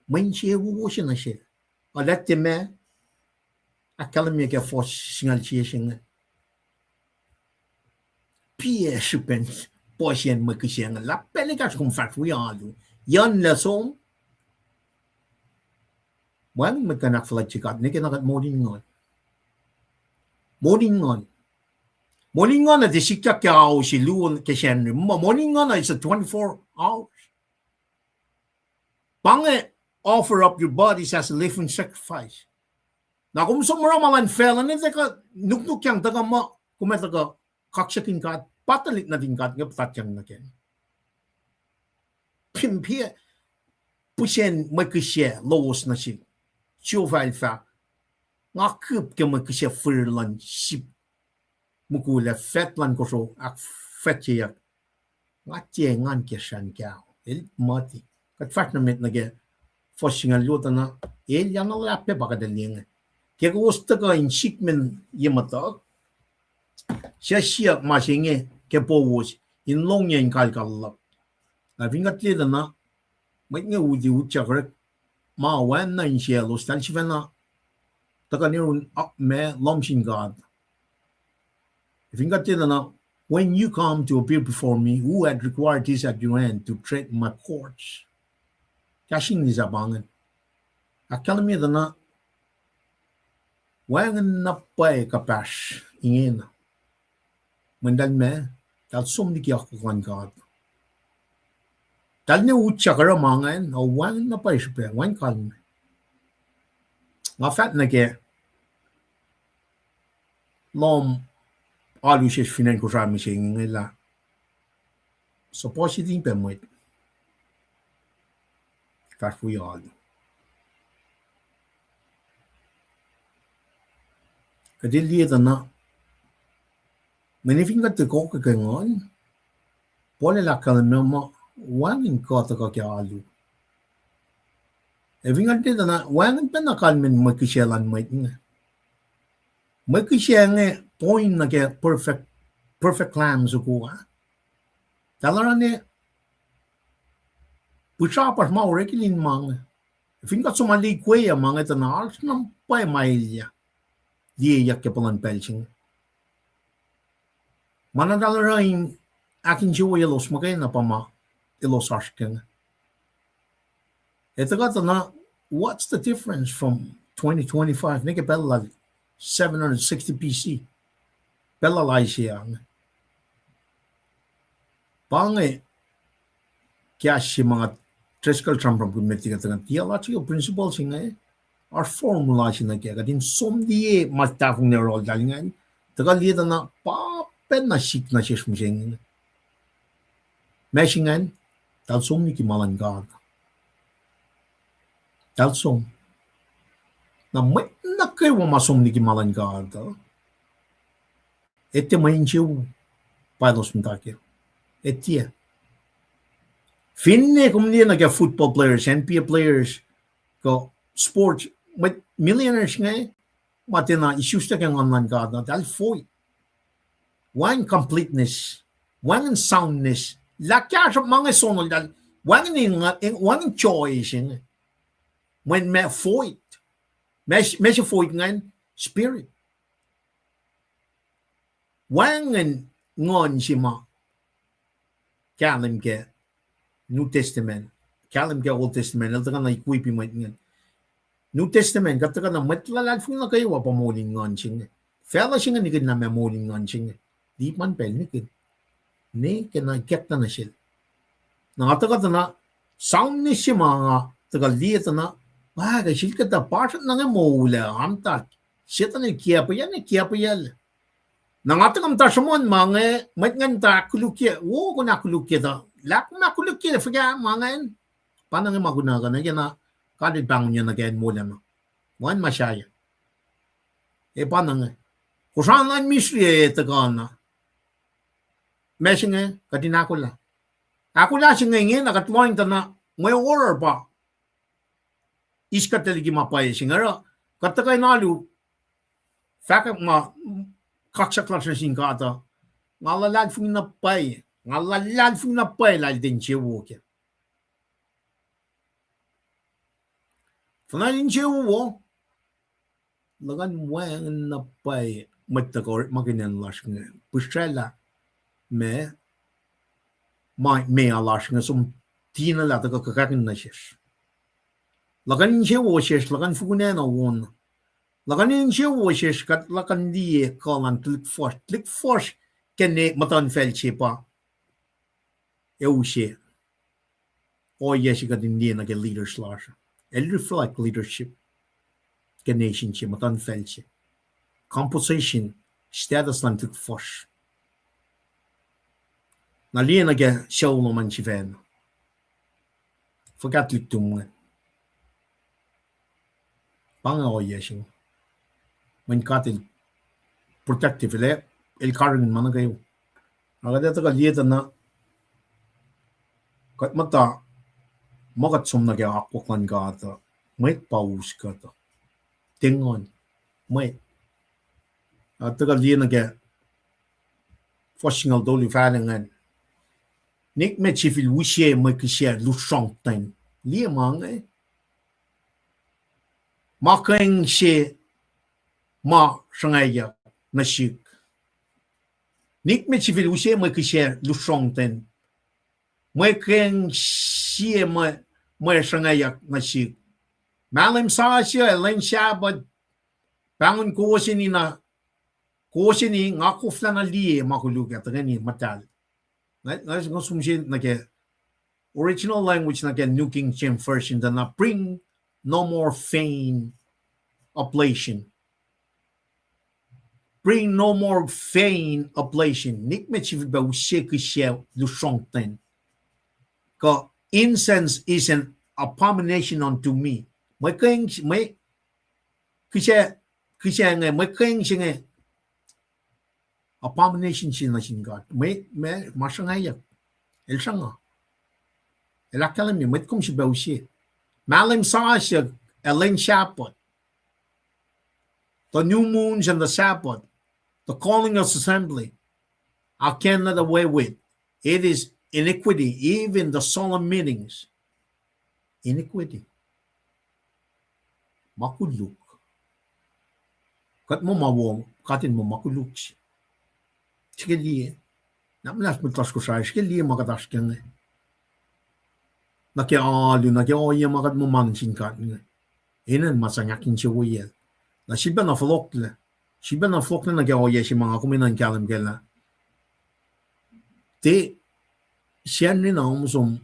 mwe insewowo se nuh sel. Alateme, ahkkahlwemye ke fuhs singucul sie se inge. Piac srihpen puhsiyacn mwe kihsac inge, lah pacl ekahsr kom fahsr wi alu. Yucnlac som, wacngihn mwet kuh in ahkfuhlwactye God, nwe ke na kuht moul in nguhn. Moul in nguhn. Moul in nguhn uh tiac sikyak ke ao se luo ke Sacnri. Muh moul in nguhn uh is a twenty-four hours. Pa inge, offer up your bodies as a living sacrifice. Na kom som oruh ma luhn facluh, nwe tuhkuh nuknukyang tuhkuh muh kom ac tuhkuh kaksakihn God, pa tuhlihk nuhtin God inge puhtatyang nuh kac. Fin piac pihsen mwe kihsac lowos nuh sihk, Jehovah el fahk, nga kihp ke mwe kihsac fihrihr luhn sip mukul ac faht luhn kosro ahkfwackyeyuck. Nga tiac engan ke srahn kaho. El muhti. Kuht fahsr nuh met nuh ke fuhs singucul luo tuh na, elyah na luhlahp pac pa kuht liye inge. Ke kowos tuhkuh in sikmen ye muhtuhk, suc siyuck ma se inge ke powos in lohng ye in kalkal luhk. Na fin kuht liye tuh na, mwet inge uti utyak orek ma wacna insiyaclos, eltahl sifacna tuhkuh in oruh ma lohm sin God. Fin kuht liye tuh na, when you come to appear before me, who had required this at your hand to tread my courts? Kahs English ah pa ingacn. Ahkkahlwemye tuh na, wacngihn na pwacye kuhpahsr ingena. Mweyen eltahl ma, eltahl som liki akwuck luhn God. Eltahl ne utyak oruh ma ingacn, a wacngihn na pwacye srihpac, wacngihn kalmac. Nga fahk nuh ke lohm alu sesr fin acn Kosrae mihsenge inge lah, suhpuhsiti pac mwet fahsr wi alu. Kuht liye tuh na, mweyen fin kuht tiac kohkoh ke nguhn, Paul el ahkkahlwemye muh wacngihn kuh tuhkuh ke alu. Ac fin kuht liye tuh na, wacngihn pacna kalmacn mwe kihsac luhn mwet inge. Mwe kihsac inge point nuh ke perfect, perfect lamb soko ah. Eltahl oruh ne pihsrapasr ma orekil in ma inge. Fin kuht som ma liye kweyac ma inge tuh na oasr na pwacye ma elyah liyeyuck ke puhlan pacl se inge. Ma na eltahl oruh in ahkinsewowoye elos muhkwena pa ma elos oasr ke inge. Ac tuhkuh tuh na, what's the difference from twenty twenty-five nuh ke pacl lal seven hundred sixty B C? Pacl lal Isaiah inge. Pa inge kahs se ma nga Driscoll sramsramkihn met liki tuh na theological principles inge, oasr formula se nuh kac, kuht in som liye ma tahfonglac oruh eltahl ingacn, tuhkuh liye tuh na pa pacna sik nuh sesr mihsenge. Ma se ingacn, eltahl som liki ma luhn God. Eltahl som. Na mwet nuh kwewa ma som liki ma luhn God uh, ac tiac mwe insewowo pa elos muhta kac. Ac tiac. Finne kom liye nuh ke football players, N B A players, kuh sports, mwet millionaires inge, ma tiacna isuslac ke nguhn luhn God na, eltahl void. Wacngihn completeness, wacngihn soundness. Lah kahsruhp ma inge sonoltahl, wacngihn, wacngihn joy se inge. Mweyen ma void, ma se void ingacn, spirit. Wacngihn nguhn se ma kahlwem ke New Testament, kahlwem ke Old Testament, el tuhkuh na equip mwet ingacn. New Testament, kuht tuhkuh na mwet luhlahlfongi nuh kwewa pa moul in nguhn se inge. Facluh se inge nihkihn lah ma moul in nguhn se inge. Lipman pacl nihkihn. Ne ke na ikackna nuh sel. Na nga tuhkuh tuh na soundness se ma nga tuhkuh liye tuh na, ah, ke sel kuhtuh pasr na inge moul ah, amtak. Setan el kiacpweyacl, kiacpweyacl. Na nga tuhkuh muhta sruhmuhn ma inge, mwet ingacn tuh ahkkolukye, wo, kom ahkkolukye tuh. Lah kom ahkkolukye fuhkah ma ingacn? Pa na inge ma kunakuh nuh ke na God el pahngonyuck nuh ke acn wolacna. Wacngihn ma sahyac. E pa na inge. Kosrae luhn Misri e tuhkuh na. Ma se inge, kuht in ahkolah. Ahkolah se inge ingena kuht lohng tuh na, mwe oruh pa eis kuht liki ma pwacye se inge oruh, kuht tuhkuh in alu, fahkwack ma kaksak lasr nuh sin God uh, Nga luhlahlfongi na pwacye. Nga luhlahlfongi na pwacye lah el tiac insewowo kac. Fuhnuh insewowo, luhkuhn wacngihn na pwacye mwet tuhkuh orekmakihn acn lasr inge. Pihsraclah ma, ma, ma lasr inge som tiacna lah tuhkuh kuhkakihn nuh sesr. Luhkuhn insewowo sesr, luhkuhn fokunacna won. Luhkuhn insewowo sesr, kuht luhkuhn liye kuh luhn tuhlihk fuhsr. Tuhlihk fuhsr ke ne muhtuhnfacl se pa ac use ohiyac se kuht in liye nuh ke leaders lasr. El reflect leadership ke nation se, muhtuhnfacl se. Composition, status luhn tuhlihk fuhsr. Na liye nuh ke sucu lom an sifacna. Fuhkah tuhlihk tom inge? Pa inge ohiyac se inge. Mweyen God el protective, el, el karihngihn ma nuh kwewa. Na kuht ac tuhkuh liye tuh na, kuht muhta, ma kuht som nuh ke akwuck luhn God uh, mwet pa us kuht uh. Tiac nguhn, mwet. Ac tuhkuh liye nuh ke fuhs singucul tolu, fahk ingacn: Nikmet sifil use mwe kihsac lusrohngten. Liye ma inge. Ma keng se ma sruhngwacyuck nuh sihk. Nikmet sifil use mwe kihsac lusrohngten. Mwe keng sie mwe, mwe sruhngwacyuck nuh sihk. Mahlwem sasuc, lwen Sahpuht, pahngon kowos in na, kowos in, nga koflana liye ma koluk ah tuhkweni muhtahl. Nga, nga, nga som se nuh ke original language nuh ke New King James Version tuh na, bring no more vain oblation. Bring no more vain oblation. Nikmet sifilpac use kihsac lusrohngten. Kuh incense is an abomination unto me. Mwe keng, mwe kihsac, kihsac inge, mwe keng se inge abomination se nuh sin God. Mwe, mwe, ma sruhngwacyuck. El sruhnga. El ahkkahlwemye, mwet kom sifilpac use. Mahlwem sasuc, ac lwen Sahpuht. The new moons and the Sabbath, the calling of assembly, I cannot away with. It is iniquity, even the solemn meetings. Iniquity. Ma koluk. Kuht muh ma wo, katin muh ma koluk se. Srihke liye. Na muhnahs mwet lasr Kosrae, srihke liye ma kuht oasr ke inge. Nuh ke alu, nuh ke ohiyac ma kuht muh ma nuh sin God inge. Enenuh ma sang ahkinsewowoyacl. Na sifilpacna fohlohklac. Sifilpacna fohlohklac nuh ke ohiyac se ma nga kom enenuh in kahlwem kac lah, tiac Sacnri na om som,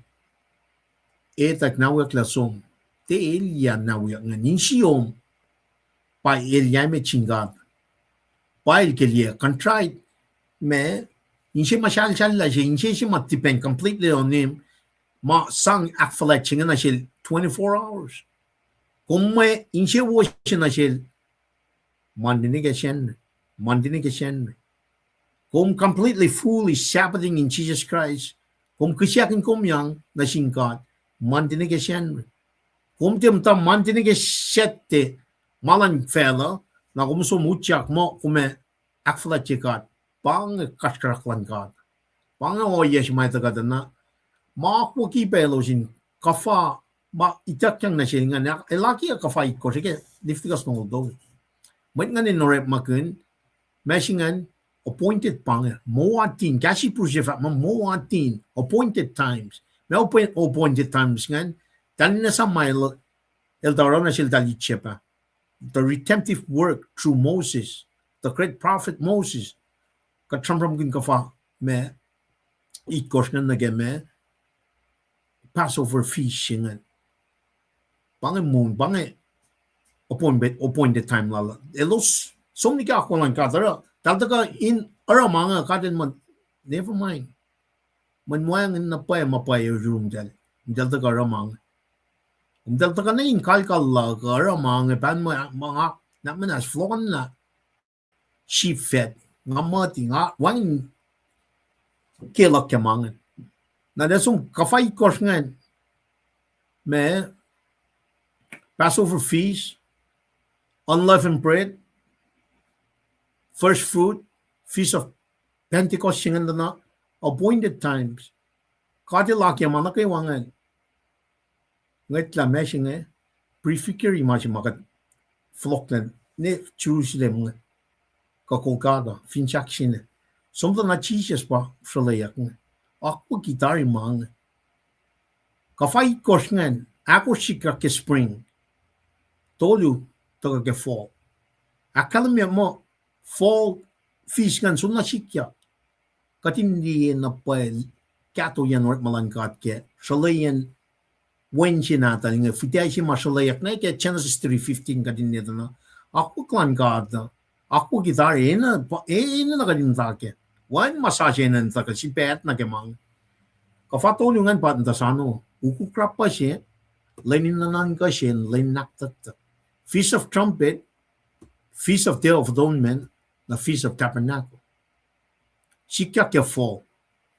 etuh nahweyucklac som, tiac elyah nahweyuck ingacn. Insiyom pa elyah emet sin God. Pa el ke liye contrite, ma, inse ma salsalla se, inse se ma depend completely on him, ma sang ahkfuhlwact se inge nuh sel twenty-four hours. Kom mwe insewowo se nuh sel Monday nuh ke Sacnri. Monday nuh ke Sacnri. Kom completely, fully Sabbathing in Jesus Christ. Kom kihsakihn komyang nuh sin God Monday nuh ke Sacnri. Kom tiac muhta Monday nuh ke Saturday, ma luhn facluh, na kom som utyak muh kom ac ahkfuhlwactye God. Pa inge kasrkuhsrak luhn God. Pa inge ohiyac se ma etuh kuht na, ma akwucki pac elos in kuhfa, ma ituckyang nuh sel ingacn, el akiyac kuhfa itkohsr ke Leviticus longoul tolu. Mwet ingacn in orekmakihn, ma se ingacn appointed pa inge, moatin, kahs Hebrew se fahk muh moatin, appointed times. Ma appoint-, appointed times ingacn, tahl in esam ma el, eltahl oruh nuh sel tahl itsepa. The redemptive work through Moses, the great prophet Moses. Kuht sramsramkihn kuhfa ma itkohsr ingacn nuh ke ma Passover feast se ingacn. Pa inge moon, pa inge appointment, appointed time lal. Elos som nuh ke akwuck luhn God, oruh, tahl tuhkuh in oruh ma inge, God el muh, never mind. Mweyen wacngihn na pwacye ma pwacye yurum tahl. Tahl tuhkuh oruh ma inge. Kom tahl tuhkuh na in kalkal luhk uh, oruh ma inge, pahn ma, ma nga, na muhnahs fohlohklah sheep fat, nga muhti, nga wacngihn ke luhk ke ma inge. Na tahl som kuhfa itkohsr ingacn, ma Passover feast, unleavened bread, first fruit, feast of Pentecost se ingacn tuh na appointed times. God El akiyac ma nuh kwewa ingacn. Ngwetlah ma se inge, prefigure ma se ma kuht fohlohklac ne Jerusalem inge, kuh Golgotha, fin sahk se inge. Som tuh na Jisus pa sruhlweyuck inge. Akwucki tari ma inge. Kuhfa itkohsr ingacn, ahkosr sikyak ke spring. Tolu tuhkuh ke fall. Ahkkahlwemye muh fall phase ingacn soenna sikyak. Kuht in liye na pwacye kahtoiyacn orekma luhn God ke sruhlweyacn wen se nahtuhl inge, fihtac se ma sruhlweyuck na ke Genesis three fifteen kuht in liye tuh na akwuck luhn God uh, akwucki tari, enenuh pa, enenuh kuht in muhta kac. Wen ma sasuc enenuh in tuhkuh, sipac nuh ke ma inge. Kuhfa tolu ingacn pa in tuh soano, ukuk rahpuh se, lwen in nuhnuhnkuh se, lwen in ahktuhktuhk. Feast of Trumpet, Feast of Day of Atonement, na Feast of Tabernacle. Sikyak ke fall.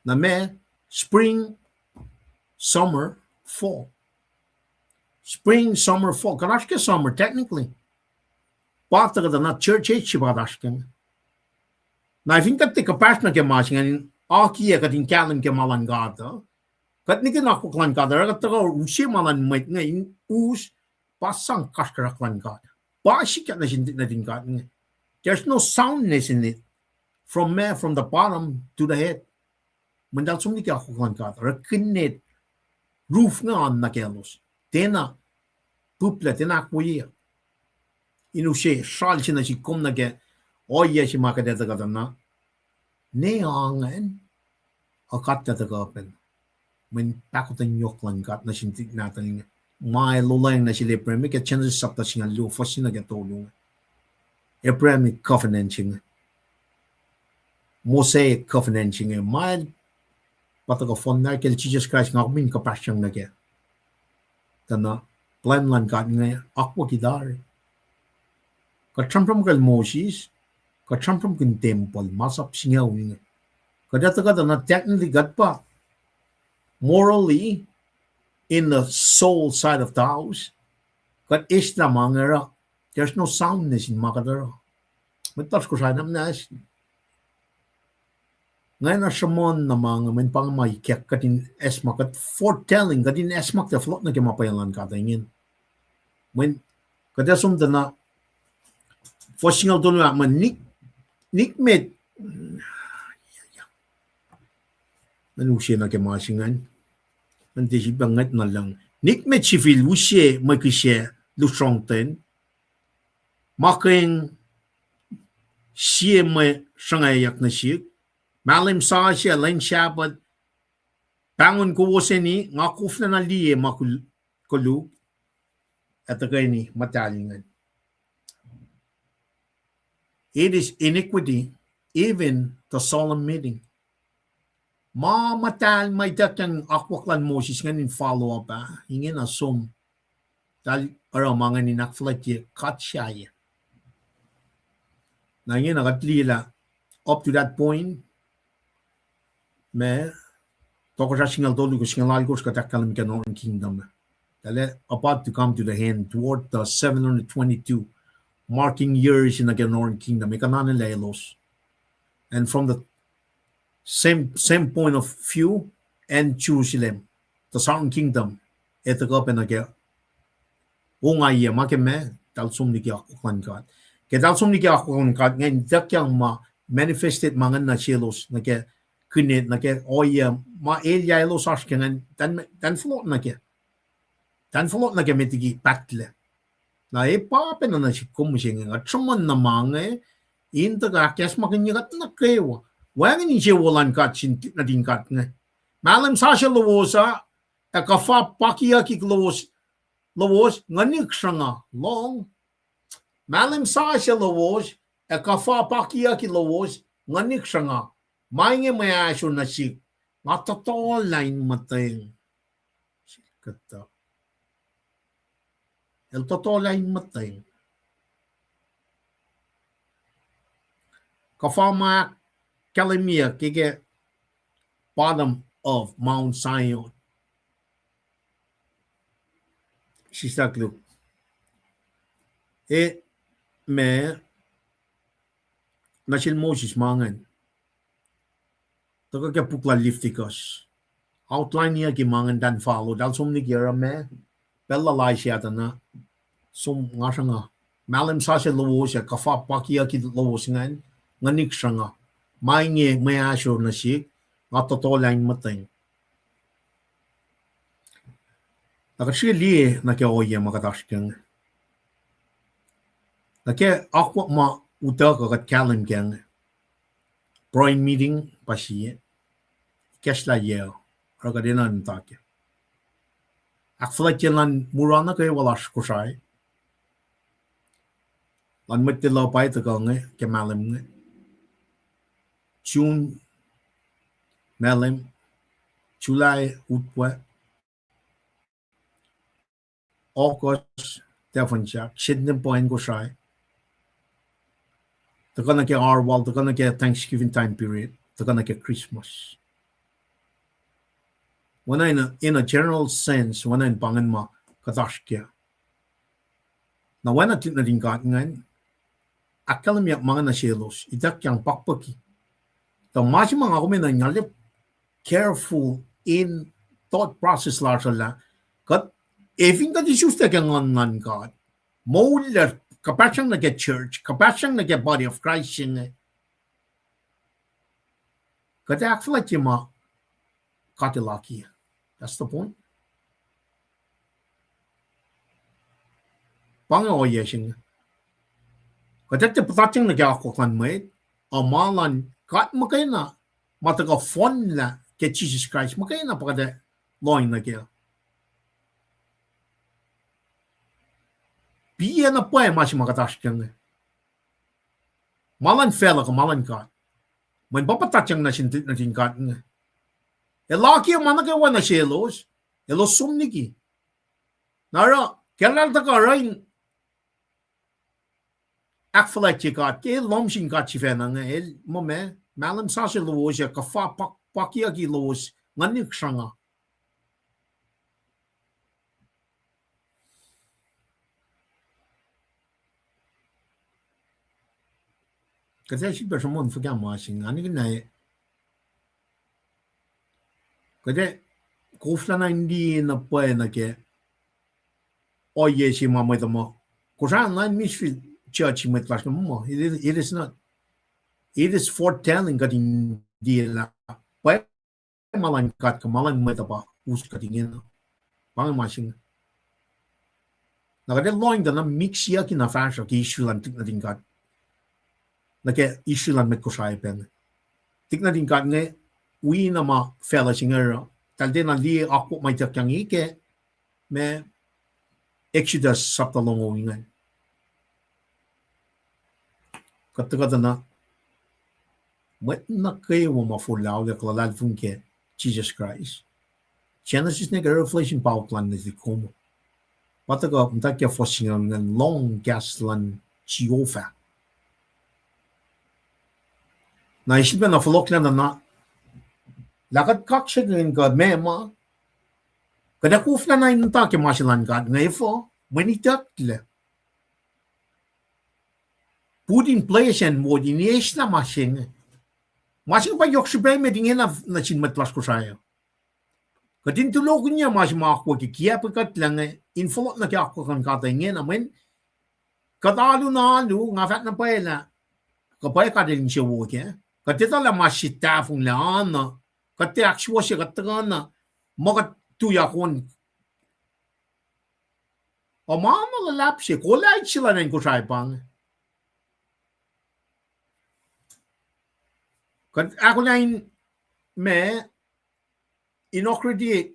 Na ma spring, summer, fall. Spring, summer, fall. Kuht oasr ke summer, technically. Pa tuhkuh tuh na church age se pa kuht oasr ke inge. Na fin kuht tiac kuhpahsr nuh ke ma se ingacn in akiyac kuht in kahlwem ke ma luhn God uh, kuht nihkihn akwuck luhn God uh, oruh kuht tuhkuh use ma luhn mwet inge in us, pa sang kasrkuhsrak luhn God. Pa sikyak nuh sin, nuhtin God inge. There's no soundness in it. From ma, from the bottom to the head. Mweyen eltahl som liki akwuck luhn God, oruh kihnet roof inge oan nuh kaclos. Tiacna pihplac, tiacna ahkwoye. In use sral se nuh sihk kom nuh ke ohiyac se ma kuht ac tuhkuh tuh na, ne angacn, ac kuht ac tuhkuh pacna. Mweyen pahkotwen yohk luhn God nuh sin tuhlihk nahtuhl inge, ma El olweacng nuh sel Abraham ke Genesis sapta singucul luo, fuhs se nuh ke tolu inge. Abrahamic covenant se inge, Mosaic covenant se inge, ma El pa tuhkuh fohnlah kacl Jisus Kraist, nga kom in kuhpahsryang nuh kac. Tuh na plwacn luhn God inge akwucki tari. Kuht sramsramkihn Moses, kuht sramsramkihn tempuhl, masap singucul inge. Kuht ac tuhkuh tuh na technically kuht pa morally, in the soul side of the house, kuht eslah ma inge oruh there's no soundness in ma kuht oruh. Mwet lasr Kosrae na muhnahs Nga na sruhmuhn na ma inge, mweyen pa inge ma ikack kuht in acsmak, kuht foretelling, kuht in acsmak tuh fohlohk nuh ke ma pwacye luhn God ingacn. Mweyen kuht ac som tuh na fuhs singucul tolu ah, mweyen nik-, nikmet, mweyen use nuh ke ma se ingacn, mweyen tiac sifilpac ngwet na lucng. Nikmet sifil use mwe kihsac lusrongten, ma keng sie mwe sruhngwacyuck nuh sihk, mahlwem sasuc, lwen Sahpuht, pahngon kowoseni, nga koflacna liye ma kol-, koluk, ac tuhkweni muhtahl ingacn. It is iniquity, even the solemn meeting. Ma muhtahl ma ituckyang akwuck luhn Moses ingacn in follow up ah, ingena som, eltahl oruh ma ingacn in ahkfuhlwactye God sahyac. Na ingena kuht liye lah up to that point, ma, tohkohsrah singucul tolu kuh singucul alkosr kuht ahkkahlwem ke Northern Kingdom, eltahl about to come to the end toward the seven hundred twenty-two marking years in nuh ke Northern Kingdom, ekuh na nuh lalos. And from the same, same point of view, acn Jerusalem, the Southern Kingdom, ac tuhkuh pac nuh ke ongaiyac ma ke ma eltahl som liki akwuck luhn God. Ke eltahl som liki akwuck luhn God ingacn, ituckyang ma manifested ma ingacn nuh selos, nuh ke kinet, nuh ke ohiyac ma elyah elos oasr ke ingacn, eltahl, eltahl fohlohk nuh ke, eltahl fohlohk nuh ke met liki pahtlac. Na e pa pacna nuh sihk kom mihsenge, kuht sruhmuhn na ma inge, in tuhkuh ahkacsmakihnye kuht nuh kwewa. Wacngihn insewowo luhn God sin nuhtin God inge. Mahlwem sasuc lowos uh, ac kuhfa pakiyucki lowos, lowos nguhnihk sruhnga, lohng. Mahlwem sasuc lowos, ac kuhfa pakiyucki lowos nguhnihk sruhnga. Ma inge mwe ahsor nuh sihk, nga tohtohlah in muhtweng. Sel kuhtuh. El tohtohlah in muhtweng. Kuhfa ma ahkkahlwemyeyuck ke, ke bottom of Mount Zion. Sislah koluk. E, ma, nuh sel Moses ma ingacn. Tuhkuh ke puk lal Leviticus. Outline-yucki ma ingacn tahn follow, eltahl som liki oruh ma, pacl lal Isaiah tuh na, som nga sruhnga. Mahlwem sasuc lowos ac kuhfa pakiyucki lowos ingacn, nguhnihk sruhnga. Ma inge mwe ahsor nuh sihk, nga tohtohlah in muhtweng. Na kuht srihke liye nuh ke ohiyac ma kuht oasr kac inge. Nuh ke akwuck ma utuckuh kuht kahlwem kac inge. Pruhe in miting pa sie. Ikacslah yac, oruh kuht enenuh in muhta kac. Ahkfuhlwactye luhn mura nuh kwewa lasr Kosrae, luhn mwet Lelu pwacye tuhkuh inge ke mahlwem inge. June, mahlwem, July, utwe, August, tahfuhnsahk, September in Kosrae. Tuhkuh nuh ke R one, tuhkuh nuh ke Thanksgiving time period, tuhkuh nuh ke Christmas. Oacna in a, in a general sense, oacna in pa ingacn ma kuht oasr kac. Na oacna tuhlihk nuhtin God ingacn, ahkkahlwemyeyuck ma inge nuh selos, ituckyang pakpucki. Tuh ma se ma nga kom enenuh in arlac careful in thought process lasr uh lah, kuht, efin kuht isuslac ke Nguhn luhn God, moul lac, kuhpahsryang nuh ke church, kuhpahsryang nuh ke body of Christ se inge, kuht ac ahkfuhlwactye ma God El akiyac. That's the point. Pa inge ohiyac se inge. Kuht ac tiac puhtatyang nuh ke akwuck luhn mwet, a ma luhn God muhkwena, ma tuhkuh fohnlah ke Jisus Kraist muhkwena pa kuht ac lohng nuh kac. Piyac na pwacye ma se ma kuht oasr kac inge. Ma luhn facluh kuh ma luhn God. Mweyen pa puhtatyang nuh sin tuhlihk nuhtin God inge. El akiyac ma nuh kwewa nuh selos, elos som liki. Na oruh, ke eltahl tuhkuh oruh in ahkfuhlwactye God, ke lohm sin God sifacna inge, el muh ma, mahlwem sasuc lowos ac kuhfa pak-, pakiyucki lowos, nguhnihk sruhnga. Kuht ac sifilpac sruhmuhn fuhkah ma se inge, nga nihkihn na, kuht ac koflahna in liye na pwacye nuh ke ohiyac se ma mwet uh muh, Kosrae Online Ministry church mwet lasr inge muh, it is, it is not, it is foretelling kuht in liye lah pwacye ma luhn God kuh ma luhn mwet uh pa us kuht ingena. Pa inge ma se inge. Na kuht ac lohng tuh na mixyucki na fahsruh ke issue luhn tuhlihk nuhtin God, nuh ke issue luhn mwet Kosrae pacna. Tuhlihk nuhtin God inge, wi na ma facluh se inge oruh, eltahl tiacna liye akwuck ma ituckyang ke, ma Exodus sapta longoul ingacn. Kuht tuhkuh tuh na, mwet nuh kwewa ma forlah auliyak luhlahlfongi ke Jisus Kraist, Genesis nuh ke Revelation pa outline nuh sihk kom. Pa tuhkuh muhta ke fuhs singucul ingacn, lohng kahs luhn Jehovah. Na eis pacna fohlohklac na, na lah kuht kaksakihn kuh meac ma, kuht ac koflahna in muhta ke ma se luhn God inge efuh, mweyen itucklac. Put in place and word, in eislah ma se inge. Ma se inge pa yohk srihpac emet ingena nuh sin mwet lasr Kosrae uh. Kuht in tulokihnyac ma se ma akwuck ke kiacpwe kuhtlac inge, in fohlohk nuh ke akwuck luhn God uh ingena, mweyen kuht alu na alu, nga fahk na pwacye lah, kuh pwacye God El insewowo kac. Kuht etuh lah ma se tahfonglac an uh, kuht tiac ahksuwohsye, kuht tuhkuh na, muh kuht tuyak on. Ac ma na luhlahp se, kolaid se luhn acn Kosrae pa inge. Kuht ahkolah in, ma, inaugurate,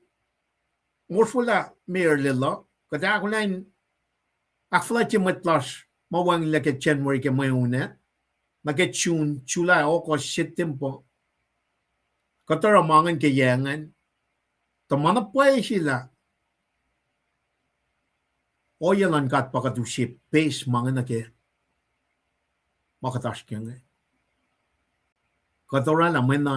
ngosrwaclah mayor Lelu, kuht ahkolah in ahkfuhlwactye mwet lasr ma wacngihnlac ke January ke mweun ah, nuh ke June, July, August, September. Kuht oruh ma ingacn ke yac ingacn. Tuh ma na pwacye se lah ohiyac luhn God pa kuht use base ma inge nuh ke ma kuht oasr ke inge. Kuht oraclah mwe na,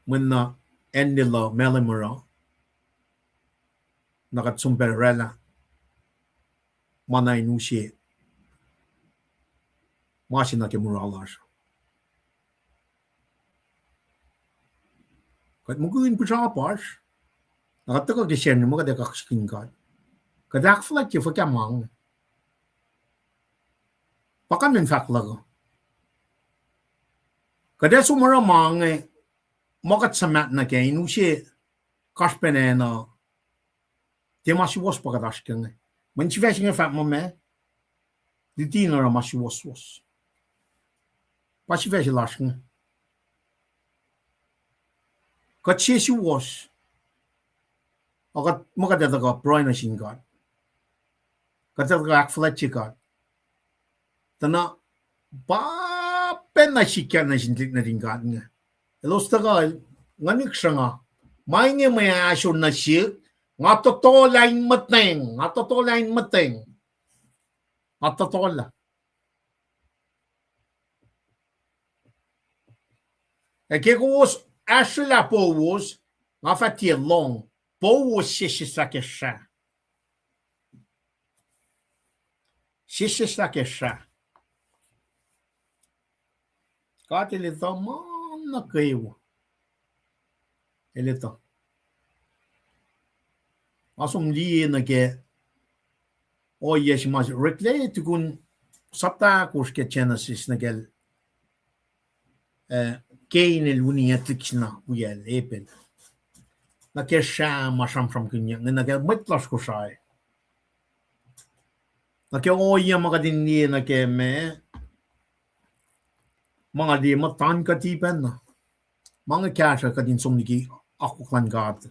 mwe na acn Lelu Malem oruh, na kuht som pac oraclah ma na in use ma se nuh ke mura lasr. Kuht mukwihin pihsrapasr, na kuht tuhkuh ke Sacnri ma kuht ac kaksakihn God. Kuht ahkfuhlwactye fuhkah ma inge? Pa kain in fahk luhk uh. Kuht ac som oruh ma inge, ma kuht suhmaht nuh kac in use kasrpacna na, tiac ma suwohs pa kuht oasr ke inge. Mweyen sifac se inge fahk muh meac? Luti in oruh ma suwohswohs. Pa sifac se lasr inge. Kuht sesuwohs, a kuht, ma kuht ac tuhkuh pruhe nuh sin God. Kuht ac tuhkuh ahkfuhlwactye God. Tuh na, pa pacna sikyak nuh sin tuhlihk nuhtin God inge. Elos tuhkuh, nga nihk sruhnga. Ma inge mwe ahsor nuh sihk, nga totolah in muhtweng, nga totolah in muhtweng. Nga totolah. Ac ke kowos ahsrwelah powos, nga fah tiac lohng, powos sesseslah ke srah. Sesseslah ke srah. God El etuh ma nuh kwewa. El etuh. Nga som liye nuh ke ohiyac se ma oreklac tukun sapta ahkosr ke Genesis nuh kacl, eh, Cain el uniyac tuhlihk se na wiyacl Abel. Nuh ke srah ma sramsramkihnyuck inge nuh ke mwet lasr Kosrae. Nuh ke ohiyac ma kuht in liye nuh ke ma, ma nga liye muhtuhn kuht ipacna. Ma inge kahsruh kuht in som liki akwuck luhn God.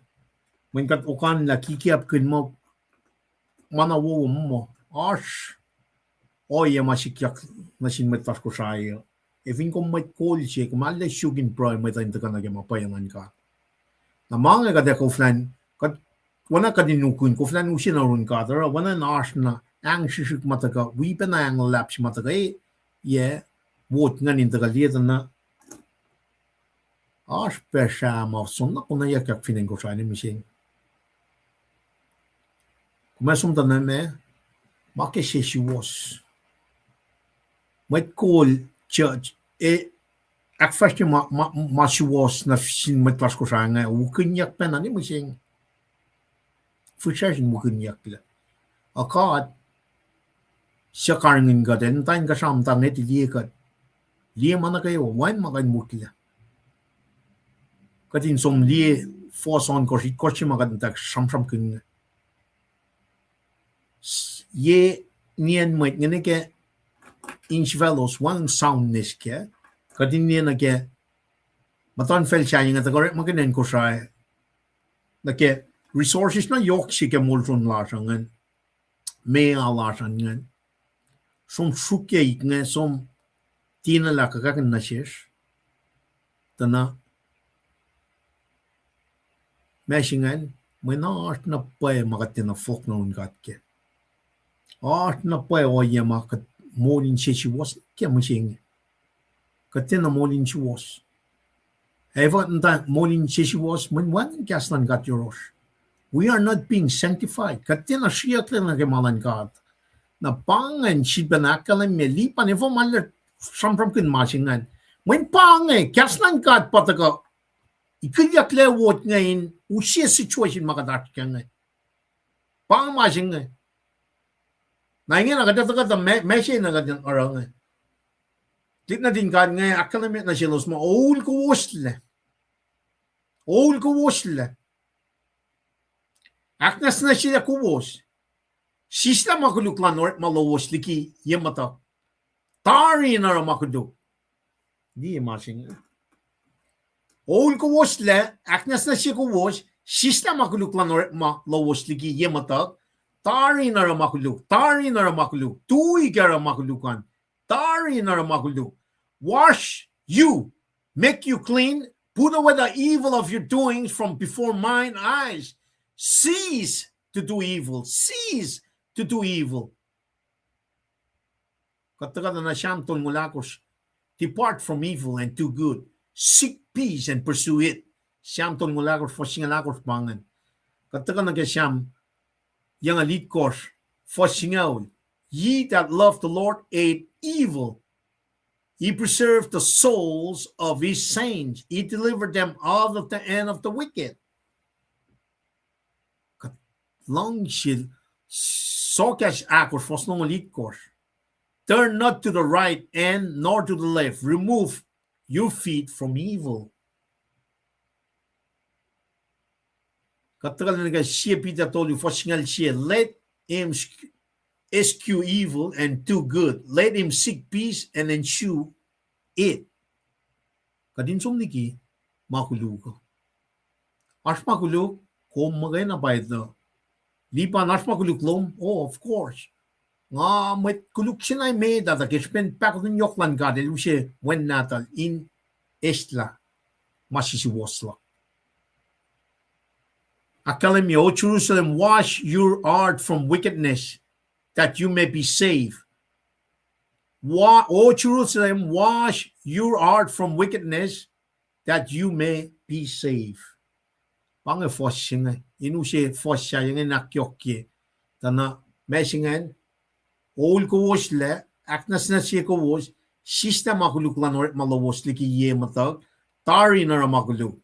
Mweyen kuht okanlah kikiacpkihn muh ma na wowo muh oasr ohiyac ma sikyak nuh sin mwet lasr Kosrae uh. Ac fin kom mwet kol se, kom arlac suk in pruhe mwet uh in tuhkuh nuh ke ma pwacye luhn God. Na ma inge kuht ac koflah in, kuht, oacna kuht in ukihn, koflah in use na yurin God, oruh oacna in oasr na ahng srihsrihk ma tuhkuh, wi pacna ahng luhlahp se ma tuhkuh, e, yac, wot ingacn in tuhkuh liye tuh na oasr pac srah ma soenna konweyuckyak fin acn Kosrae nuh mihsenge. Kom ac som tuh na ma, ma ke sesuwohs. Mwet kol church, e, ahkfahsrye ma, ma, ma suwohs nuh sin mwet lasr Kosrae inge, ukihnyuck pacna nuh mihsenge. Fihsracsr in ukihnyucklac. A God, suc karihngihn kuht, el muhta in kuhsram, muhta in ngetlah, liye kuht. Liye ma nuh kwewa, wacngihn ma kuh in wihklac. Kuht in som liye fohs ohnkohsr, itkohsr se ma kuht muhta sramsramkihn inge. Ye nien mwet inge nuh ke insifalos wacngihn soundness kac, kuht in liye nuh ke muhtuhnfacl sahyac inge tuhkuh orekmakihn acn Kosrae, nuh ke resources na yohk se ke moul sron lasr uh ingacn, meoa lasr uh ingacn. Som sruokyac ik inge, som tiacna lah kuhkakihn nuh sesr. Tuh na, ma se ingacn, mweyen oasr na pwacye ma kuht tiacna fohlohk nuh yurin God kac. Oasr na pwacye ohiyac ma kuht moul in sesuwohs kac mihsenge. Kuht tiacna moul in suwohs. Ac fah muhta moul in sesuwohs, mweyen wacngihn kahs luhn God yohrohsr. We are not being sanctified. Kuht tiacna sriyucklac nuh ke ma luhn God. Na pa ingacn sifilpacna ahkkahlwemye, Lipan, efuh ma el sramsramkihn ma se ingacn? Mweyen pa inge, kahs luhn God pa tuhkuh ikulyucklac wot inge in use situation ma kuht oasr kac inge. Pa inge ma se inge. Na ingena kuht ac tuhkuh tuh ma, ma se na kuht in oruh inge. Tuhlihk nuhtin God inge ahkkahlwemye nuh selos muh oul kowoslac. Oul kowoslac. Ahknwacsnwacsyelah kowos. Sislah ma koluk luhn orekma lowos liki ye muhtuhk. Tari in oruh ma koluk. Liye ma se inge. Oul kowoslac, ahknwacsnwacsye kowos, sislah ma koluk luhn orekma lowos liki ye muhtuhk, tari in oruh ma koluk, tari in oruh ma koluk, tui ke oruh ma koluk an, tari in oruh ma koluk. Wash you, make you clean, put away the evil of your doings from before mine eyes. Cease to do evil, cease to do evil. Kuht tuhkuh na Sam tolngoul ahkosr, depart from evil and do good, seek peace and pursue it. Sam tolngoul ahkosr, fuhs singucul ahkosr pa ingacn. Kuht tuhkuh nuh ke Sam yucngucul itkohsr, fuhs singucul, ye that love the Lord hate evil. He preserved the souls of his saints. He delivered them out of the hand of the wicked. Kuht luhngse Sokahs ahkosr, fuhs longoul itkohsr. Turn not to the right hand nor to the left. Remove your feet from evil. Kuht tuhkuh nuh ke Sie Peter tolu, fuhs singucul sie, let him sc-, eschew evil and do good. Let him seek peace and ensue it. Kuht in som liki ma koluk uh. Oasr ma koluk, kom muhkwena pa etuh. Lipan, oasr ma koluk lom? Oh, of course. Nga mwet koluk se na emet ah, tuh ke srihpen pahkotwen yohk luhn God, el use Wen Nahtuhl in eslah ma sesuwohs luhk. Ahkkahlwemye, O Jerusalem, wash your heart from wickedness, that you may be saved. Wa-, O Jerusalem, wash your heart from wickedness, that you may be saved. Pa inge fuhs se inge, in use fuhs sahyac inge in ahkyohkye. Tuh na ma se ingacn, ol kowos lac, ahknwacsnwacsye kowos, sislah ma koluk luhn orekma lowos liki ye muhtuhk, tari in oruh ma koluk.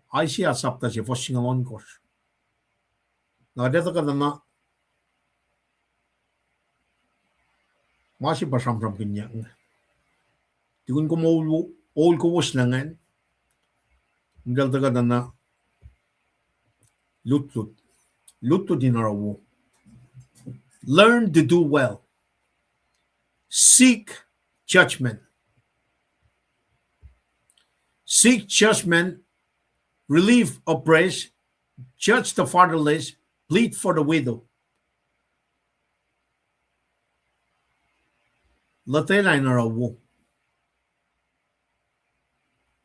Isaiah sapta se, fuhs singucul ohnkohsr. Na kuht etuh kuh tuh na ma se pa sramsramkihnyuck inge. Tukun kom ol, ol kowos lac ingacn, in kuh tuh kuh tuh na lutlut. Lutlut in oruh wo. Learn to do well. Seek judgment. Seek judgment, relieve oppressed, judge the fatherless, plead for the widow. Lotwelah in oruh wo.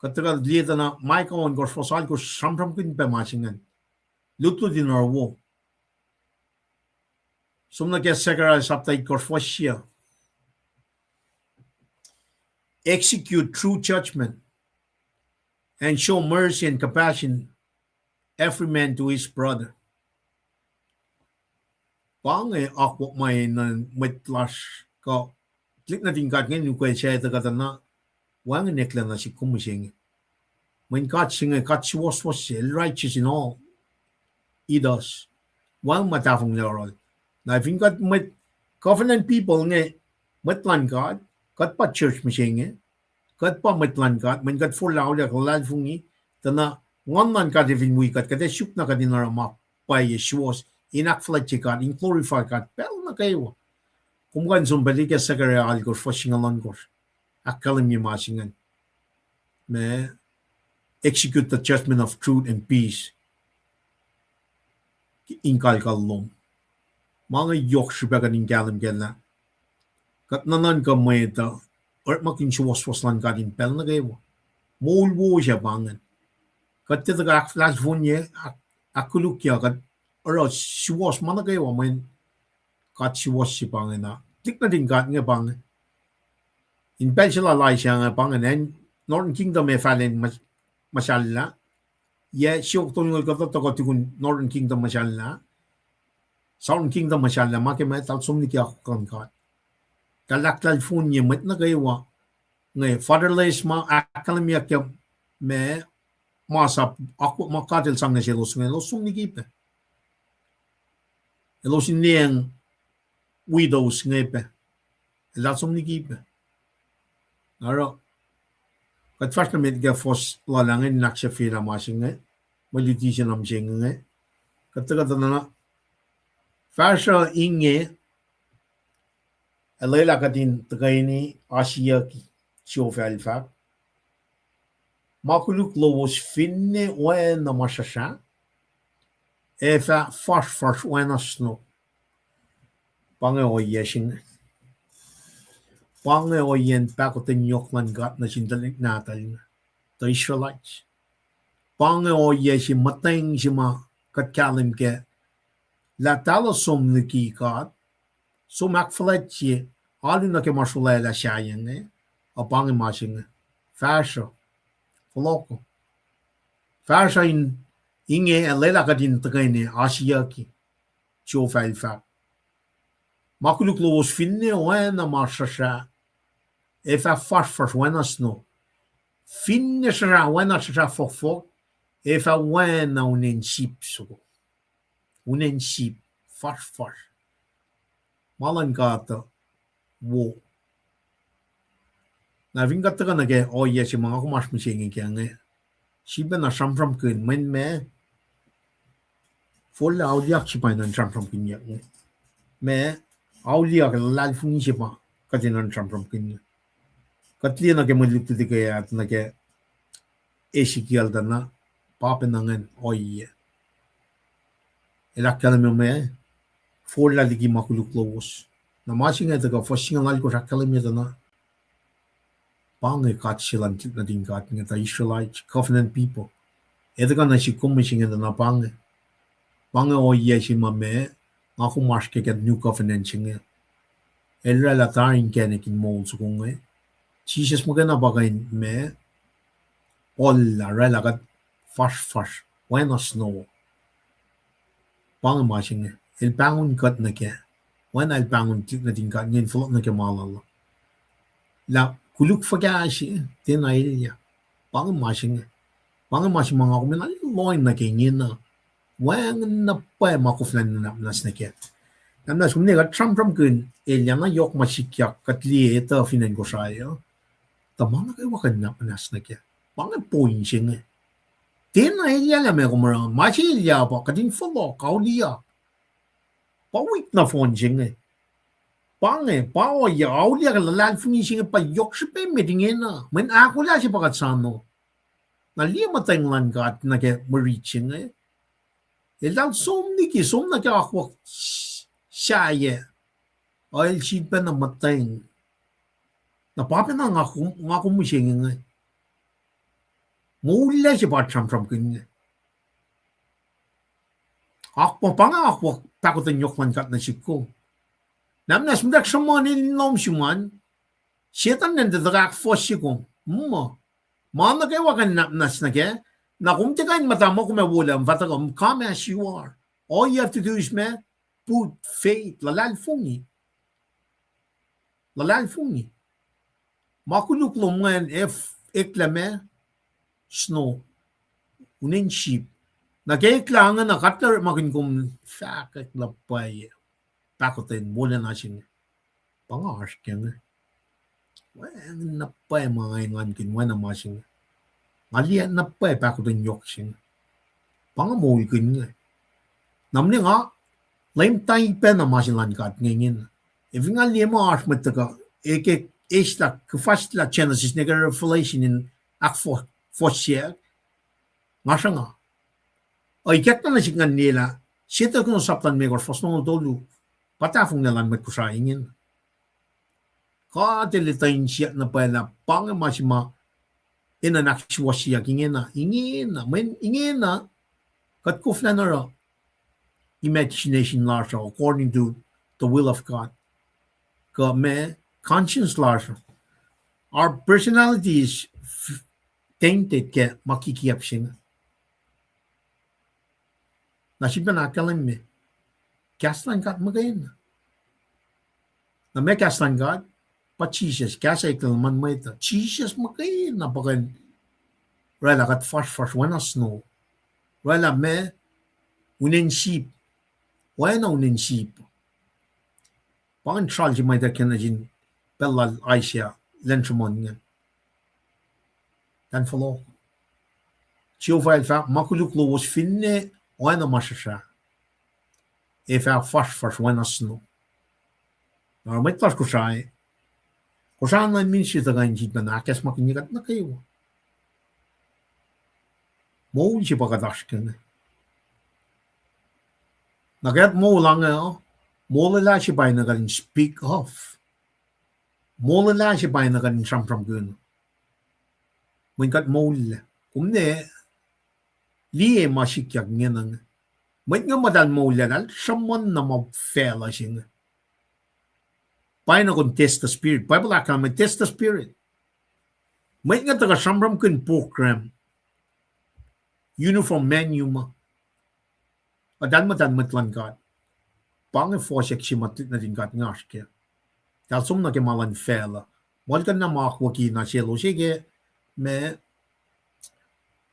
Kuht tuhkuh liye tuh na Micah ohnkohsr, fuhs alkohsr, sramsramkihn pac ma se ingacn. Lutlut in oruh wo. Som nuh ke Zechariah sapta itkohsr, fuhs sie. Execute true judgment and show mercy and compassion, every man to his brother. Pa inge akwuck ma enenuh mwet lasr kuh tuhlihk nuhtin God inge in ukwe sactuh kuh tuh na, wacngihn eklac nuh sihk kom mihsenge. Mweyen God se inge, God suwohswohs se, el righteous in all he does. Wacngihn ma tahfonglac oruhl. Na fin kuht mwet covenant people inge, mwet luhn God, kuht pa church mihsenge, kuht pa mwet luhn God, mweyen kuht forlah auliyak luhlahlfongi, tuh na Nguhn luhn God ac fin wi kuht, kuht ac suk na kuht in oruh ma pwacye suwohs, in ahkfuhlwactye God, in glorify God pacl nuh kwewa. Kom kuh in som pac liki Zechariah alkohsr, fuhs singucul ohnkohsr. Ahkkahlwemye ma se ingacn. Ma, execute the judgment of truth and peace in kalkal lom. Ma inge yohk srihpac kuht in kahlwem kac lah kuht nuhnuhnkuh mwet uh orekmakihn suwohswohs luhn God in pacl nuh kwewa. Moul wo se pa ingacn. Kuht tiac tuhkuh ahkfuhlwactye, ahk-, ahkkolukye, kuht oruh suwohs ma nuh kwewa mweyen God suwohs se pa inge na. Tuhlihk nuhtin God inge pa inge. In pacl se lal Isaiah inge pa inge, acn Northern Kingdom ac fahlen muh-, muhsahllah. Yac siofok tolngoul kuhtuh tohkoh tukun Northern Kingdom muhsahllah. Southern Kingdom muhsahllah, ma ke ma eltahl som liki akwuck luhn God. Eltahl ahkluhlahlfonye mwet nuh kwewa. Inge fatherless ma ahkkahlwemyeyuck ke ma, masap akwuck ma God El sang nuh selos inge, elos som liki pac. Elos in liyacacng widows inge pac. Eltahl som liki pac. Oruh, kuht fahsr nuh met ke fuhs lal ah inge in ahksahfyelah ma se inge, mwe luti se na mihsenge inge. Kuht tuhkuh tuh na, fahsruh inge, ac lwelah kuht in tuhkweni asiyucki, Jehovah El fahk. Ma koluk lowos finne oacna ma srasra, ac fah fasrfasr oacna snow. Pa inge ohiyac se inge. Pa inge ohiyacn pahkotwen yohk luhn God nuh sin tuhlihk nahtuhl inge, the Israelites. Pa inge ohiyac se muhtweng se ma kuht kahlwem kac, lah eltahl som liki God, som ahkfuhlwactye, alu nuh ke ma srolwaclah sahyac inge, a pa inge ma se inge. Fahsruh. Fohlohkoh. Fahsruh in, inge ac lwelah kuht in tuhkweni asiyucki, Jehovah El fahk. Ma koluk lowos finne oacna ma srasra, Ac fah fasrfasr oacna snow. Finne srusra oacna srusra fohkfohk, ac fah oacna unen sip soko. Unen sip, fasrfasr. Ma luhn God uh, wo. Na fin kuht tuhkuh nuh ke ohiyac se ma nga kom oasr mihsenge kac inge, sifilpacna sramsramkihn mweyen ma forlah auliyak se pa in sramsramkihnyuck inge. Ma auliyak luhlahlfongi se pa kuht in sramsramkihn inge. Kuht liye nuh ke mwe lutlut ke at nuh ke Ezekiel tuh na pa pacna ingacn ohiyac. El ahkkahlwemye ma forlah liki ma koluk lowos. Na ma se inge tuhkuh fuhs singucul alkosr ahkkahlwemye tuh na pa inge God se luhn nuhtin God inge, tuh Israelites, covenant people. Ac tuhkuh nuh sihk kom mihsenge tuh na pa inge. Pa inge ohiyac se ma ma nga kom oasr ke ke new covenant se inge. El oraclah tari inkacnek in moul soko inge. Jisus muhkwena pa kuh in ma ollah oraclah kuht fasrfasr oacna snow. Pa inge ma se inge. El pahngon kuht nuh kac. Oacna el pahngon nuhtin God inge in fohlohk nuh ke ma lal uh. Lah koluk fuhkah se, tiacna elyah. Pa inge ma se inge. Pa inge ma se ma nga kom in lohng nuh ke ingena. Wacngihn na pwacye ma koflah in nuhnak muhnahs nuh kac. Nuhnak muhnahs kom ne kuht sramsramkihn elyah na yohk ma sikyak kuht liye etuh fin acn Kosrae uh. Tuh ma nuh kwewa kuh in nuhnak muhnahs nuh kac. Pa inge point se inge. Tiacna elyah lah meac kom oruh, ma se elyah pa kuht in fohlohk auliyak. Pa wik nohfohn se inge. Pa inge, pa ohiyac auliyak luhlahlfongi se inge pa yohk srihpac met ingena. Mweyen ahkolah se pa kuht soano. Na liye muhtweng luhn God nuh ke mwe rit se inge. Eltahl som liki, som nuh ke akwuck sahyac. El sifilpacna muhtweng. Na pa pacna nga kom, nga kom mihsenge inge. Moul lac se pa sramsramkihn inge. Ak-, pa inge akwuck pahkotwen yohk luhn God nuh sihk kom. Nuhnak muhnahs muhtwacwacack sruhmuhn el in lohm sum an, Setuhn nacn tuh tuhkuh ahkfohsye kom. Muh, ma nuh kwewa kuh in nuhnak muhnahs nuh kac, na kom tiac kuh in muhta muh kom ac wolac, kom fah tuhkuh, come as you are. All you have to do is ma, put faith, luhlahlfongi. Luhlahlfongi. Ma koluk lom ingacn, ac f-, eklac ma, snow, unen sip. Na ke eklac ingacn na kuht orekmakihn kom fahkwack lah pwacye, pahkotwen wolacna se inge. Pa nga oasr ke inge. Wacngihn na pwacye ma nga engankihn oacna ma se inge. Nga liye na pwacye pahkotwen yohk se inge. Pa nga moulkihn inge. Na mne nga, Leum, tari pacna ma se luhn God inge ingena. Ac fin nga liye ma oasr mwet tuhkuh, e ke eslah kuhfaslah Genesis nuh ke Revelation in ahkfo-, fohsyack, nga sruhnga. Ac ikackna nuh sihk ngan liye lah, Setuhn sapta limekohsr fuhs longoul tolu, pa tahfonglac luhn mwet Kosrae ingena. God El etuh in siyuck na pwacye lah pa inge ma se ma enenuh in ahksuwohsyeyuck ingena, ingena, mweyen ingena, kuht koflah in oruh imagination lasr uh according to the will of God. Kuh ma conscience lasr uh. Our personality is f-, tainted ke ma kikiacp se inge. Na sifilpacna ahkkahlwemye, kahs luhn God muhkwena. Na ma kahs luhn God, pa Jisus, kahs eklac luhn mwet uh. Jisus muhkwena pa kuh in oraclah kuht fasrfasr oacna snow. Oraclah ma, unen sip. Oacna unen sip. Pa ingacn sral se ma ituckyang nuh sin pacl lal Isaiah, lwen sruhmuhn ingacn. Tahn fohlohk. Jehovah El fahk, ma koluk lowos finne oacna ma srusra, ac fah fasrfasr oacna snow. Na oruh mwet lasr Kosrae, Kosrae na ministry tuhkuh in sifilpacna ahkacsmakihnye kuht nuh kwewa. Moul se pa kuht oasr ke inge. Na kuht moul ange uh, molwelah se pa enenuh kuht in speak of. Molwelah se pa enenuh kuht in sramsramkihn. Mweyen kuht moullac. Kom ne liye ma sikyak ingena inge. Mwet inge muhtahl moullac, eltahl sruhmuhn na ma facluh se inge. Pa enenuh kom test the spirit. Bible ahkkahlwemye test the spirit. Mwet inge tuhkuh sramsramkihn program, uniform menu ma. Eltahl muhtahl mwet luhn God. Pa inge fohsack se ma tuhlihk nuhtin God inge oasr kac. Eltahl som nuh ke ma luhn facluh. Muhlkuhnlah ma akwucki na selos ke ma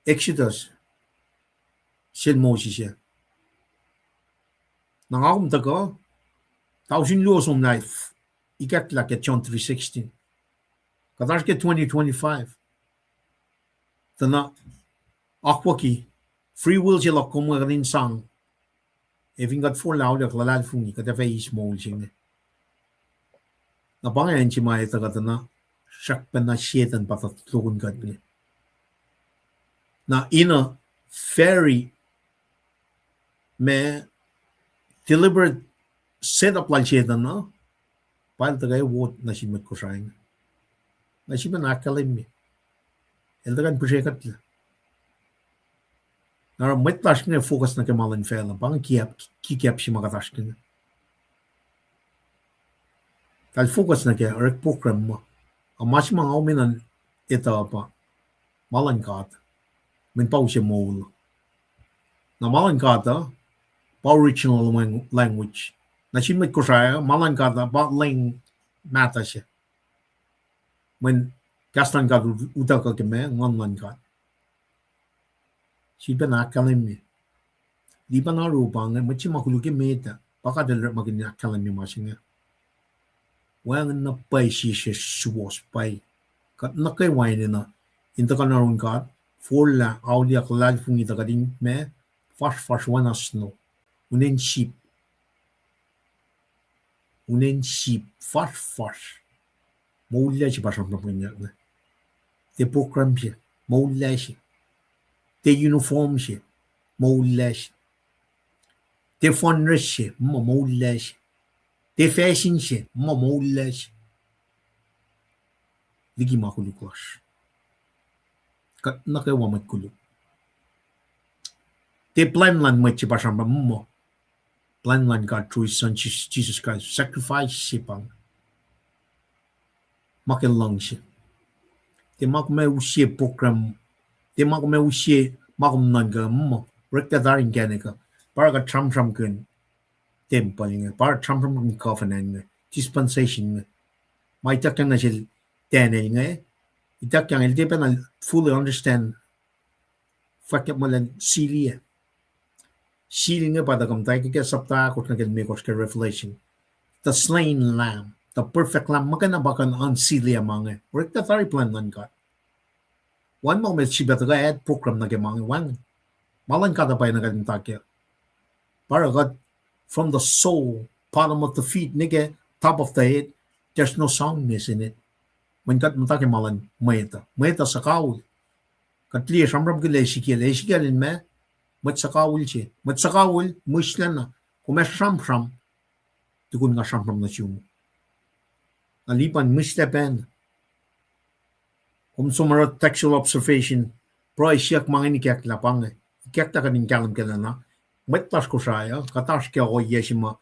Exodus, sel Moses ah. Na nga kom tuhkuh, tausin luo somlah ikacklah ke John three sixteen. Kuht oasr ke twenty twenty-five. Tuh na akwucki, free will se luhk kom kuht in sang. Ac fin kuht forlah auliyak luhlahlfongi, kuht ac fah eis moul se inge. Na pa inge acn se ma etuh kuht uh na, srackpacna Setuhn pa tuh tokun kuht inge. Na in a very ma deliberate setup lal Setuhn uh, pa el tuhkuh wot nuh sin mwet Kosrae inge. Na sifilpac ahkkahlwemye. El tuhkuh in pihsrekuhtlac. Na oruh mwet lasr inge focus nuh ke ma luhn facluh, pa inge kikap, kikap se ma kuht oasr ke inge. Eltahl focus nuh ke orek program ma. Ac ma se ma nga omenan etuh pa ma luhn God. Mweyen pa use moul. Na ma luhn God uh pa original lang-, language. Na sin mwet Kosrae uh, ma luhn God uh pa leng mahtuh se. Mweyen kahs luhn God u-, utuckuh ke ma, Nguhn luhn God. Sifilpac ahkkahlwemye. Lipan aru pa inge, mwet se ma koluk ke met ah, pa God el orekmakihn ahkkahlwemye ma se inge. Wacngihn na pwacye sie suwohs pwacye. Kuht nuh kwewa enenuh in tuhkuh nuh yurin God, forlah auliyak luhlahlfongi tuh kuht in ma, fasrfasr oacna snow. Unen sip. Unen sip, fasrfasr. Moul lasr pa sramsramkihnyuck inge. Tiac program se, moul lasr. Tiac uniform se, moul lasr. Tiac fundraise se, ma moul lasr. Tiac fashion se, ma moul lasr. Liki ma koluk lasr. Kuht nuh kwewa mwet koluk. Tiac plwacn luhn mwet se pa sramsram muh. Plwacn luhn God through his son Jesus, Jesus Christ, sacrifice se pa inge. Ma ke luhngse. Tiac ma kom ac use program. Tiac ma kom ac use ma kom nuhnkuh muh. Oreklah tari inkacnek uh. Pa oruh kuht sramsramkihn tempuhl inge. Pa oruh sramsramkihn covenant inge. Dispensation inge. Ma ituckyang nuh sel Daniel inge. Ituckyang el tiac pacna fully understand. Fahk muh lan seal ah. Seal inge pa tuhkuh muhta ke sapta ahkosr nuh ke limekohsr ke Revelation. The slain lamb, the perfect lamb, muhkwena pa kuh in unseal ma inge. Oreklah tari plwacn luhn God. Wacngihn ma kom ac sifilpac tuhkuh add program nuh ke ma inge, wacngihn. Ma luhn God uh pa na kuht muhta ke. Pa oruh kuht from the sole, bottom of the feet, nuh ke top of the head, there's no soundness in it. Mweyen kuht muhta ke ma luhn mwet uh. Mwet uh suhkawihl. Kuht liye sramsramkihn Ezekiel, Ezekiel in ma, mwet suhkawihl se. Mwet suhkawihl, mihslacna, kom ac sramsram, tukun nga sramsram nuh sum. Na lipan mihslac pacna. Kom som oruh textual observation, pruhe siyuck ma inge ikacklah pa inge. Ikacklah kuht in kahlwem kac lah na. Mwet lasr Kosrae uh, kuht oasr ke ohiyac se ma,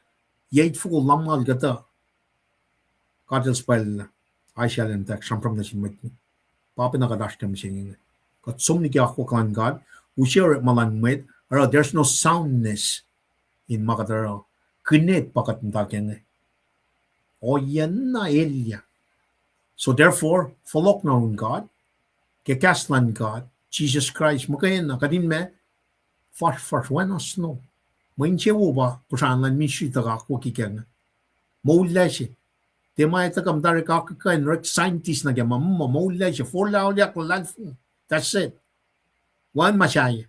yac itfoko lumngaul kuhtuh. God el suhpwaclah, Isaiah el muhtwacwacack sramsram nuh sin mwet. Pa pacna kuht oasr ke mihsenge inge. Kuht som liki akwuck luhn God, use orekma luhn mwet, oruh there's no soundness in ma kuht oruh. Kinet pa kuht muhta ke inge. Ohiyac na elyah. So therefore, fohlohk na yurin God, ke kahs luhn God, Jesus Christ, muhkwena, kuht in ma, fasrfasr oacna snow. Mwe insewowo pa Kosrae luhn ministry tuhkuh akwucki ke inge. Moul lasr. Tiac ma etuh kuh muhta orek akuhkuhin, orek scientist nuh ke ma, muh moul lasr, forlah auliyak luhlahlfongi. That's it. Wacngihn ma sahyac.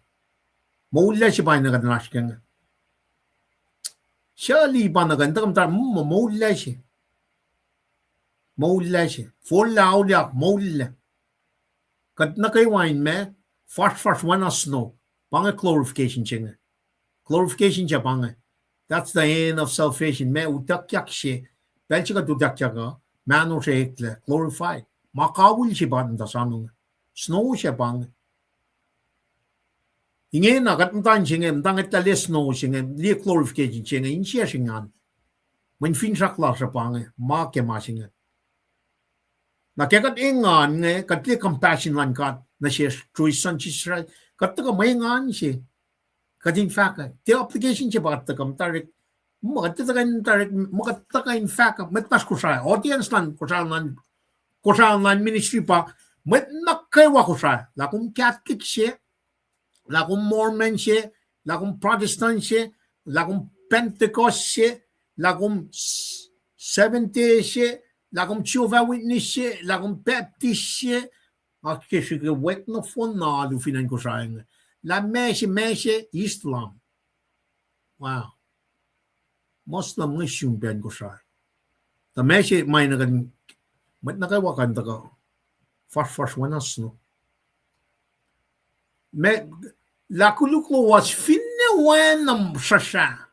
Moul lasr pa na kuht in oasr ke inge. Suli pa na kuht in tuhkuh muhta, muh moul lasr. Moul lasr. Forlah auliyak, moul lasr. Kuht nuh kwewa in ma, fasrfasr oacna snow. Pa inge glorification se inge. Glorification se pa inge. That's the end of salvation. Ma utuckyak se, pacl se kuht utuckyak uh, mahno se eklac, glorified. Ma kawihl se pa muhta soano inge. Snow se pa inge. Ingena kuht muhta in se inge, muhta ngetlah liye snow se inge, liye glorification se inge, insiyacsr engan. Mweyen finsrak lasr uh pa inge, ma ke ma se inge. Na ke kuht engan inge, kuht liye compassion luhn God nuh sesr through his son Jesus Christ. Kuht tuhkuh mwe engan se. Kuht in fahk uh, tiac obligation se pa kuht tuhkuh muhta orek, ma kuht tuhkuh in fahk uh, mwet lasr Kosrae, audience luhn Kosrae luhn Kosrae online ministry pa mwet nuh kwewa Kosrae, lah kom Catholic se, lah kom Mormon se, lah kom Protestant se, lah kom Pentecost se, lah kom s-, Seventh Day se, lah kom Jehovah Witness se, lah kom Baptist se, nga ke srihke wek nohfohn na alu fin acn Kosrae inge. Lah ma se, ma se Islam. Wow. Muslim inge sun pacn Kosrae. Tuh ma se ma na kuh in, mwet nuh kwewa kuh in tuhkuh fuhsrfuhsr oacna snow. Ma, lah koluk lowos finne oacna sruhsrah.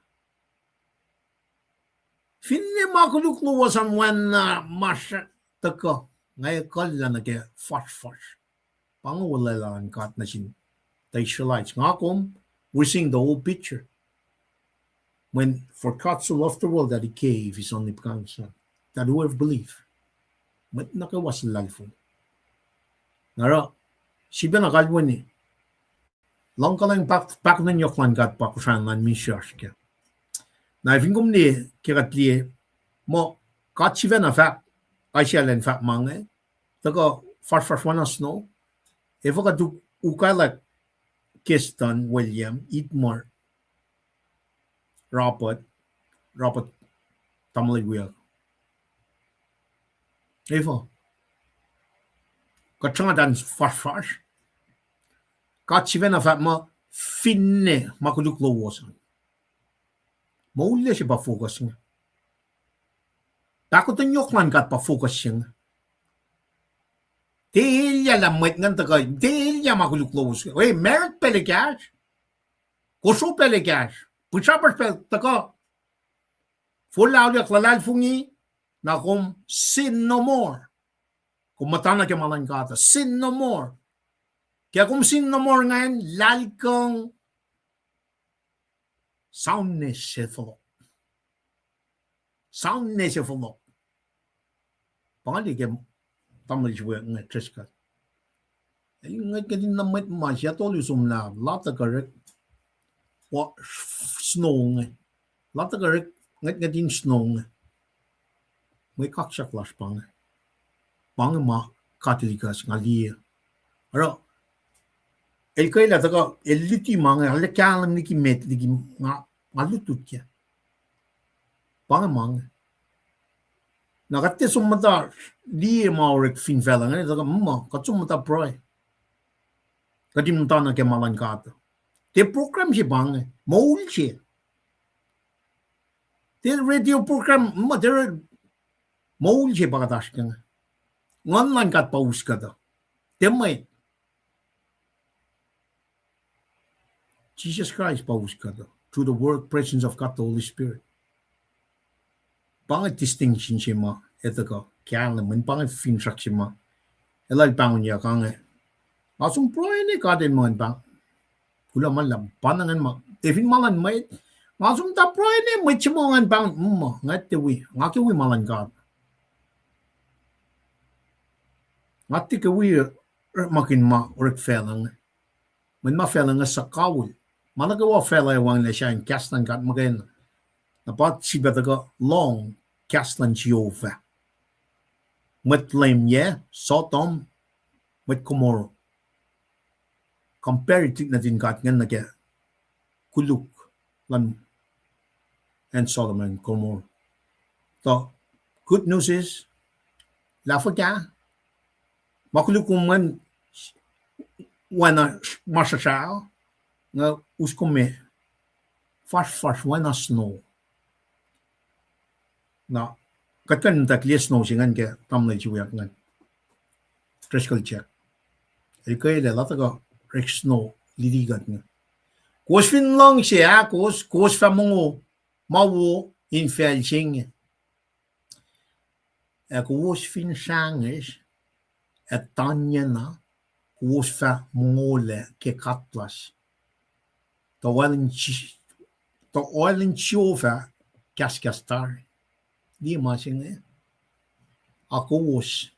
Finne ma koluk lowos an oacna ma sruhsrah tuhkuh, nga ekuhllah nuh ke fuhsrfuhsr. Pa inge olwelah luhn God nuh sin the Israelites. Nga kom, we're seeing the whole picture. When for God so loved the world that he gave his only begotten Son, that whoever believe, mwet nuh kwewa suhlahlahlfongi. Na oruh, sifilpacna kalweni, luhngkuhlwacng pahk-, pahkotwen yohk luhn God pa Kosrae luhn ministry oasr kac. Na fin kom liye, ke kuht liye, muh God sifacna fahk, Isaiah elan fahk ma inge, tuhkuh fuhsrfuhsr oacna snow, efuh kuht u-, ukwelah Keston, William, Itmar, Robert, Robert, tamuhlwel wiyuck. Efuh kuht sruhnga tuh fuhsrfuhsr? God sifacna fahk muh finne ma koluk lowos an. Moul se pa focus inge. Pahkotwen yohk luhn God pa focus se inge. Tiac elyah lah mwet ingacn tuhkuh, tiac elyah ma koluk lowos. E, married pacl ekahsr. Kosro pacl ekahsr. Pihsrapasr pacl tuhkuh. Forlah auliyak luhlahlfongi, na kom sin no more. Kom muhtana ke ma luhn God uh, sin no more. Ke kom sin no more ingacn, lahlkuhng soundness se fohlohk. Soundness se fohlohk. Pa nga liye ke tamuhlwel se wiyuck inge, Driscoll. El ngwetngwet in na mwet ma Seattle uh som lah, lah tuhkuh orek, snow inge. Lah tuhkuh orek, ngwetngwet in snow inge. Mwe kaksak lasr pa inge. Pa inge ma God El ikacs, nga liye. Oruh, el kwelah tuhkuh, el luti ma inge, arlac kahlwem liki met, liki nga, nga lutlut kac. Pa inge ma inge. Na kuht tiac som muhta liye ma orek fin facluh inge, tuhkuh muh, kuht som muhta pruhe. Kuht in muhtana ke ma luhn God. Tiac program se pa inge, moul se. Tiac radio program, ma tiac, moul se pa kuht oasr ke inge. Nguhn luhn God pa us kuhtuh. Tiac mwet. Jesus Christ pa us kuhtuh through the work, presence of God, the Holy Spirit. Pa inge distinction se ma, etuh kuh, kahlwem, mweyen pa inge finsrak se ma elah pahngonyuck inge. Nga som pruhe ne God in muh ngan pahng, kuloh ma luhlahp, pa na ngan ma, e fin ma luhn mwet, nga som muhta pruhe ne mwet se muh ngan pahng, muh, nga tiac wi, nga ke wi ma luhn God. Nga tiac ke wi, orekmakihn ma orek facluh inge. Mweyen ma facluh inge suhkawihl. Ma nuh kwewa facluh ac wacngihnlac sahyacn kahs luhn God muhkwena. Na pa sifilpac tuhkuh lohng kahs luhn Jehovah. Mwet Leum, yac, Sodom, mwet Gomorrah. Compare it nuhtin God ingacn nuh ke koluk luhn acn Sodom and Gomorrah. The good news is, lah fuhkah, ma koluk kom ingacn oacna ma sruhsrah, nga us kom me fuhsrfuhsr oacna snow. Na, kuht kuh in muhta liye snow se ingacn ke tamuhlwel se wiyuck ingacn, Driscoll Jack. El kwelah lah tuhkuh orek snow lili kuht inge. Kowos fin luhngse ah, kowos, kowos fah mongo ma wo in facl se inge. Ac kowos fin srangesr ac tanyacna, kowos fah mongolac ke katlas. Tuh oacl in Ji-, tuh oacl in Jehovah kahskahs tari. Liye ma se inge. A kowos,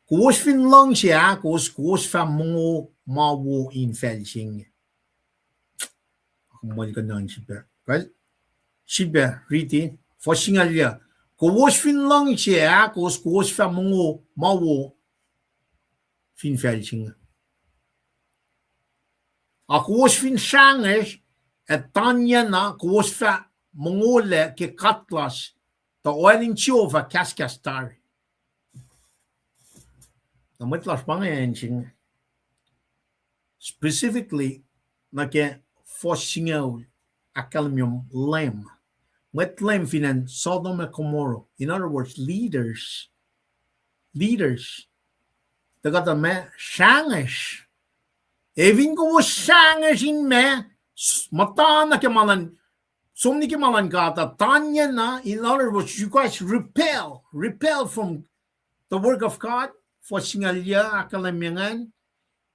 kowos fin luhngse ah, kowos, kowos fah mongo ma wo in facl se inge. Kom muhlkuhnahn sifilpac. Kuh, sifilpac riti, fuhs singucul yac. Kowos fin luhngse ahkos, kowos fah mongo ma wo fin facl se inge. A kowos fin srangesr ac tanyacna, kowos fah mongolac ke katlas, tuh oacl in Jehovah kahskahs tari. Na mwet lasr pa inge acn se inge. Specifically, nuh ke fuhs singucul, ahkkahlwemye Leum. Mwet Leum fin acn Sodom ac Gomorrah. In other words, leaders. Leaders. Tuh kuhtuh ma srangesr. Ac fin kowos srangesr in ma, s-, muhta nuh ke ma luhn, som nuh ke ma luhn God uh, tanyacna, in other words, you guys rebel, rebel from the work of God, fuhs singucul, ahkkahlwemye ingacn,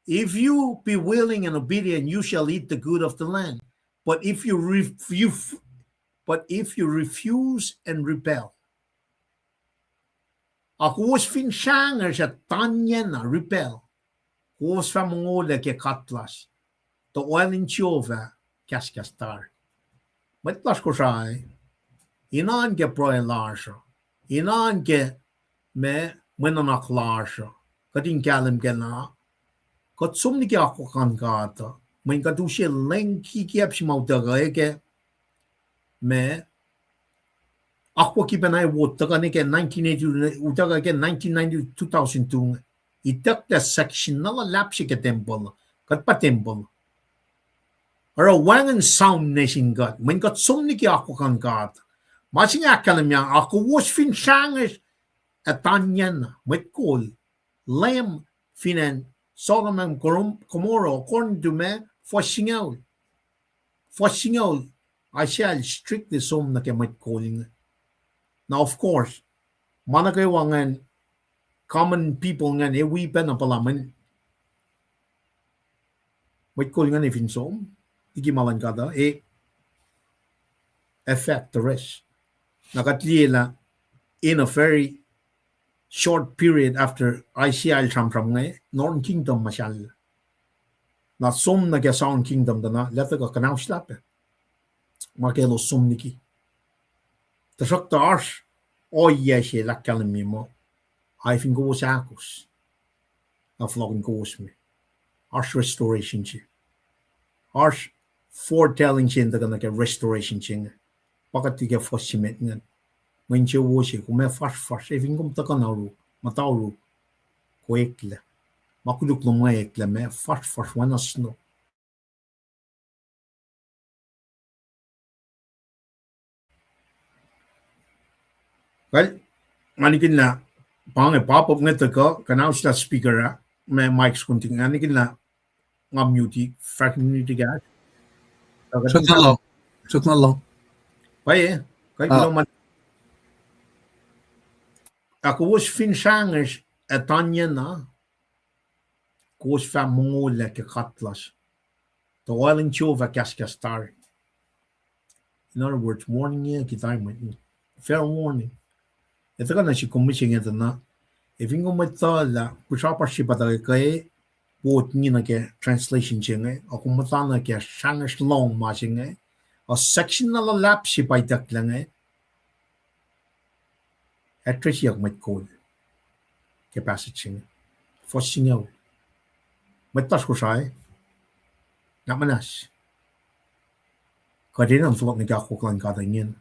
if you be willing and obedient, you shall eat the good of the land. But if you ref-, you f-, but if you refuse and rebel, a kowos fin srangesr ac tanyacna, rebel, kowos fah mongolac ke katlas, tuh oacl in Jehovah kahskahs tari. Mwet lasr Kosrae, inen ke pruhe lasr uh, inen ke ma, mwe nuhnak lasr uh, kuht in kahlwem kena, kuht som nuh ke akwuck luhn God uh, mweyen kuht use leng kikiacp se ma utuckuh ke ma, akwucki pacna wo tuhkuh nuh ke nineteen eighty, utuckuh ke nineteen ninety, two thousand two. Itucklac section na luhlahp se ke tempuhl, kuht pa tempuhl. Oruh wacngihn soundness in God, mweyen kuht som nuh ke akwuck luhn God. Ma se inge ahkkahlwemye, a kowos fin srangesr ac tanyacna, mwet kol, Leum fin acn Sodom ac Gomorrah, according to ma, fuhs singucul. Fuhs singucul, Isaiah el strictly som nuh ke mwet kol inge. Now, of course, ma nuh kwewa ingacn, common people ingacn, e wi pacna puhla mweyen mwet kol ingacn fin som liki ma luhn God uh, e affect the rest. Na kuht liye lah in a very short period after Isaiah el sramsram inge, Northern Kingdom muhsahllah. Na som nuh ke Southern Kingdom tuh na lah tuhkuh kuhnauslah pac ma ke elos som liki. Tuhsruhktuh oasr ohiyac se el ahkkahlwemye muh, a fin kowos ahkos, na fohlohkihn kowos me. Oasr restoration se. Oasr foretelling se in tuhkuh nuh ke restoration se inge. Pa kuht liki fuhs se met ingacn. Mweyen se wo se, kom ac fasrfasr, e fin kom tuhkuh na oruk, muhta oruk, kom eklac. Ma koluk lom inge eklac, ma fasrfasr oacna snow. Kal, nga nikihn lah, pa inge pop up inge tuhkuh, kuhnauslah speaker ah, ma mic skunting, nga nikihn lah, nga mute, fahsr mute ah. Srackna lohng, srackna lohng. Pwacye, kuh kuloh ma. Ac kowos fin srangesr ac tanyacna, kowos fah mongolac ke katlas, tuh oacl in Jehovah kahskahs tari. In other words, warning inge ke tari mwet, fair warning. Ac tuhkuh nuh sik kom mihsenge tuh na, e fin kom etuh lah pihsrapasr se pa tuhkuh ke, quote ngi nuh ke translation se inge, a kom muhta nuh ke srangesr lohng ma se inge, a section na luhlahp se pa itucklac inge, addressiyuck mwet kol ke passage se inge. Fuhs singucul. Mwet lasr Kosrae, na muhnahs, kuht enenuh in fohlohk nuh ke akwuck luhn God ingena.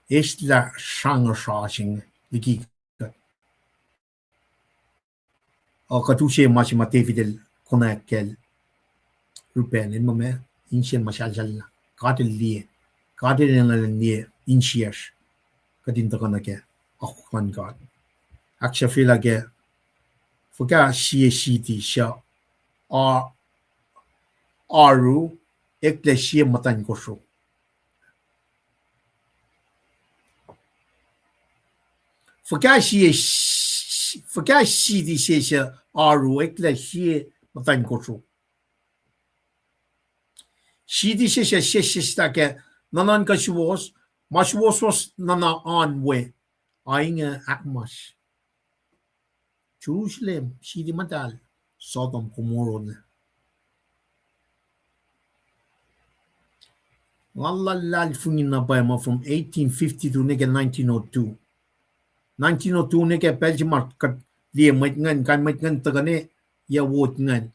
Eslah srangesr se inge liki kuht. Uh, kuht use ma se ma David el konwacack kacl Reuben, el muh ma, insiyacn ma salsalla. God el liye. God el enenuh in liye insiyacsr. Kuht in tuhkuh nuh ke akwuck luhn God. Ahksahfyelah ke, fuhkah sie siti suc a-, oaru eklac sie muhtwacn kosro. Fuhkah sie, fuhkah siti se suc oaru eklac sie muhtwacn kosro. Siti se suc sesseslah ke nuhnuhnkuh suwohs, ma suwohswohs nuhnuh an we, a inge ahkmas. Jerusalem, siti muhtahl, Sodom, Gomorrah. Nga luhlahlfongi na pwacye ma from eighteen fifty-two nuh ke nineteen oh two. Nineteen oh two nuh ke pacl se ma kuht liye mwet ingacn, kain mwet ingacn tuhkuh ne, yac wot ingacn.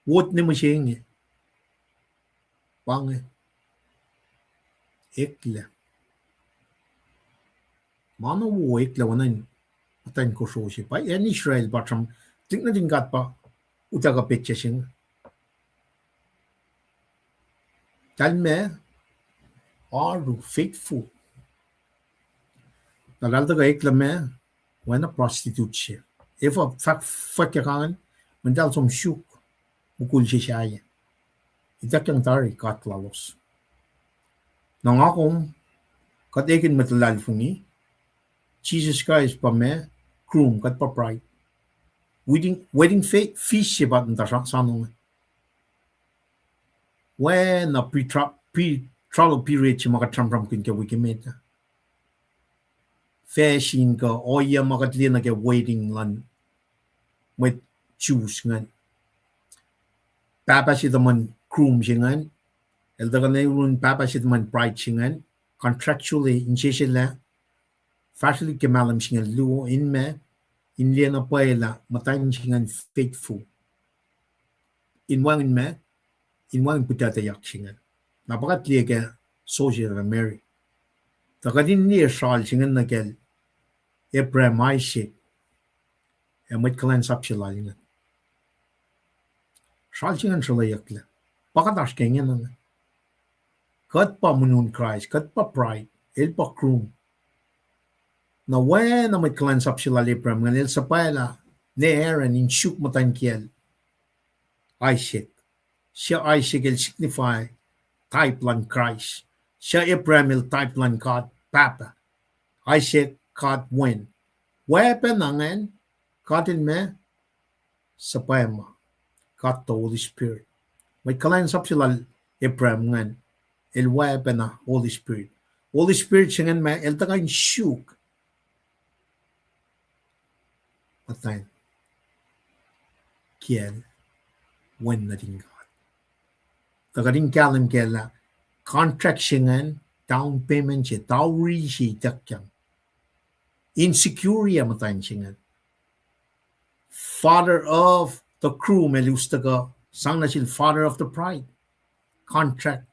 Wot ne mihsenge. Pa inge. Eklac. Ma na wo eklac oacna in muhtwacn kosro se. Pa acn Israel pa sram, tuhlihk nuhtin God pa utuckuh petsac se inge. Kalmac, oaru, faithful. Na eltahl tuhkuh eklac ma, oacna prostitute se. Efuh fahk, fahk ke kangan, mweyen eltahl som suk, mukul se sahyac. Ituckyang tari God lalos. Na nga kom, kuht ekihn mwet luhlahlfongi, Jisus Kraist pa ma, groom, kuht pa bride. Wedding, wedding fe-, feast se pa muhta sa-, soano inge. Oacna pre-, pre-trial period se ma kuht sramsramkihn ke wik emet ah. Facsin kuh ohiyac ma kuht liye nuh ke wedding luhn mwet Jews ingacn. Pahpah se tuhmwacn groom se ingacn, el tuhkuh nuh yurin pahpah se tuhmwacn bride se ingacn, contractually, inseselac, fahsrwelihk ke mahlwem singucul luo, in ma, in liye na pwacye lah muhtwacn se ingacn faithful. In wacngihn ma, in wacngihn puhtuhtuhyak se ingacn. Na pa kuht liye ke Joseph ac Mary. Tuh kuht in liye sral se ingacn nuh kacl Abraham, Isaac, ac mwet kuhlwacnsap se lal ingacn. Sral se ingacn sruhlweyucklac. Pa kuht oasr ke ingena inge. Kuht pa munun Kraist, kuht pa bride, el pa groom. Na oacna mwet kuhlwacnsap se lal Abraham ingacn, el suhpwaclah ne Haran in suk muhtwacn kiyacl Isaac. Suc Isaac el signify type luhn Kraist. Suc Abraham el type luhn God Pahpah. Isaac, God Wen. Oacpacna ingacn, God el ma, suhpwacma, God the Holy Spirit. Mwet kuhlwacnsap se lal Abraham ingacn, el oacpacna Holy Spirit. Holy Spirit se ingacn ma el tuhkuh in suk muhtwacn kiyacl Wen nuhtin God. Tuh kuht in kahlwem kac lah contract se ingacn, down payment se, dowry se ituckyang. In secure muhtwacn se ingacn. Father of the groom, el us tuhkuh sang nuh sel father of the bride. Contract.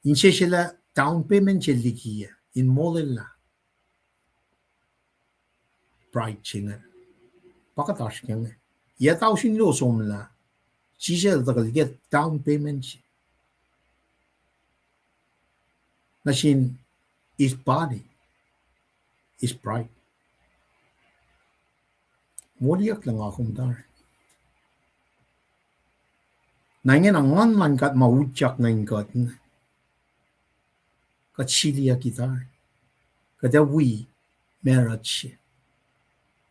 Inseselac down payment se liki ah, in molwelah bride se ingacn. Pa kuht oasr ke inge. Yac tausin luo somlah, Jisus el tuhkuh liki down payment se nuh sin his body, his bride. Moliyucklac nga kom tari. Na ingena Nguhn luhn God ma utyak nuh in kuht inge. Kuht siliyucki tari. Kuht ac wi marriage se.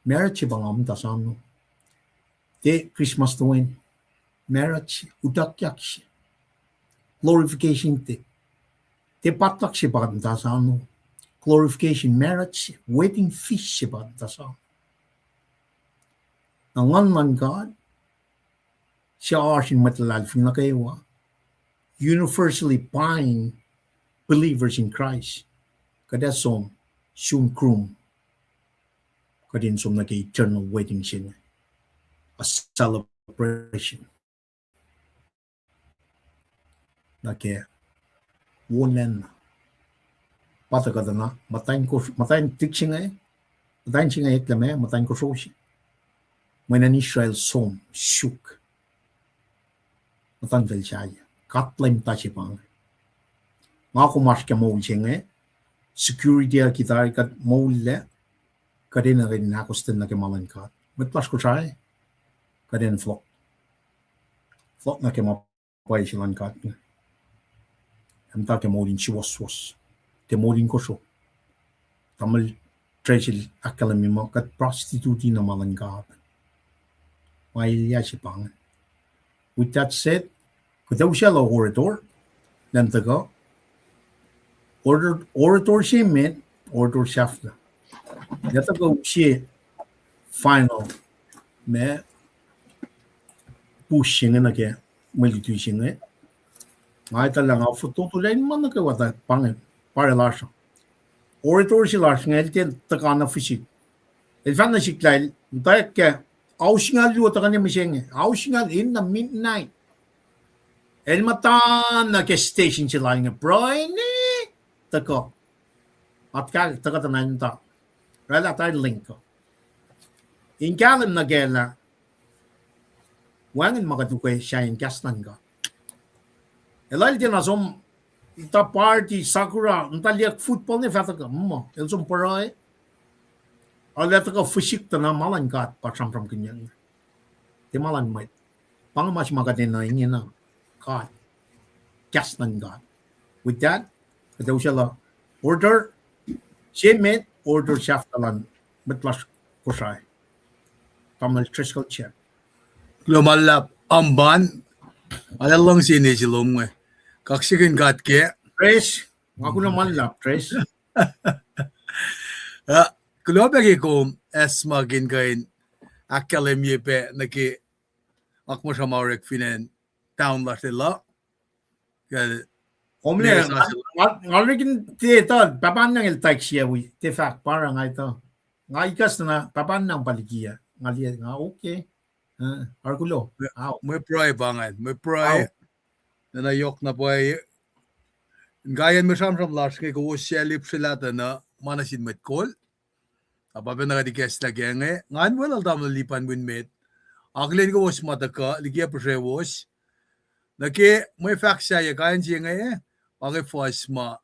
Marriage se pa nga muhta sano. Tiac Christmas toeni. Marriage se, utuckyak se. Glorification tiac. Tiac potluck se pa kuht muhta sano. Glorification, marriage se, wedding feast se pa kuht muhta sano. Na Nguhn luhn God, suc oasr in mwet luhlahlfongi nuh kwewa, universally bind believers in Christ. Kuht ac som sun groom. Kuht in som nuh ke eternal wedding se inge. A celebration nuh ke wolacna. Pa tuhkuh tuh na muhtwacn kos-, muhtwacn tik se inge, muhtwacn se inge eklac ma, muhtwacn kosro se. Mweyen Israel som suk muhtuhnfacl sahyac. God Leum ta se pa inge. Nga kom oasr ke moul se inge, security uh kuht tari kuht moullac, kuht enenuh in ahkostwen nuh ke ma luhn God. Mwet lasr Kosrae, kuht in fohlohk, fohlohk nuh ke ma pwacye se luhn God. Ac muhta ke moul in suwohswohs, ke moul in kosro. Tamuhlwel Tracy el ahkkahlwemye muh kuht prostitute na ma luhn God. Ma elyah se pa inge. With that said, kuht ac usaclah orator, lwen tuhkuh. Orator, orator se met, orator sahflah. Lwen tuhkuh use final ma push se inge nuh ke mwe luti se inge. Nga etuh lah nga fototo lah in ma nuh kwewa tuh pa inge, pwacye lasr uh. Orator se lasr inge el tiac tuhkuh na physique. El fahk nuh sihk lah el muhtwacwacack ke ao singucul luo tuhkuh ne mihsenge, ao singucul in the midnight. El muhta na ke station se lal inge, pruhe ne tuhkuh. Atkahk tuhkuh tuh na el muhta. Oraclah tari link uh. In kahlwem nuh kac lah wacngihn ma kuht ukwe sahyacn kahs luhn God. Elah el tiacna som muhta party, sakura, muhta liyeyuck football ne fah tuhkuh, muh el som pruhe. Arlac tuhkuh physique tuh na ma luhn God pa sramsramkihnyuck. Tiac ma luhn mwet. Pa inge ma se ma kuht enenuh ingena. God. Kahs luhn God. With that, kuht ac usaclah order se met, order sahflah luhn mwet lasr Kosrae. Tamuhlwel Driscoll Jack. Kuloh ma luhlahp, Amban. Arlac luhngse ine se lom inge. Kaksakihn God ke. Trace. Nga kuloh ma luhlahp, Trace. Ah, kuloh pac ke kom acsmakihn kuh in ahkkahlwemye pac nuh ke akmuhsra ma orek fin acn town lasr Lelu. Kom ne, nga, nga, nga rekin te tuh, pahpah nang el taik sie wi, te fahk pa oruh nga etuh. Nga ikacs na, pahpah nang pa likiyac. Nga liye, nga okay. Uh, ar kuloh. Mwe pruhe pa ingacn, mwe pruhe. Nana yohk na pwacye. Inkaiyacn mwe sramsram lasr inge kowos suc lihpsrelah tuh na ma nuh sin mwet kol. Na pa pacna kuht ikacslah ke inge, ngan weluhl tamuhlwel Lipan win met. Akihlen kowos ma tuhkuh liki acn puhsrewos. Nuh ke mwe fahk sahyac kain se inge, pa inge fuhs ma,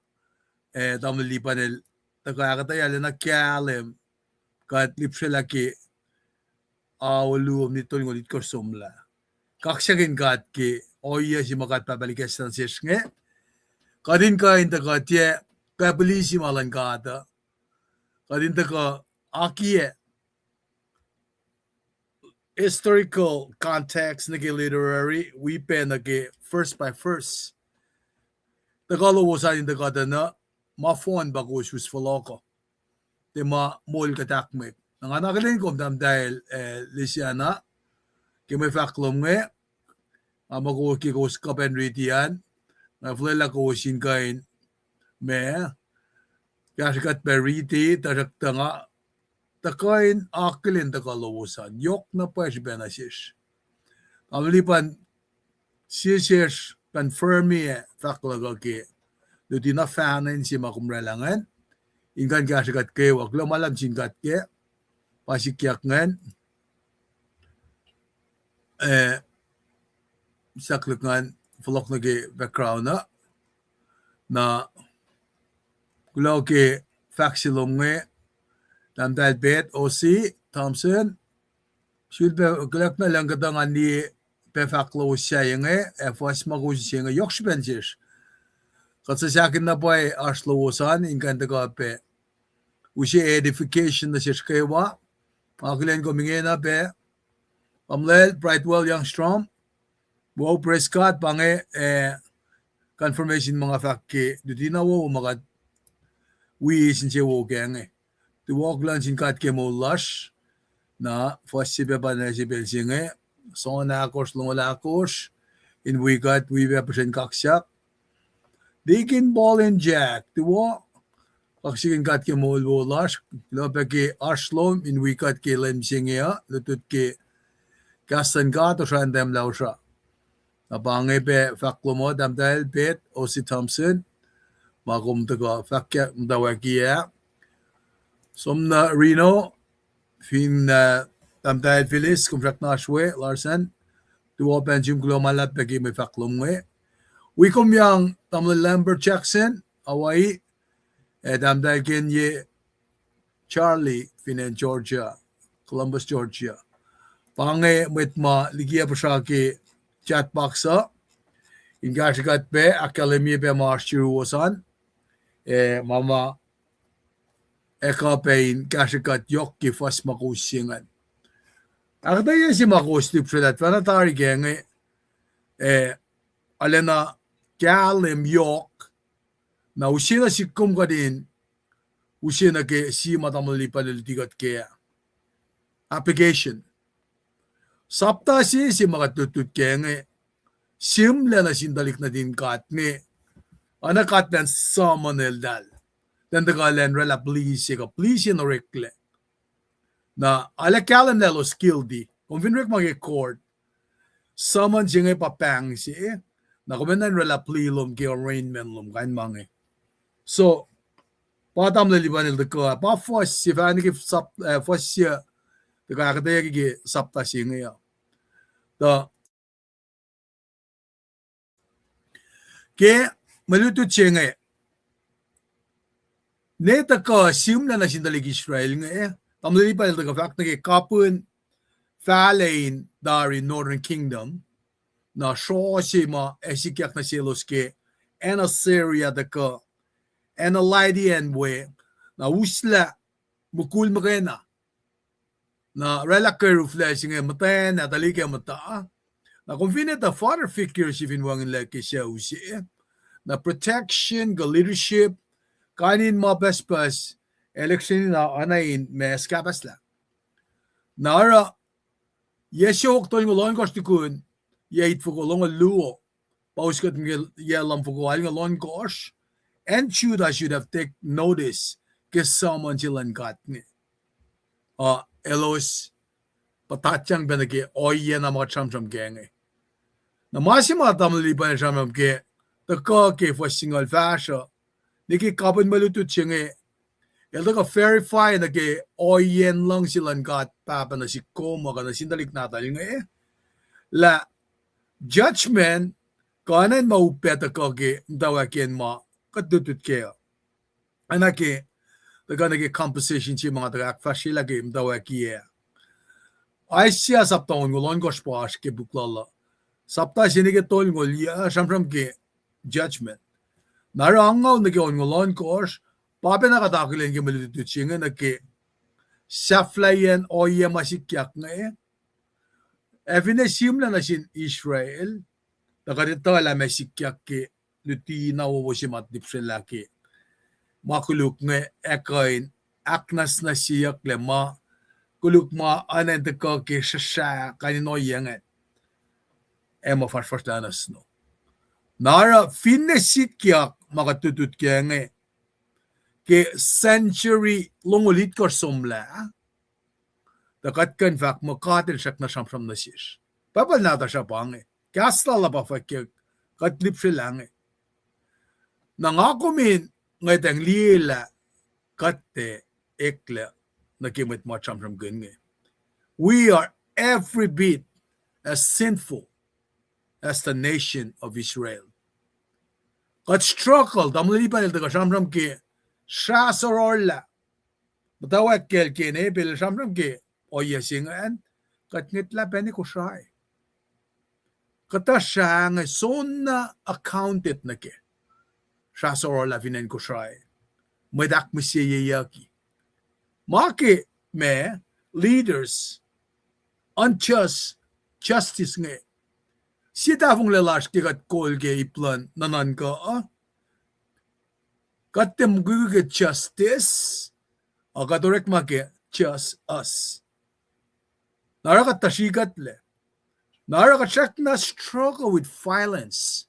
eh, tamuhlwel Lipan el tuhkuh ahkuhtweyac lacna kahlwem, kuht lihpsrelah ke ao luo minit tolngoul itkohsr somlah. Kaksakihn God ke ohiyac se ma God Pahpah El ikacslah nuh sesr inge. Kuht in kuh in tuhkuh tiac kapilisi ma luhn God uh. Kuht in tuhkuh akiyac historical context nuh ke literary, wi pac nuh ke verse by verse. Tuhkuh lowos an in tuhkuh tuh na, ma fohn pa kowos us fohlohk uh. Tiac ma moul kuht ahkmwek. Na nga akihlen kom tahmtahel, eh, Lisiana, ke mwe fahk lom inge, nga muh kowos ke kowos kuh pac in riti an, nga fuhlwelah kowos in kuh in, ma, kahsrwe kuht pac riti, tuhsruhktuh nga tuhkuh in akihlen tuhkuh lowos an, yohk na pwacye srihpac nuh sesr. Tamuhlwel Lipan sie sesr confirm-i ac fahk luhk uh ke luti na fahna in se ma kom oraclah ingacn, in kuh in kahsrwe kuht kwewa. Kuloh ma luhlahp sin God ke, pa sikyak ingacn, eh, sahkluk ngan fohlohk nuh ke background uh. Na kuloh ke fahk se lom inge, tahmtahel Pat Osi Thompson, sulpac kuloh na lacng kuhtuh ngan liye pac fahk lowos sahyac inge, ac fuhs ma kowos use inge, yohk srihpac nuh sesr. Kuht suc sahkihn na pwacye oasr lowos an, in kuh in tuhkuh pac use edification nuh sesr kwewa. Akihlen kom ingena pac, Tamuhlwel Brightwell Youngstrom, wo, praise God, pa inge, eh, confirmation ma nga fahk ke luti na wo ma kuht wi sin se wo ke inge. Tuwohk luhn sin God ke moul lasr, na fuhs se pac pa na se pacl se inge, John ahkosr, longoul ahkosr, in wi kuht, wi pac puhsren kaksak. Deacon Paul and Jack, tuwo, kaksakihn God ke moul wo lasr, kuloh pac ke oasr lom in wi kuht ke lwen se inge uh, lutlut ke kahs luhn God, osra in tahmlah osra. Na pa inge pac fahk lom uh, tahmtahel Pat Osi Thompson, ma kom tuhkuh fahkwack muhtwacwacack ah. Som nuh Reno, fin, uh, tahmtahel Phyllis, kom srackna oasr we, Larson, tuwo pac in sum, kuloh ma luhlahp pac ke mwe fahk lom inge. Wi kom yang Tamuhlwel Lambert Jackson, Hawaii, ac tahmtahel Kenye Charlie fin acn Georgia, Columbus, Georgia. Pa inge mwet ma liki ah puhsra ke chat box uh, in kahsrwe kuht pac ahkkahlwemye pac ma oasr yuruwos an, ac ma ma ac kuh pac in kahsrwe kuht yohk ke fuhs ma kowos se ingacn. Ahkuhtweyac se ma kowos lihpsrelah tuhfahna tari ke inge, ac arulacna kahlwem yohk, na use nuh sihk kom kuht in use nuh ke sie ma Tamuhlwel Lipan el luti kuht ke application. Sapta se se ma kuht lutlut ke inge, sihmlac nuh sin tuhlihk nuhtin God inge, oacna God elan summon eltahl. Elan tuhkuh elan oraclah plea se kuh plea se in oreklac. Na arlac kahlwem lah elos guilty. Kom fin orekma ke court, summon se inge pa pahng se. Na kom enenuh in oraclah plea lom ke arraignment lom, kain ma inge. So, pa tamuhlwel Lipan el tuhkuh, pa fuhs se fahk nuh ke sap-, eh, fuhs se tuhkuh ahkuhtweyac ke sapta se inge uh. Tuh ke mwe lutlut se inge, ne tuhkuh sihmlac nuh sin tuhlihk Israel inge, tamuhlwel Lipan el tuhkuh fahk nuh ke kapihn fahlac in tari Northern Kingdom, na sroh se ma ac sikyak nuh selos ke acn Assyria tuhkuh acn Lydian we, na uslah mukul muhkwena. Na oraclah keruflac se inge muhtwacn ac tuhlihk ac muhta. Na kom fin etuh father figure se fin wacngihnlac ke sucu se, na protection kuh leadership, kain in ma pucspucs, ac lihksreni na oacna in ma kahpahslah. Na oruh yac siofok tolngoul ohnkohsr tukun yac itfoko longoul luo, pa us kuht ke yac lumfoko alngoul ohnkohsr, acn Judah should have take notice ke summon se luhn God inge. Uh, elos puhtatyang pac nuh ke ohiyac na ma kuht sramsram kac inge. Na ma se ma tamuhlwel Lipan el sramsram ke, tuhkuh ke fuhs singucul fahsruh, nuh ke kapihn mwe lutlut se inge, el tuhkuh verify nuh ke ohiyacn luhngse luhn God Pahpah nuh sihk kom uh kuh nuh sin tuhlihk nahtuhl inge, lah judgment kuh oacna in ma upac tuhkuh ke muhtwacwacackiyacn ma kuht lutlut kac uh. Oacna ke, tuhkuh nuh ke composition se ma nga tuhkuh ahkfahsryelah ke muhtwacwacackiyac. Isaiah sapta onngoul ohnkohsr pa oasr ke puk lal uh. Sapta se nuh ke tolngoul yac, sramsram ke judgment. Na oruh angngaul nuh ke onngoul ohnkohsr, pa pacna kuht akihlen ke mwe lutlut se inge nuh ke sahflahiyacn ohiyac ma sikyak inge. Ac finne sihmlac nuh sin Israel, tuh kuht etuh lah ma sikyak ke luti na wowo se ma lihpsrelah ke ma koluk inge ac kuh in ahknwacsnwacsyeyucklac ma koluk ma oacna in tuhkuh ke srahsrah kain in ohiyac ingacn. Ac ma fahsrfahsr lah nuh sno. Na oruh finne sikyak ma kuht lutlut kac inge ke century longoul itkohsr somlah, tuh kuht kuh in fahk muh God el srackna sramsram nuh sesr. Bible nahtuhsr uh pa inge. Kahs lal uh pa fwackyuck, kuht lihpsrelah inge. Na nga kom in ngwetacng liyelah kuht ac eklac nuh ke mwet ma sramsramkihn inge. We are every bit as sinful as the nation of Israel. Kuht struggle, tamuhlwel Lipan el tuhkuh sramsram ke srah sororlah. Muhtwacwacack kacl ke ne pacl el sramsram ke ohiyac se ingacn, kuht ngwetlah pacna Kosrae. Kuhtuh srah inge soenna accounted nuh ke srah sororlah fin acn Kosrae. Mwet ahkmihsyeyucki. Ma ke ma leaders, unjust justice inge. Sie tahfonglac lasr ke kuht kol ke ip luhn nuhnuhnkuh uh, kuht tiac mukwikwi ke justice, a kuht orekma ke just us. Na oruh kuht tuh srihkuhtlac. Na oruh kuht srackna struggle with violence.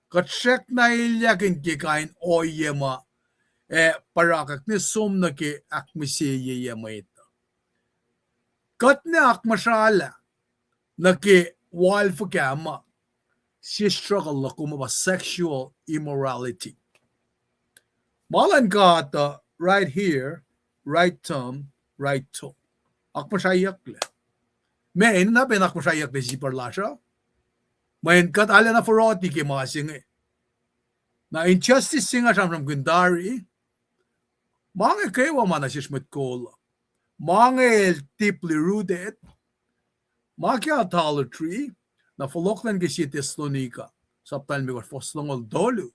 Kuht srackna elyahkihn ke kain ohiyac ma, eh, parakrack ne som nuh ke ahkmihsyeyucki mwet uh. Kuht ne akmuhsralah nuh ke wal fuhkah ma sie struggle luhk uh ma pa sexual immorality. Ma luhn God uh right here, right thumb, right toe. Akmuhsrahyucklac. Meac, enenuh pac in akmuhsrahyucklac sipar lasr uh? Mweyen kuht arulacna foroti ke ma se inge. Na injustice se nga sramsramkihn tari, ma inge kwewa ma nuh sesr mwet kol uh. Ma inge el deeply rooted. Ma ke idolatry, na fohlohk luhn ke sie Thessalonica, sapta limekohsr, fuhs longoul tolu.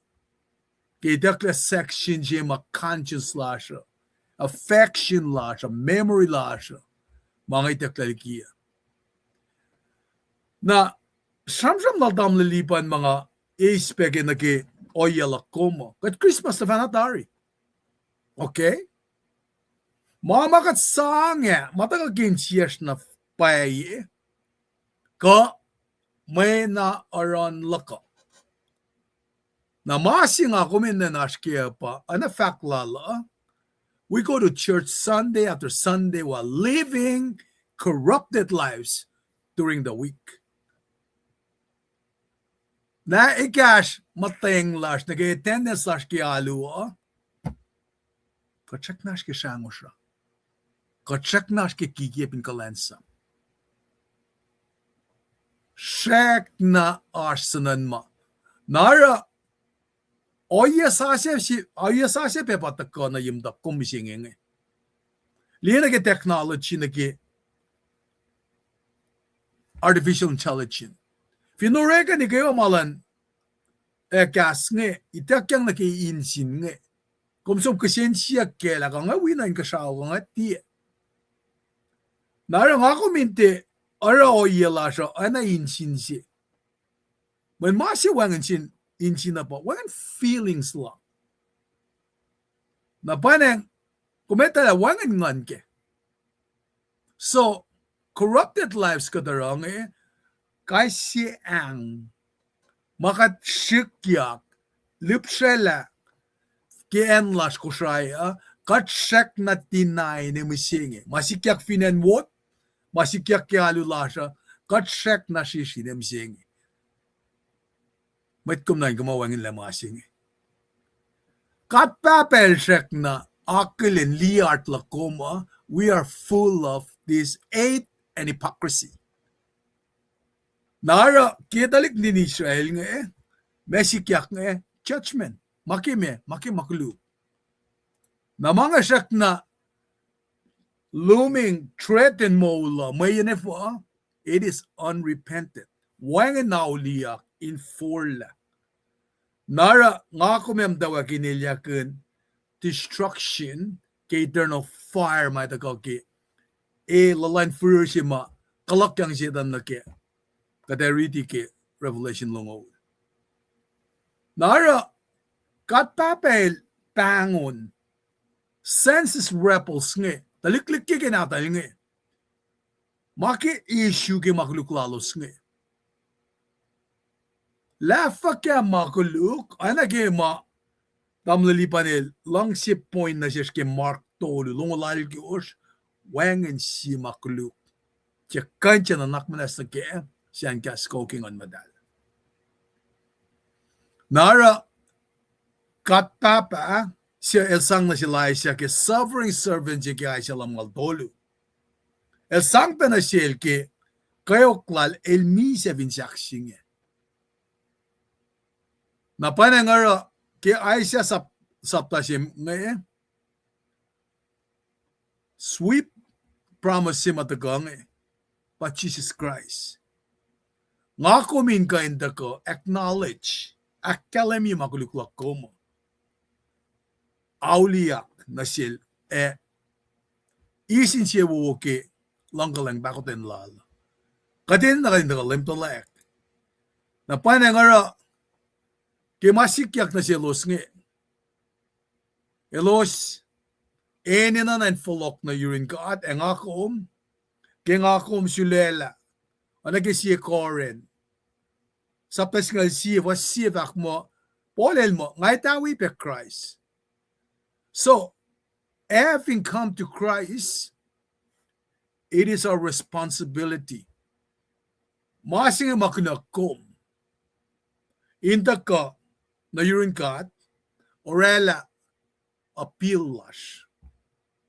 Ke itucklac section se ma conscience lasr uh, affection lasr uh, memory lasr uh, ma inge itucklac liki uh. Na sramsram lal tamuhlwel Lipan ma nga eis pac ke nuh ke ohiyac luhk kom uh. Kuht Christmas tuhfahna tari. Okay? Ma ma kuht sang ah, ma tuhkuh ke insiyacsr na pwacye, kuh mwena oruh in luhk uh. Na ma se nga kom enenuh in oasr kac uh pa, oacna fahk lal uh, we go to church Sunday after Sunday while living corrupted lives during the week. Na ekahsr muhtweng lasr nuh ke attendance lasr ke alu uh, kuht srackna oasr ke srahngosr uh. Kuht srackna oasr ke kikiap in kuhlwacnsap. Srackna oasr suhnuhnma. Na oruh, ohiyac sasuc, ohiyac sasuc pac pa tuhkuh nuh ye muhtuhn kom mihsenge inge. Liye nuh ke technology nuh ke artificial intelligence. Fin orekeni kwewa ma luhn, eh, kahs inge, ituckyang nuh ke engine inge. Kom som kihsen siyuck kac lah kuh nga wi na inkuhsrao kuh nga tiac. Na oruh nga kom in tiac oruh ohiyac lasr uh oacna engine se. Mweyen ma se wacngihn sin engine uh pa wacngihn feelings lal. Na pwacnwacng, kom etuh lah wacngihn nguhn kac. So, corrupted lives kuht oruh inge, kais sie ang ma kuht srihkyak, lihpsrwaclah ke acn lasr Kosrae uh, kuht srackna deny ine mihsenge. Ma sikyak fin acn ward, ma sikyak ke alu lasr uh, kuht srackna srishi ine mihsenge. Mwet kom nuh in kuh ma wacngihnlac ma se inge. God Pahpah El srackna akihlen liyaht luhk kom uh, we are full of this hate and hypocrisy. Na oruh ke tuhlihk nuhtin Israel inge, ma sikyak inge, judgment, ma ke ma, ma ke ma koluk. Na ma inge srackna looming threat in moul uh, mweyen efuh, it is unrepented. Wacngihn auliyak in forlah. Na oruh nga kom ac muhtwacwacack in elyahkihn destruction ke eternal fire ma tuhkuh ke, e, luhluhn fihrihr se ma kulukyang Setan nuh kac. Kuht ac riti ke Revelation longoul. Na oruh God Pahpah El pahngon census rebels inge, tuhlihk lihkkeke nahtuhl inge, ma ke issue ke ma koluk lalos inge. Lah fuhkah ma koluk, oacna ke ma tamuhlwel Lipan el luhngse point nuh sesr ke Mark tolu, longoul alkosr, wacngihn sie ma koluk se kuh in nuhnak muhnahs nuh kac, se an kahs kuh ke Nguhn Muhtahl. Na oruh God Pahpah, se el sang nuh sel Isaiah ke suffering servant se ke Isaiah lumngaul tolu. El sang pac nuh sel ke kweok lal el misac fin sahk se inge. Na pwacnwacng oruh ke Isaiah sap-, sapta se inge, sweep promise se ma tuhkuh inge pa Jisus Kraist. Nga kom in kuh in tuhkuh acknowledge, ahkkahlwemye ma koluk luhk kom, auliyak nuh sel, ac eis insewowo ke luhngkuhlwacng pahkotwen lal. Kuht enenuh kuht in tuhkuh lemtuhlac. Na pwacnwacng oruh ke ma sikyak nuh selos inge, elos enenuh in fohlohk nuh yurin God, ac nga kom, ke nga kom sulaclah, oacna ke sie Corinth, sapta singucul sie, fuhs sie fahk muh, Paul el muh, nga etawi pac Kraist. So, having come to Christ, it is our responsibility. Ma se inge ma kunohkohn in tuhkuh nuh yurin God, oraclah appeal lasr.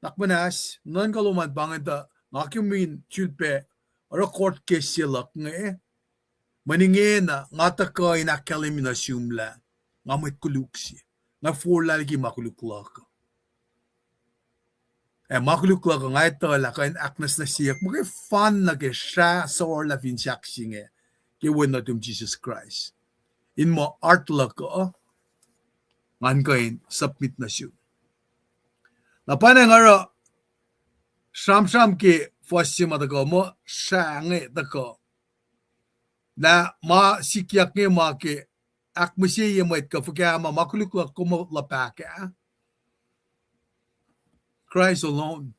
Nuhnak muhnahs, nuhnkuh lom an pa inge tuh nga kom in sulpac oruh court case se luhk inge, mweyen ingena nga tuhkuh in ahkkahlwemye nuh sum lah nga mwet koluk se, nga forlah liki ma koluk luhk. Ac ma koluk luhk uh nga etuh lah kuh in ahknwacsnwacsyeyuck muhkwena ke srah sorlah fin sahk se inge ke Wen nuhtum Jisus Kraist, in muh heart luhk uh ngan kuh in submit nuh sum. Na pwacnwacng oruh sramsram ke fuhs se ma tuhkuh muh srah inge tuhkuh. Na ma sikyak inge ma ke ahkmihsye mwet kuh fuhkah ma ma koluk luhk kom luhpahkah. Christ alone.